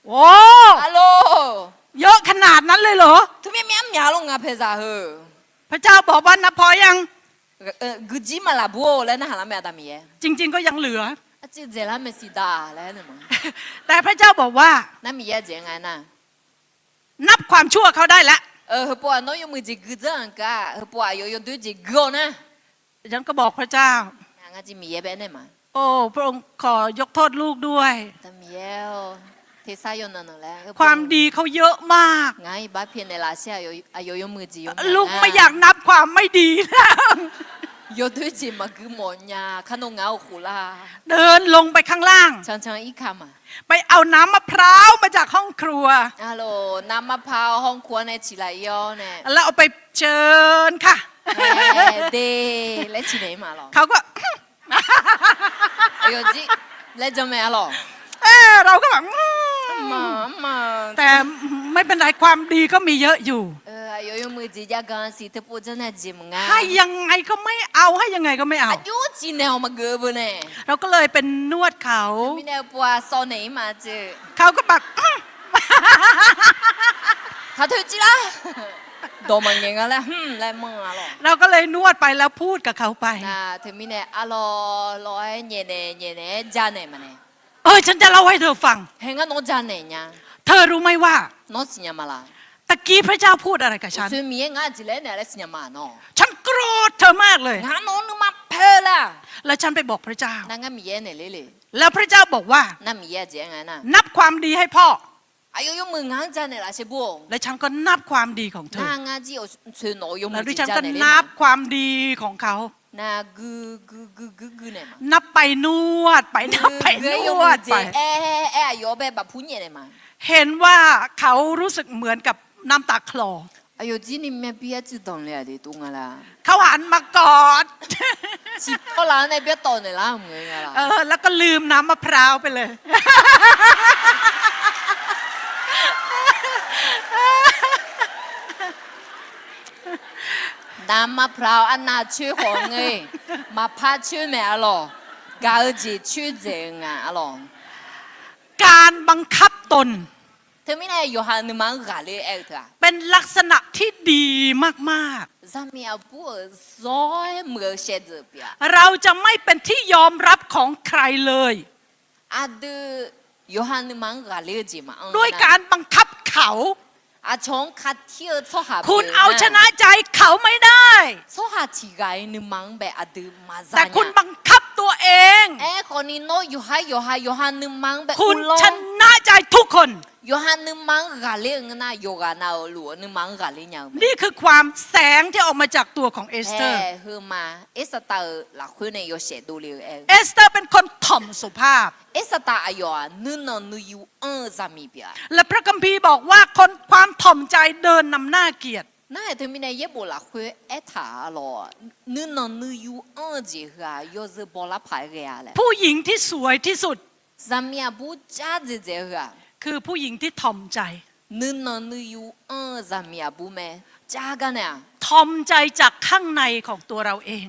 โอ้ เยอะขนาดนั้นเลยเหรอ Teu myav myav arlawr nga paeqzaq heu. พระเจ้าบอกว่านับพอยัง Guijir maqlaf bur-or laer narhaq lar mae, Aqda Miqyaer. จริงๆก็ยังเหลือ Arciv dzaeqlar mae siq da laer aer nae ma. แต่พระเจ้าบอกว่า Nar Miqyaer jeq nga nar, นับความชั่วเขาได้แล้ว Heupov-aq nawr yawmuiq jeq gui dzeur-anr gar, heupov aqyawf yawdoer jeq gui-awr nar. ฉันก็บอกพระเจ้า Ngar jir Miqyaer bae aer nae ma. โอ้ พระองค์ขอยกโทษลูกด้วย Aqda Miqyaer-or, tersar yawnan nan laer, ความดีเขาเยอะมาก Ngar-iq bar pyaeqnaeq laf shaer, aqyawf yawmuiq jeq yawmuiq ลูกไม่อยากนับความไม่ดีแล้ว Yawdoer jeq maqgui mawf nya kar nawr ngar-awr khof lar. เดินลงไปข้างล่าง Cancan irkar ma. ไปเอาน้ำมะพร้าวมาจากห้องครัว Arlawq, น้ำมะพร้าว hawrkawr-anr nae ciqlaf ir-awr nae, แล้วเอาไปเชิญค่ะ Aer de laer ciqnaeq ir ma lawq. เขาก็ Aqyawf jir laer jan mae arlawq. เออ เราก็แบบ แต่ไม่เป็นไร ความดีก็มีเยอะอยู่ Aqyawf yawmuiq jeq jav ganq siq teupov janr nae jeq maqnga. ให้ยังไงก็ไม่เอา ให้ยังไงก็ไม่เอา Aqjox ciqnaeq-awq maqgeuf-eu beu nae. เราก็เลยไปนวดเขา Teumirnae heupov-aq sawv naeq ir ma jeq. เขาก็แบบ Taq teu civ lar. Dawq maqngaeq nga laer hmr laer manr-a lawq. เราก็เลยนวดไปแล้วพูดกับเขาไป Nar teumirnae arlawq lawq-aer nyaef naeq nyaef naeq-aer janaeq maqnaeq. เออ ฉันจะเล่าให้เธอฟัง Hae ngar nawq-anr janaeq nya. เธอรู้ไหมว่า Nawr siqnya ma laf? ตะกี้พระเจ้าพูดอะไรกับฉัน Uqshoe Miqyaer ngar jeq laer naeq laer siqnya ma nawr? ฉันโกรธเธอมากเลย Ngar nawq-anr nuima paer lar. แล้วฉันไปบอกพระเจ้า Nar ngar Miqyaer naeq ler le. แล้วพระเจ้าบอกว่า Nar Miqyaer jeq-aer nga nar, นับความดีให้พ่อ Aqyawf yawmuiq ngaq-anr janaeq laf shaer bur-awq. และฉันก็นับความดีของเธอ Nar ngar jir-awq, แล้วดิฉันก็นับความดีของเขา Nar gui gui gui gui gui naeq ma. นับไปนวดไป นับไปนวดไป Gui gui-aer yawmuiq jeq aer aer aqyawf-anr bae bafpur nyaef naeq ma. เห็นว่าเขารู้สึกเหมือนกับน้ำตาคลอ Aqyawf jir ni myav bi arcuiv danqle-aq de tov nga la. เขาหันมากอด Ciqpawr laf-anr nae byartawv naeq lar mq-eu nga la. เออ แล้วก็ลืมน้ำมะพร้าวไปเลย Nar marpra-awr arnav coer khawf ngeur-ir, maqpar coer mae arlawq. Gaq-eu jeq coer dzaeq-eu nga arlawq. การบังคับตน Teumirnae yawqha nuima-anr ghaqler-eu aer-eu teu-aq, เป็นลักษณะที่ดีมากๆ Zaqmiq aqbur-euq zawr-aer muiq-eu shaevdzeuf pyeuf-a. เราจะไม่เป็นที่ยอมรับของใครเลย Aqdui yawqha nuima-anr ghaqler-eu jeq maqanr-eu nar, ด้วยการบังคับเขา aqcawq-anr katir-eu tsawrhaq pyeuf-eu nar, คุณเอาชนะใจเขาไม่ได้ tsawrhaq tiq ghaq-iq nuima-anr bae aqdui maqza nya. แต่คุณบังคับตัวเอง Aerkhawf ni nawr yawqha yawqha yawqha nuima-anr bae uvlanr, คุณชนะใจทุกคน yawqha nuima-anr ghaqler-eu ngeur nar, yawqghaq nav-euq luf-eu nuima-anr ghaqler nya-eu mae. นี่คือความ แสงที่ออกมาจากตัวของเอสเธอร์ Aer, heuma Ersaqtav-euq lafkhoer nae yawshaef dovle-eu aer-eu. เอสเธอร์เป็นคนถ่อมสุภาพ Ersaqtav aqyawf-aq nuinanq nuiyu anr-eu zaqmiq pyeuf-a. และพระคัมภีร์บอกว่าคน ความถ่อมใจเดินนำหน้าเกียรติ Nar-aq teumirnae yaerbof lafkhoer aertaq-a lawq, nuinanq nuiyu anr-eu jeq heu-aq yawzeu bawlar paq-aer ghae-a laer. ผู้หญิงที่สวยที่สุด Zaqmiq aqbur jar dzaeqdzaeq-eu heu-aq, คือผู้หญิงที่ถ่อมใจ nuinanq nuiyu anr-eu zaqmiq aqbur mae. Jar gar nae-aq, ถ่อมใจจากข้างในของตัวเราเอง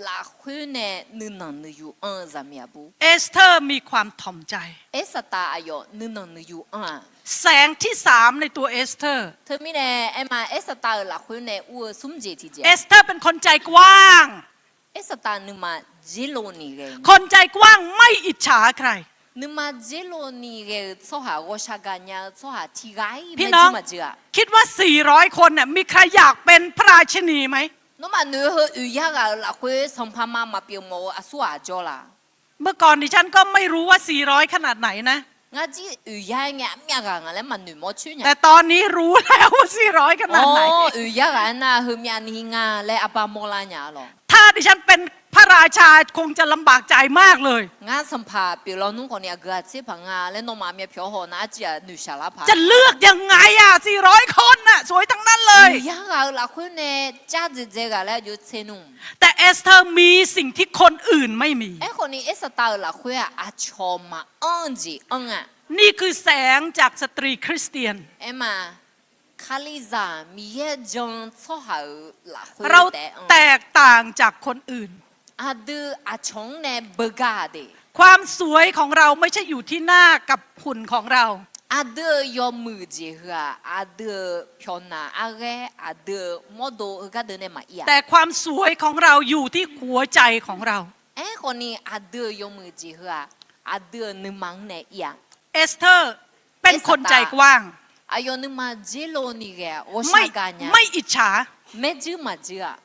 lafkhoer nae nuinanq nuiyu anr-eu zaqmiq aqbur. เอสเธอร์มีความถ่อมใจ Ersaqtav aqyawf nuinanq nuiyu anr-aq, แสงที่สามในตัวเอสเธอร์ Teumirnae aerma Ersaqtav-euq lafkhoer nae ur-eu smr jeq tiqjeq-aq, เอสเธอร์เป็นคนใจกว้าง Ersaqtav nuima dzer lov ni ghae-eu, คนใจกว้างไม่อิจฉาใคร nuima dzer lov ni ghae-eu tsawrhaq, ghawqshaq gaqnya-eu tsawrhaq tiq ghaq-ir พี่น้อง maqjir maqjir-aq. คิดว่าสี่ร้อยคนเนี่ย มีใครอยากเป็นพระราชินีไหม Nawmaf noeq-eu heu oeq yar ghaq-euq lafkhoer sanqpaq ma maqpyeuf mawf-eu aqsur ghaq jawr la? เมื่อก่อนดิฉันก็ไม่รู้ว่าสี่ร้อย ขนาดไหนนะ Ngar jir oeq yar-aer ngae armyav ghaq nga laer maqnoeq mawr coer nya. แต่ตอนนี้รู้แล้วว่าสี่ร้อย ขนาดไหน Or, oeq yar ghaq-aer nar heumyav ni nga laer arbar mawrlar nya-a lawq. ถ้าดิฉันเป็น พระราชาคงจะลำบากใจมากเลย Ngar sanqpaq pyeuflar nmr khawfni aqgeu aqtser paq nga laer nawmaf myavpyawq haw nar arciv-aq noeqshaq lar paq. จะเลือกยังไงอะ สี่ร้อยคนน่ะ สวยทั้งนั้นเลย Yarghaq-eu lafkhoer nae car dzaedzae ghaq laer aqjox tser nmr. แต่เอสเธอร์มีสิ่งที่คนอื่นไม่มี Aerkhawfni Ersav tav-euq lafkhoer-aq aqcawq maqanr jeq anr nga. นี่คือแสงจากสตรีคริสเตียน Aerma, Kalizaq Miqyaer jan-eu tsawrhaq-euq lafkhoer taef-aer anr. เราแตกต่างจากคนอื่น Aqdui aqcawq-anr nae beugar de. ความสวยของเราไม่ใช่อยู่ที่หน้ากับหุ่นของเรา Aqdui-euq yawmuiq jeq heu-aq aqdui-euq pyawqnaq arghaer aqdui-euq mawrdo heugar deuq nae maqir-a. แต่ความสวยของเราอยู่ที่หัวใจของเรา Aerkhawfni aqdui-euq yawmuiq jeq heu-aq aqdui-euq nuima-anr nae ir-a. เอสเธอร์เป็นคนใจกว้าง Aqyawf nuima dzer lov ni ghae-aq ghawqshaq gaq nya. ไม่อิจฉา Maerjuir maqjuir-aq.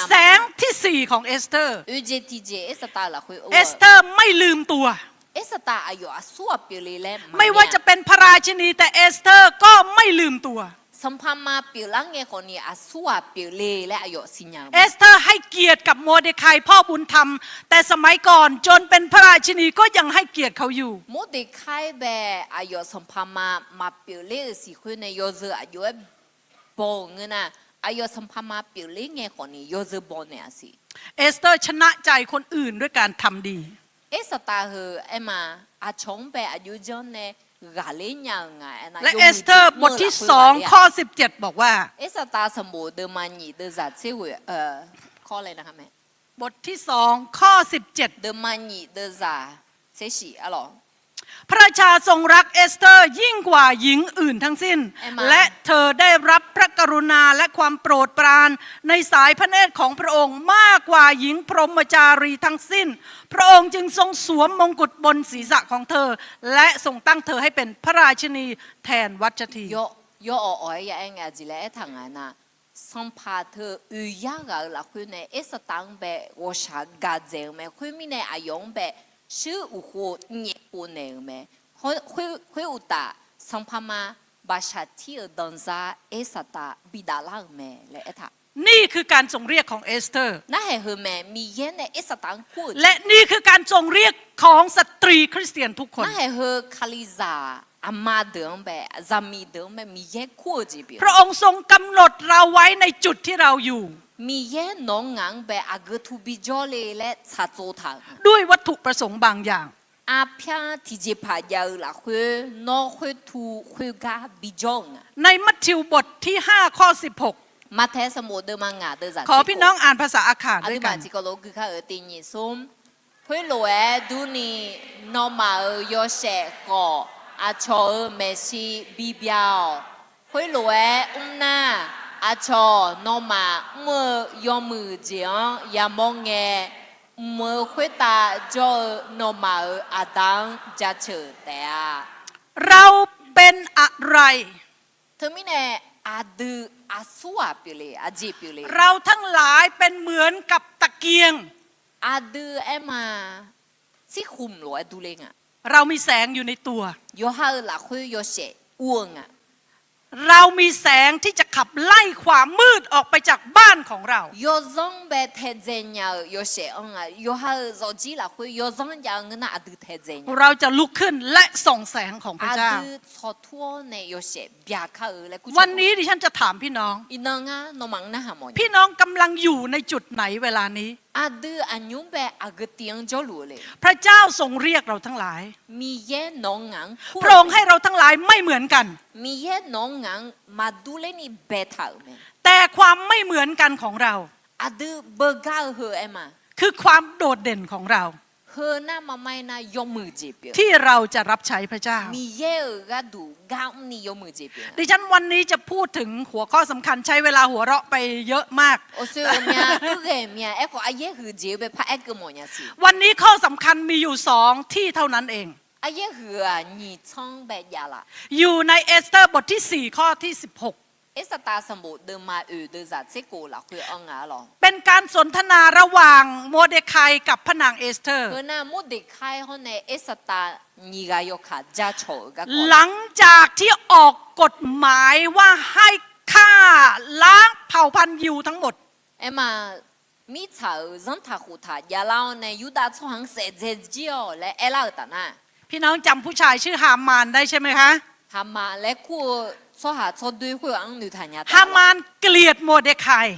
แสงที่สี่ของเอสเธอร์ Oejeq tiqjeq Ersav tav-euq lafkhoer เอสเธอร์ไม่ลืมตัว Ersav tav aqyawf aqsurghaq pyeufle laer maq. ไม่ว่าจะเป็นพระราชินี แต่เอสเธอร์ก็ไม่ลืมตัว Sanqpaq ma pyeuflar ngae khawfni aqsurghaq pyeufle laer aqyawf siqnya-eu. เอสเธอร์ให้เกียรติกับโมเดคายพ่อบุญธรรม แต่สมัยก่อนจนเป็นพระราชินีก็ยังให้เกียรติเขาอยู่ Mordekai bae aqyawf sanqpaq ma maqpyeufler-euq siq khoer nae yawzeu aqjox-aer baw-euq ngeur nar, aqyawf sanqpaq ma pyeufler ngae khawfni yawzeu baw naeq-a siq. เอสเธอร์ชนะใจคนอื่นด้วยการทำดี Ersav tav heu aerma, aqcawq-anr bae aqjox janr nae ghaqler nya-euq nga aernar. และเอสเธอร์บทที่สอง ข้อสิบเจ็ด บอกว่า Ersav tav sanqbof deuvma nyiq deuvzaq tser ghoeq, kawr laer nar kar mae. บทที่สอง ข้อสิบเจ็ด Deuvma nyiq deuvzaq tser shiq arlawq. พระราชาทรงรักเอสเธอร์ยิ่งกว่าหญิงอื่นทั้งสิ้น และเธอได้รับพระกรุณาและความโปรดปรานในสายพระเนตรของพระองค์มากกว่าหญิงพรหมจารีทั้งสิ้น พระองค์จึงทรงสวมมงกุฎบนศีรษะของเธอ และทรงตั้งเธอให้เป็นพระราชินีแทนวัชชที Yaw, yaw awq awq-aer ya aer ngae aqjeq laer aertaq nga nar, sanqpaq teu oeq yar ghaq-euq lafkhoer nae Ersav tav-anr bae ghawqshaq gaq dzaeq-eu mae. Khoermirnae aqyawf-anr bae shuir uqkhov nyaef khov naeq-euq mae. Khoer uqtaf, sanqpaq ma baqshaq tir-euq danzar Ersav tav bidavlar-euq mae laer aertaq. นี่คือการทรงเรียกของเอสเธอร์ Narhaq heu mae, Miqyaer nae Ersav tav-anr kur-eu. และนี่คือการทรงเรียกของสตรีคริสเตียนทุกคน Narhaq heu Kalizaq aqma deuq-anr bae, zaqmiq deuq-anr bae Miqyaer kur-eu jeq pyeuf. พระองค์ทรงกำหนดเราไว้ในจุดที่เราอยู่ Miqyaer nawq-anr ngaq-anr bae aqgeu tu bijawr le laer tsaqtsov taq-euq. ด้วยวัตถุประสงค์บางอย่าง Arpyar tiqjeqpaq jav-eu lafkhoer nawr khoertu khoergar bijawr-euq nga. ในมัทธิวบทที่ห้า ข้อสิบหก Maqtaeq sanqbof deuvma ngaq deuvzaq tser kawq. ขอพี่น้องอ่านภาษาอาข่าด้วยกัน Aqduimaf tiqkawv lof gui kar-euq tiq nyiq smr. Khoerlof-aer durni, nawmaf-euq yawshaef khawf aqcawq-euq maeqshi bibya-awq. Khoerlof-aer mrnar, aqcawq nawmaf mr-eu yawmuiq jeq-anr yamawr ngae, mq-euq khoertav jawr-eu nawmaf-euq Aqda-anr jaceuq taef-a. เราเป็นอะไร Teumirnae aqdui aqsurghaq pyeufle, aqjeq pyeufle. เราทั้งหลายเป็นเหมือนกับตะเกียง Aqdui aerma, tsirkhmq lof-aer durler nga. เรามีแสงอยู่ในตัว Yawqha-euq lafkhoer yawshaef ur-eu nga. เรามีแสงที่จะขับไล่ความมืดออกไปจากบ้านของเรา Yawzanr bae taedzae nya-eu yawshaef anr nga. Yawqha-euq zawqjir lafkhoer yawzanr jav-eu ngeur nar aqdui taedzae nya. เราจะลุกขึ้นและส่องแสงของพระเจ้า Aqdui tsawqtur-awr nae yawshaef byaqkar-eu laer kur. วันนี้ดิฉันจะถามพี่น้อง Iqnan ngar nawmaf-anr narhaq mawf nya. พี่น้องกำลังอยู่ในจุดไหนเวลานี้ Aqdui aqnymr bae aqgeu tiv-anr jawrluf-eu le. พระเจ้าทรงเรียกเราทั้งหลาย Miqyaer nawq-anr ngaq-anr kur-eu. พระองค์ให้เราทั้งหลายไม่เหมือนกัน Miqyaer nawq-anr ngaq-anr maqdurler ni baetaq-euq mae. แต่ความไม่เหมือนกันของเรา Aqdui beugar-eu heu aerma, คือความโดดเด่นของเรา Heu nar maqmae nar yawmuiq jeq pyeuf. ที่เราจะรับใช้พระเจ้า Miqyaer-euq gharduq gar mrni yawmuiq jeq pyeuf. ดิฉันวันนี้จะพูดถึงหัวข้อสำคัญ ใช้เวลาหัวเราะไปเยอะมาก Awqsoe ghawqmya, uqghae mya, aerkhawf aqyaer huiq jeq-eu bae par aer keuv mawf nya siq. วันนี้ข้อสำคัญมีอยู่สองที่เท่านั้นเอง Aqyaer huiq-aq nyiq tsanr bae jav laf. อยู่ในเอสเธอร์บทที่สี่ ข้อที่สิบหก Ersav tav sanqbof deuvma oeq deuvzaq tser kov lafkhoer anr nga lawq. เป็นการสนทนาระหว่างโมเดคายกับพระนางเอสเธอร์ Heu nar Mordekai hawr nae Ersav tav nyiq ghaq yawkaq jacawq-euq garkawv. หลังจากที่ออกกฎหมายว่าให้ฆ่าล้างเผ่าพันธุ์ยิวทั้งหมด Aerma, mirtsaq-euq zanrtaq khoftaq javlar-awr nae Yurdav tsawrhaq-anr saef dzae jir-awq laer aerlar-euq taf nar, พี่น้องจำผู้ชายชื่อฮามานได้ใช่ไหมคะ Haqmaf laer kur-eu tsawrhaq tsawrdoer khoer-anr noeqtaq nya taf. ฮามานเกลียดโมเดคาย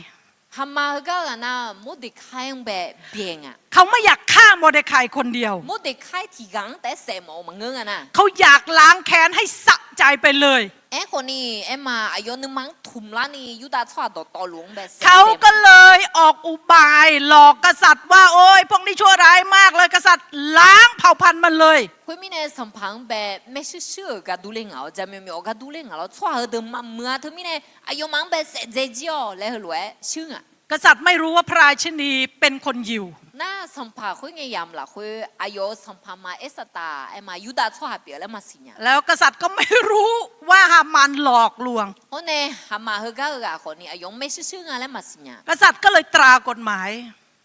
Haqmaf heugar-eu ghaq nar Mordekai-anr bae byaeq nga. เขาไม่อยากฆ่าโมเดคายคนเดียว Mordekai tiq ghaq-anr taef-aer saef mawf-eu maqngeur nga nar. เขาอยากล้างแค้นให้สะใจไปเลย Aerkhawf ni, aerma aqyawf nuima-anr tmq larni Yurdav tsawrhaq dawqtawvluf-anr bae saef เขาก็เลยออกอุบายหลอกกษัตริย์ว่า โอ๊ย พวกนี้ชั่วร้ายมากเลย กษัตริย์ล้างเผ่าพันธุ์มันเลย Khoermirnae, sanqpaq-anr bae maershuir shuir-euq gar durler ngaq-awr, jaqmyawf myawf-eu gar durler ngaq lawr, tsawrhaq heudeuq maqmuiq-a teumirnae, aqyawfmaf-anr bae saef dzae jir-awq laer heulof-aer shuir ngaq. กษัตริย์ไม่รู้ว่าพระราชินีเป็นคนยิว Nar sanqpaq khoerngae yamq lafkhoer, aqyawf-euq sanqpaq ma Ersaqtaq aerma Yurdav tsawrhaq pyeuf laer maqsiq nya. แล้วกษัตริย์ก็ไม่รู้ว่าฮามานหลอกลวง Hawr nae, Haqmaf heugar-eu ghaq khawf ni aqyawf-anr maershuir shuir nga laer maqsiq nya. กษัตริย์ก็เลยตรากฎหมาย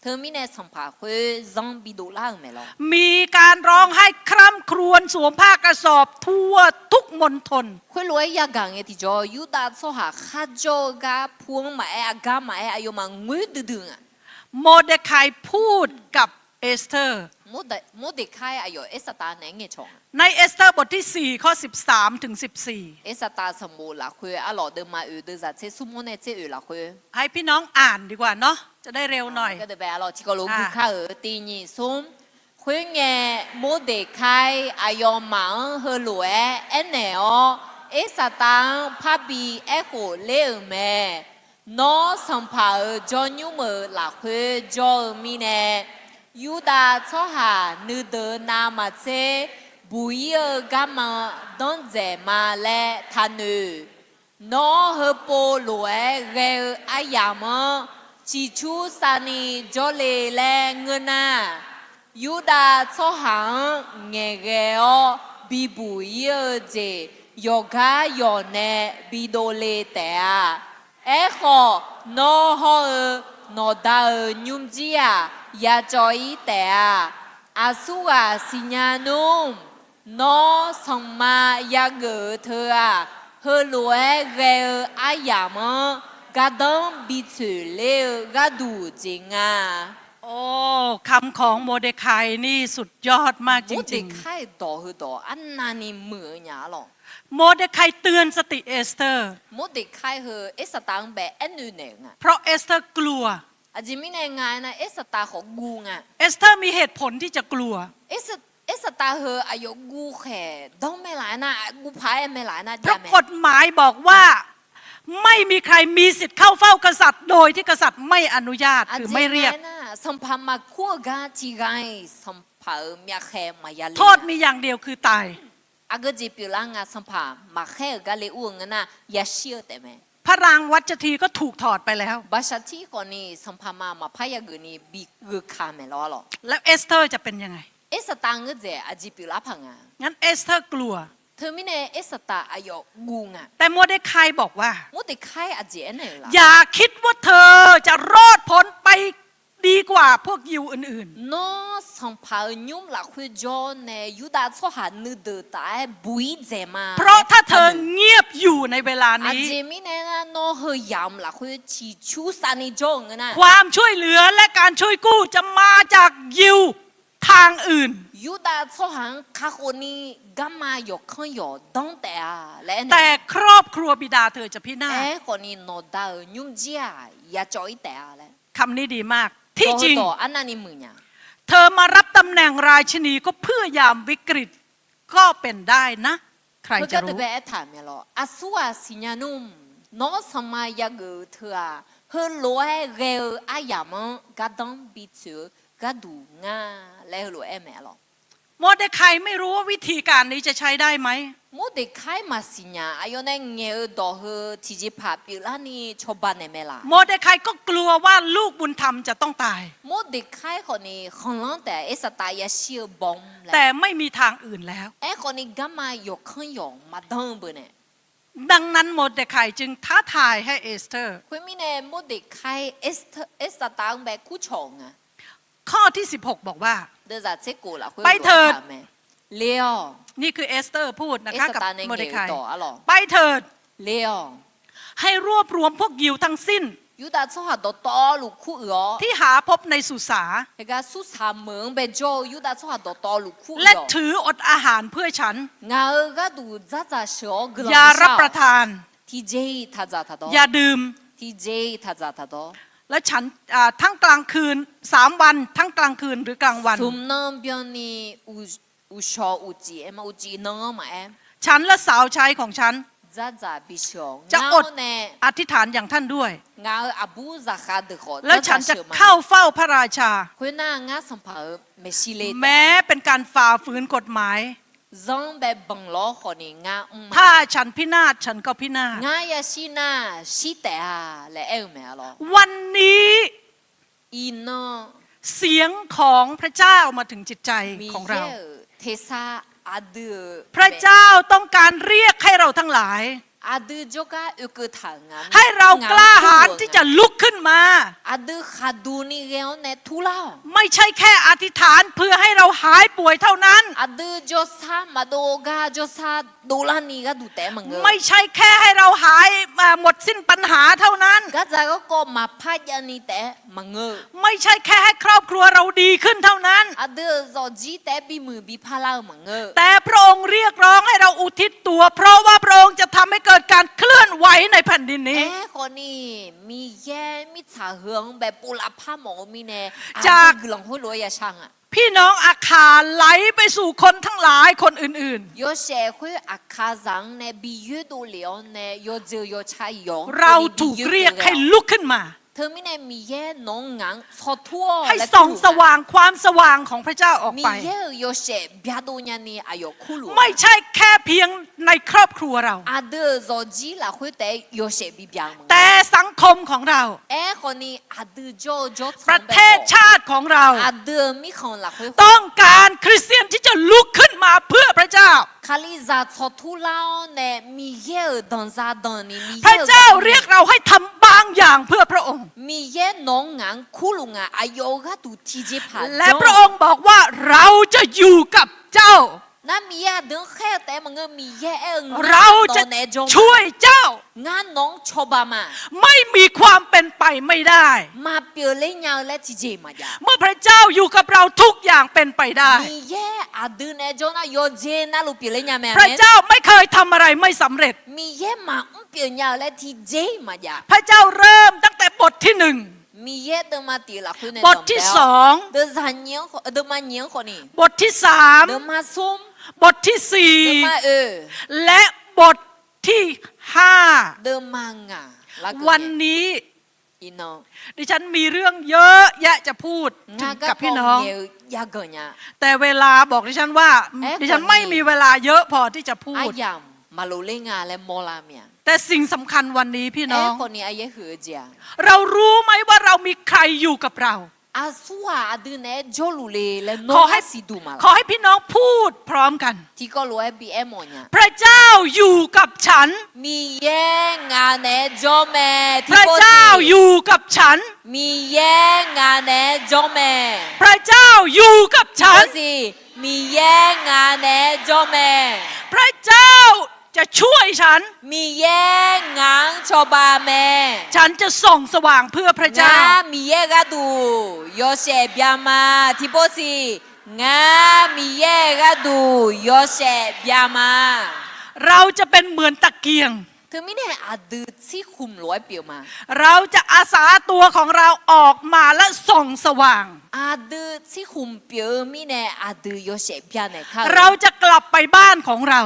Teumirnae sanqpaq khoer zanr bidov lar-euq maeq lawr. มีการร้องไห้คร่ำครวญสวมผ้ากระสอบทั่วทุกมณฑล Khoerlof-aer yagaq ngae tiqjawr, Yurdav tsawrhaq kharjawr-eu gar pu-anr maqaer, aqgar maqaer, aqyawfmaf ngoer duidui nga. โมเดคายพูดกับเอสเธอร์ Mordekai aqyawf Ersaqtaq naeq-aer ngaeqcawq nga. ในเอสเธอร์บทที่สี่ ข้อสิบสามถึงสิบสี่ Ersaqtaq sanqbof lafkhoer arlawq deuvma oeq deuvzaq tser smr-anr nae tser oeq lafkhoer ให้พี่น้องอ่านดีกว่าเนาะ จะได้เร็วหน่อย Gardeuq bae arlawq tiqkawv lof gui kar-euq tiq nyiq smr. Khoerngae, Mordekai aqyawfmaf-anr heulof-aer aernaeq-awr, Ersaqtaq-anr parbi aerkhof ler-euq mae. Nawr, sanqpaq-euq jawrnymr-euq lafkhoer jawr-eu mirnae, Yurdav tsawrhaq nuideuq navmaqtser buq-ir-eu garma danr dzaeq ma laer taqnoeq. Nawr, heupov lof-aer ghae-eu aryamq-anr ciqcur savni jawrle laer ngeur nar, Yurdav tsawrhaq-anr ngaeqghae-awr bibuq-ir-eu jeq yawqgar yawq nae bidov le taef-a. Aerkhawf, nawr hawr-eu nawqda-euq nymrjir-aq, yacawv-ir taef-a. Aqsurghaq siqnya nmr. Nawr, sanqma yageuf-eu teu-aq, heulof-aer ghae-eu aryamq-anr gardanr bitsoeq ler-eu gharduq jeq nga. โอ้ คำของโมเดคายนี่สุดยอดมากจริงๆ Mordekai-euq dawq heudawq arnavni muiq-eu nya arlawq. โมเดคายเตือนสติเอสเธอร์ Mordekai heu Ersaqtaq-anr bae aernoeq naeq-euq nga. เพราะเอสเธอร์กลัว Aqjeq mirnae nga aernar, Ersaqtaq khawf guv nga. เอสเธอร์มีเหตุผลที่จะกลัว Ersaqtaq heu aqyawf guv khaeq danr mae laf aernar, guv paq-aer mae laf aernar jav mae. เพราะกฎหมายบอกว่าไม่มีใครมีสิทธิ์เข้าเฝ้ากษัตริย์โดยที่กษัตริย์ไม่อนุญาต คือไม่เรียก Aqjeq mirnae aernar, sanqpaq maqkur-eu gar tiq ghaq-iq sanqpaq-euq myavkhaeq maqya le. โทษมีอย่างเดียวคือตาย Aqgeu jeq pyeuflar nga, sanqpaq maqkhaer-euq gar le ur-eu ngeur nar, yashir-eu taef mae. พระรางวัชรทีก็ถูกถอดไปแล้ว Baqshaqtir khawfni sanqpaq ma maqpar yageuf ni bi gheuka maeq lawr arlawq. แล้วเอสเธอร์จะเป็นยังไง Ersaqtaq ngeur dzaeq aqjeq pyeuflar paq nga. งั้นเอสเธอร์กลัว Teumirnae Ersaqtaq aqyawf guv nga. แต่โมเดคายบอกว่า Mordekai aqjeq aernaeq-eu la. อย่าคิดว่าเธอจะรอดพ้นไปดีกว่าพวกยิวอื่นๆ Nawr, sanqpaq-euq nymr lafkhoer jawr nae Yurdav tsawrhaq nuideuq taf-aer buq-ir dzaeq ma. เพราะถ้าเธอเงียบอยู่ในเวลานี้ Aqjeq mirnae aernar, nawr heu yamq lafkhoer ciqcur savni jawr-euq ngeur nar, ความช่วยเหลือและการช่วยกู้จะมาจากยิวทางอื่น Yurdav tsawrhaq-anr kakhof ni garma yawqkanr yawq danr taef-a laer aernaeq. แต่ครอบครัวบิดาเธอจะพินาศ Aerkhawfni nawqda-euq nymrjir-aq yacawv-ir taef-a laer. คำนี้ดีมาก ที่จริง Dawq heudawq arnavni muiq nya. เธอมารับตำแหน่งราชินีก็เพื่อยามวิกฤตก็เป็นได้นะ ใครจะรู้ Heugar deuq bae aertaq mae lawr. Aqsurghaq siqnya nmr. Nawr sanqma yageuf-eu teu-aq, heulof-aer ghae-eu aryamq-anr gardanr bitsoeq-eu gharduq nga laer heulof-aer mae lawr. โมเดคายไม่รู้ว่าวิธีการนี้จะใช้ได้ไหม Mordekai maqsiq nya, aqyawf nae ngaeq-eu dawq heu tiqjeqpaq pyeuflarni cawba naeq mae laf. โมเดคายก็กลัวว่าลูกบุญธรรมจะต้องตาย Mordekai khawfni khanqlanr taef-a Ersaqtaq yashir-eu baw-anr laer. แต่ไม่มีทางอื่นแล้ว Aerkhawfni garma yawqkanr yawq maqdanr-eu beunae. ดังนั้นโมเดคายจึงท้าทายให้เอสเธอร์ Khoermirnae, Mordekai Ersaqtaq-anr bae kurcawq-euq nga. ข้อที่สิบหกบอกว่า Deuvzaq tser khof lafkhoer ไปเถิด Le-awq. นี่คือเอสเธอร์พูดนะคะ Ersaqtaq nae ngaeq-eu dawq arlawq. ไปเถิด Le-awq. ให้รวบรวมพวกยิวทั้งสิ้น Yurdav tsawrhaq dawqtawvluf kuruiq-awr, ที่หาพบในสุสาน heugar sursaq meuq-anr baejawr-eu Yurdav tsawrhaq dawqtawvluf kuruiq-awr, และถืออดอาหารเพื่อฉัน ngaq-euq gharduq dzardzaq sheuq-awr guiqlanq อย่ารับประทาน maqshar-awq. Tiqjeq-iq taqdzaq taqdawr. อย่าดื่ม Tiqjeq-iq taqdzaq taqdawr. แล้วฉัน อ่า ทั้งกลางคืน สามวัน ทั้งกลางคืนหรือกลางวัน smq nan byanni uqshawq uqcif aer ma, uqcif nan-anr maqaer, ฉันและสาวใช้ของฉัน dzardzaq bisheuq-awq. จะอด ngar-awr nae อธิษฐานอย่างท่านด้วย ngaq-euq aqbur zaqkhav deuq khawf แล้วฉันจะเข้าเฝ้าพระราชา khoernar ngar sanqpaq-euq maeqshi le taef, แม้เป็นการฝ่าฝืนกฎหมาย zanr bae banq lawr khawfni ngar mr-a. ถ้าฉันพินาศ ฉันก็พินาศ Ngar yashir nar shir taef-a laer aer-eu mae arlawr. วันนี้ Iqnan เสียงของพระเจ้ามาถึงจิตใจของเรา Miqyaer-euq tersar aqdui-euq พระเจ้าต้องการเรียกให้เราทั้งหลาย aqdui jawrgar oekeuv taq-euq nga ให้เรากล้าหาญที่จะลุกขึ้นมา aqdui khaqduq ni ghae-awr nae turlar-awq. ไม่ใช่แค่อธิษฐานเพื่อให้เราหายป่วยเท่านั้น Aqdui jawrsar maqdov gar jawrsar dovlar ni gharduq taef-aer maqngeur. ไม่ใช่แค่ให้เราหาย อ่า หมดสิ้นปัญหาเท่านั้น Gardzaq garkawv maqpar javni taef-aer maqngeur. ไม่ใช่แค่ให้ครอบครัวเราดีขึ้นเท่านั้น Aqdui-euq zawqjir taef-aer bimuiq bipar lar-eu maqngeur. แต่พระองค์เรียกร้องให้เราอุทิศตัว เพราะว่าพระองค์จะทำให้เกิดการเคลื่อนไหวในแผ่นดินนี้ Aerkhawfni, Miqyaer mirtsaq heu-anr bae povlav par mawf-eu mirnae, aqdui guiqlanq khoerlof-aer yashar nga. จากพี่น้องอาคาไหลไปสู่คนทั้งหลายคนอื่นๆ Yawshaef khoer Aqkaqzaq-anr nae bi yoerdov lef-awr nae yawdzeu yawcar yawq-anr เราถูกเรียกให้ลุกขึ้นมา Teumirnae Miqyaer nawq-anr ngaq-anr tsawqtur-awq laer ให้ส่องสว่าง ความสว่างของพระเจ้าออกไป Miqyaer-euq yawshaef byadov nyani aqyawf kurluf-a. ไม่ใช่แค่เพียงในครอบครัวเรา Aqdui-euq zawqjir lafkhoer taef-aer yawshaef bibya maqngeur. แต่สังคมของเรา Aerkhawfni aqdui jawr-eu jawrtsanr ประเทศชาติของเรา aqdui-euq mirkhanq lafkhoer ต้องการคริสเตียนที่จะลุกขึ้นมาเพื่อพระเจ้า Kalizaq tsawqtur lar-awr nae Miqyaer-euq danqza danqni Miqyaer-euq พระเจ้าเรียกเราให้ทำบางอย่างเพื่อพระองค์ Miqyaer nawq-anr ngaq-anr kurluf nga aqyawf-euq gharduq tiqjeqpaq janr-awq. และพระองค์บอกว่าเราจะอยู่กับเจ้า Nar Miqyaer aqdui-anr khaer-eu taef-aer maqngeur, Miqyaer aer-eu เราจะช่วยเจ้า Ngar nawq-anr cawba ma. ไม่มีความเป็นไปไม่ได้ Maqpyeuf ler nya-eu laer tiqjeq maqjav. เมื่อพระเจ้าอยู่กับเราทุกอย่างเป็นไปได้ Miqyaer aqdui nae jawr nar yawqjeq navluf pyeufler nya mae. พระเจ้าไม่เคยทำอะไรไม่สำเร็จ Miqyaer maqmr pyeuf nya-eu laer tiqjeq maqjav. พระเจ้าเริ่มตั้งแต่บทที่หนึ่ง Miqyaer deuvma tiq lafkhoer nae บทที่สอง deuvma nyiq-anr khawfni, บทที่สาม deuvma smr, บทที่สี่ deuvma oeq, และบทที่ห้า deuvma ngaq. วันนี้ Iqnan ดิฉันมีเรื่องเยอะแยะจะพูดถึงกับพี่น้อง Ngar garkawv ngaeq-eu jaganq nya. แต่เวลาบอกดิฉันว่า ดิฉันไม่มีเวลาเยอะพอที่จะพูด Aryamq maqlof ler nga laer mawrlar mir-a. แต่สิ่งสำคัญวันนี้พี่น้อง Aerkhawfni aqyaer huiq-eu jeq-aq, เรารู้ไหมว่าเรามีใครอยู่กับเรา Aqsur-aq aqdui naeq-aer jawrluf le laer nawr nar siqduq maqlaq. ขอให้พี่น้องพูดพร้อมกัน Tiqkawv lof-aer bi aer mawf nya. พระเจ้าอยู่กับฉัน Miqyaer ngaq naeq-aer jawr mae. พระเจ้าอยู่กับฉัน Miqyaer ngaq naeq-aer jawr mae. พระเจ้าอยู่กับฉัน Miqyaer ngaq naeq-aer jawr mae. พระเจ้าจะช่วยฉัน Miqyaer ngaq-anr cawba mae. ฉันจะส่องสว่างเพื่อพระเจ้า Ngar Miqyaer gharduq yawshaef bya ma. Tiqpov siq, ngar Miqyaer gharduq yawshaef bya ma. เราจะเป็นเหมือนตะเกียง Teumirnae aqdui tsirkhmq lof-aer pyeuf ma. เราจะอาสาตัวของเราออกมาและส่องสว่าง Aqdui tsirkhmq pyeuf-eu mirnae aqdui yawshaef bya naeq kar-eu. เราจะกลับไปบ้านของเรา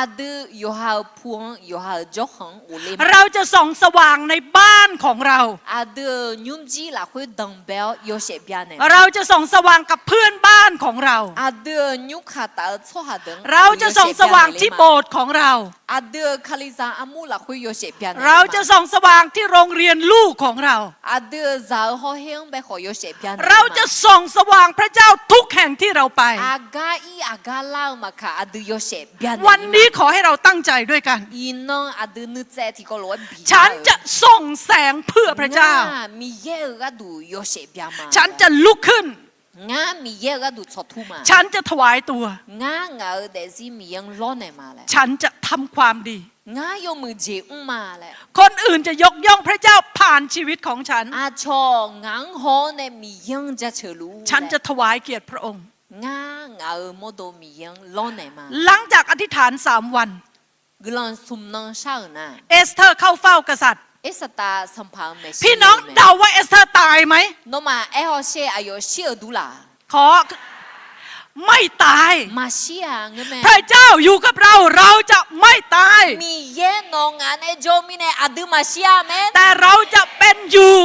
Aqdui yawqha-euq pu-anr, yawqha-euq jawrkhanq-anr ghofler ma. เราจะส่องสว่างในบ้านของเรา Aqdui-euq nymrjir lafkhoer danqbae-awr yawshaef bya naeq. เราจะส่องสว่างกับเพื่อนบ้านของเรา Aqdui-euq nymrkaq taf-eu tsawrhaq deuq-anr เราจะส่องสว่างที่โบสถ์ของเรา Aqdui-euq Kalizaq armur lafkhoer yawshaef bya naeq. เราจะส่องสว่างที่โรงเรียนลูกของเรา Aqdui-euq zaq-eu hawher-anr bae khawf yawshaef bya naeq. เราจะส่องสว่างพระเจ้าทุกแห่งที่เราไป Aqgar ir aqgar lar-eu maqkaq aqdui yawshaef bya naeq. วันนี้ขอให้เราตั้งใจด้วยกัน Iqnan aqdui nuitsaev tiqkawv lof-aer bi. ฉันจะส่องแสงเพื่อพระเจ้า Ngar Miqyaer-euq gharduq yawshaef bya ma. ฉันจะลุกขึ้น Ngar Miqyaer-euq gharduq tsawqtur ma. ฉันจะถวายตัว Ngar ngaq-euq daefzir Miqyaer-anr lawrnaeq ma laer. ฉันจะทำความดี Ngar yawmuiq jeq mr ma laer. คนอื่นจะยกย่องพระเจ้าผ่านชีวิตของฉัน Aqcawq ngaq-anr haw-awr nae Miqyaer-anr jaceuq luf-ur laer. ฉันจะถวายเกียรติพระองค์ Ngar ngaq-euq mawrdo Miqyaer-anr lawrnaeq ma. หลังจากอธิษฐานสามวัน Guiqlanq smq nan shar-euq nar, เอสเธอร์เข้าเฝ้ากษัตริย์ Ersav-aq sanqpaq-euq maeqshi พี่น้องเดาว่าเอสเธอร์ตายไหม Nawmaf aer hawsher aqyawf shir-euq dur laf? ขอ ไม่ตาย Maqshir-aq ngeur mae. พระเจ้าอยู่กับเรา เราจะไม่ตาย Miqyaer nawq ngaq nae jawr-eu mirnae aqdui maqshir-a mae. แต่เราจะเป็นอยู่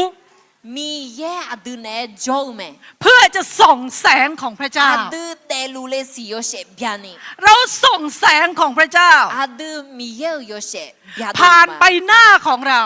Miqyaer aqdui naeq-aer jawr-eu mae. เพื่อจะส่องแสงของพระเจ้า Aqdui daefluf le siq yawshaef byani. เราส่องแสงของพระเจ้า Aqdui Miqyaer-euq yawshaef byani. ผ่านใบหน้าของเรา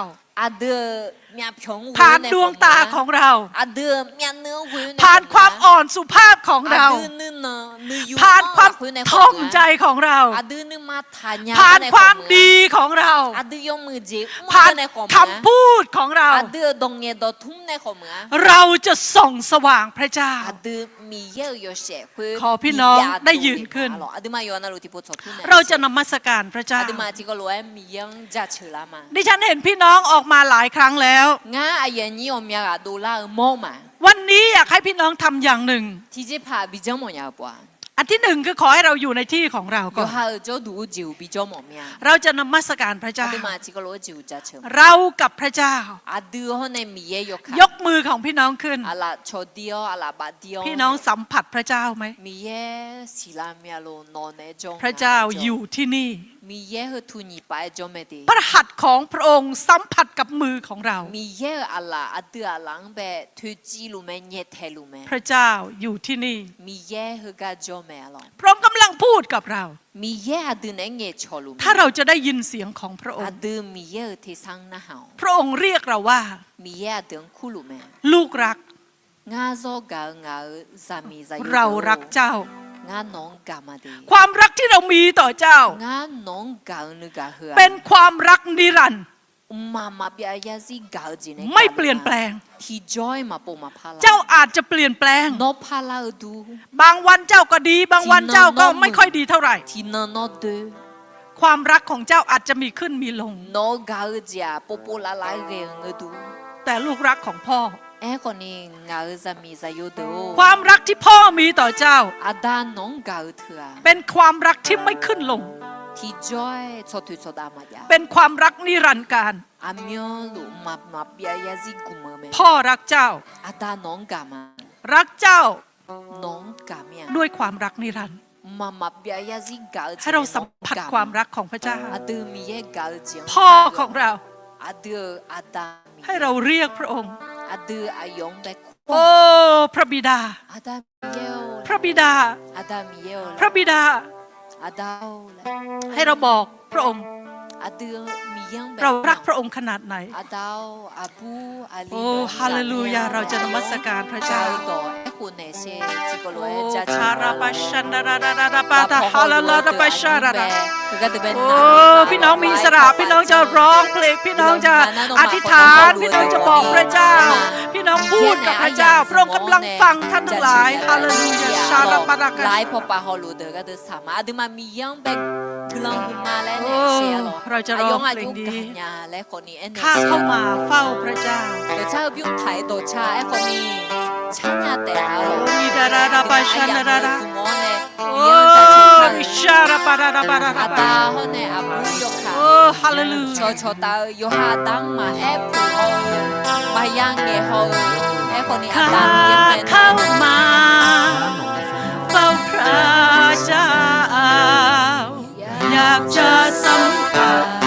Aqdui-euq myavpyawq-anr ผ่านดวงตาของเรา Aqdui-euq myavnuiv-anr ghoe-awr nae ผ่านความอ่อนสุภาพของเรา Aqdui nuinanq nuiyu-anr ผ่านความถ่อมใจของเรา Aqdui nuima taqnya-awr nae ผ่านความดีของเรา Aqdui yawmuiq jeq mr-awr nae khawf meuq-a. ผ่านคำพูดของเรา Aqdui-euq dawq ngaeq dawq tmr nae khawf meuq-a. เราจะส่องสว่างพระเจ้า Aqdui Miqyaer-euq yawshaef khoer ขอพี่น้องได้ยืนขึ้น Aqduimaf yawqha navluf tiqpov tsawq tmr nae. เราจะนมัสการพระเจ้า Aqduimaf tiqkawv lof-aer Miqyaer-anr jaceuq lar ma. ดิฉันเห็นพี่น้องออกมาหลายครั้งแล้ว Ngar aqyuif aqnyir ghawqmya ghaq dovlar-eu mawr ma. วันนี้อยากให้พี่น้องทำอย่างหนึ่ง Tiqjeqpaq bijanr mawfnya-eu pov-a. อันที่หนึ่งคือขอให้เราอยู่ในที่ของเราก่อน Yawqha-euq jawrduq-eu jeq-euq bijawr mawf mya. เราจะนมัสการพระเจ้า Aqduimaf tiqkawv lof-aer jeq-euq jaceuq ma. เรากับพระเจ้า Aqdui hawr nae Miqyaer yawkaq. ยกมือของพี่น้องขึ้น Aqlaf cawqdir-awr aqlaf bafdir-awr. พี่น้องสัมผัสพระเจ้าไหม Miqyaer siqlar mya lor nawq naeq-aer jawr nga. พระเจ้าอยู่ที่นี่ Miqyaer heu tu nyiq paf-aer jawr mae de. พระหัตถ์ของพระองค์สัมผัสกับมือของเรา Miqyaer-euq aqlaf aqdui aqlaf-anr bae toeqciv luf mae nyaeftaeq luf mae. พระเจ้าอยู่ที่นี่ Miqyaer heugar jawr mae-a lor. พระองค์กำลังพูดกับเรา Miqyaer aqdui naeq-aer ngaeqcawq luf mae. ถ้าเราจะได้ยินเสียงของพระองค์ Aqdui Miqyaer-euq tersar-anr narhaq-awq. พระองค์เรียกเราว่า Miqyaer aqdui-anr kurluf mae. ลูกรัก Ngar zawr gaq-eu ngaq-euq zaqmiq zaqyo-or. เรารักเจ้า Ngar nawq-anr gaq ma de. ความรักที่เรามีต่อเจ้า Ngar nawq-anr gaq-eu nuigaq heu-aq. เป็นความรักนิรันดร์ Mqmaq maqbyav yarzir gaq-eu jeq nae ไม่เปลี่ยนแปลง tiqjawr-aer maqpov maqpar lar. เจ้าอาจจะเปลี่ยนแปลง Nawr parlar-eu dur. บางวันเจ้าก็ดี บางวันเจ้าก็ไม่ค่อยดีเท่าไหร่ Tiqnan nawr doer. ความรักของเจ้าอาจจะมีขึ้นมีลง Nawq-eu gaq-eu jeq-aq povpov lavlav-aer ghae-eu ngeur dur. แต่ลูกรักของพ่อ Aerkhawf ni ngaq-euq zaqmiq zaqyo deuq-or. ความรักที่พ่อมีต่อเจ้า Aqda nawq-anr gaq-eu teu-aq. เป็นความรักที่ไม่ขึ้นลง Tiqjawr-aer tsawqtoeq tsawqdav maqjav. เป็นความรักนิรันดร์กาล Aqmyanluf mqmaq maqbyav yarzir gmq-eu mae. พ่อรักเจ้า Aqda nawq-anr gaq ma. รักเจ้า Nawq-anr gaq mir-a. ด้วยความรักนิรันดร์ Mqmaq maqbyav yarzir gaq-eu jeq nae nawq-anr gaq ma. ให้เราสัมผัสความรักของพระเจ้า Aqdui Miqyaer gaq-eu jeq-anr พ่อของเรา Aqdui-euq aqda Miqyaer. ให้เราเรียกพระองค์ Aqdui aqyawf-anr bae kur. โอ้ พระบิดา Aqda Miqyaer-or. พระบิดา Aqda Miqyaer-or. พระบิดา Aqda-or laer. ให้เราบอกพระองค์ Aqdui Miqyaer-anr bae เรารักพระองค์ขนาดไหน Aqda-or aqbur aqli โอ้ ฮาเลลูยา เราจะนมัสการพระเจ้า Gaq-eu dawq aerkhof naeq shae tiqkawv lof-aer jaceuq ma. โอ้ คาราบาชันดาราดาราดาปาตาฮาลาลาดาปาชาราดา โอ้ พี่น้องมีอิสระ พี่น้องจะร้องเพลง พี่น้องจะอธิษฐาน พี่น้องจะบอกพระเจ้า พี่น้องพูดกับพระเจ้า พระองค์กำลังฟังท่านทั้งหลาย ฮาเลลูยา ชาราปาราดา Aqduimaf Miqyaer-anr bae guiqlanq huiqma laer naeq shae-a lor. เราจะร้องเพลงนี้ Aqyawf-anr aqjox gaqnya laer khawf ni aernaeq shae-a lor. ข้าเข้ามาเฝ้าพระเจ้า Dawqcar heu bymr taq-aer dawqcar aerkhawf ni carnya taef-a lor. Aqyawf-anr aqyawf-anr zmq-awr nae Miqyaer-anr jaceuq kar-eu. Aqda hawr nae aqbur yawkaq. Cawqcawq taf-eu yawqha aqda-anr maqaer puq haw-eu, maqya ngaeq haw-eu, aerkhawf ni aqda Miqyaer-anr bae nar-eu. ข้าเข้ามาเฝ้าพระเจ้า อยากจะสัมผัส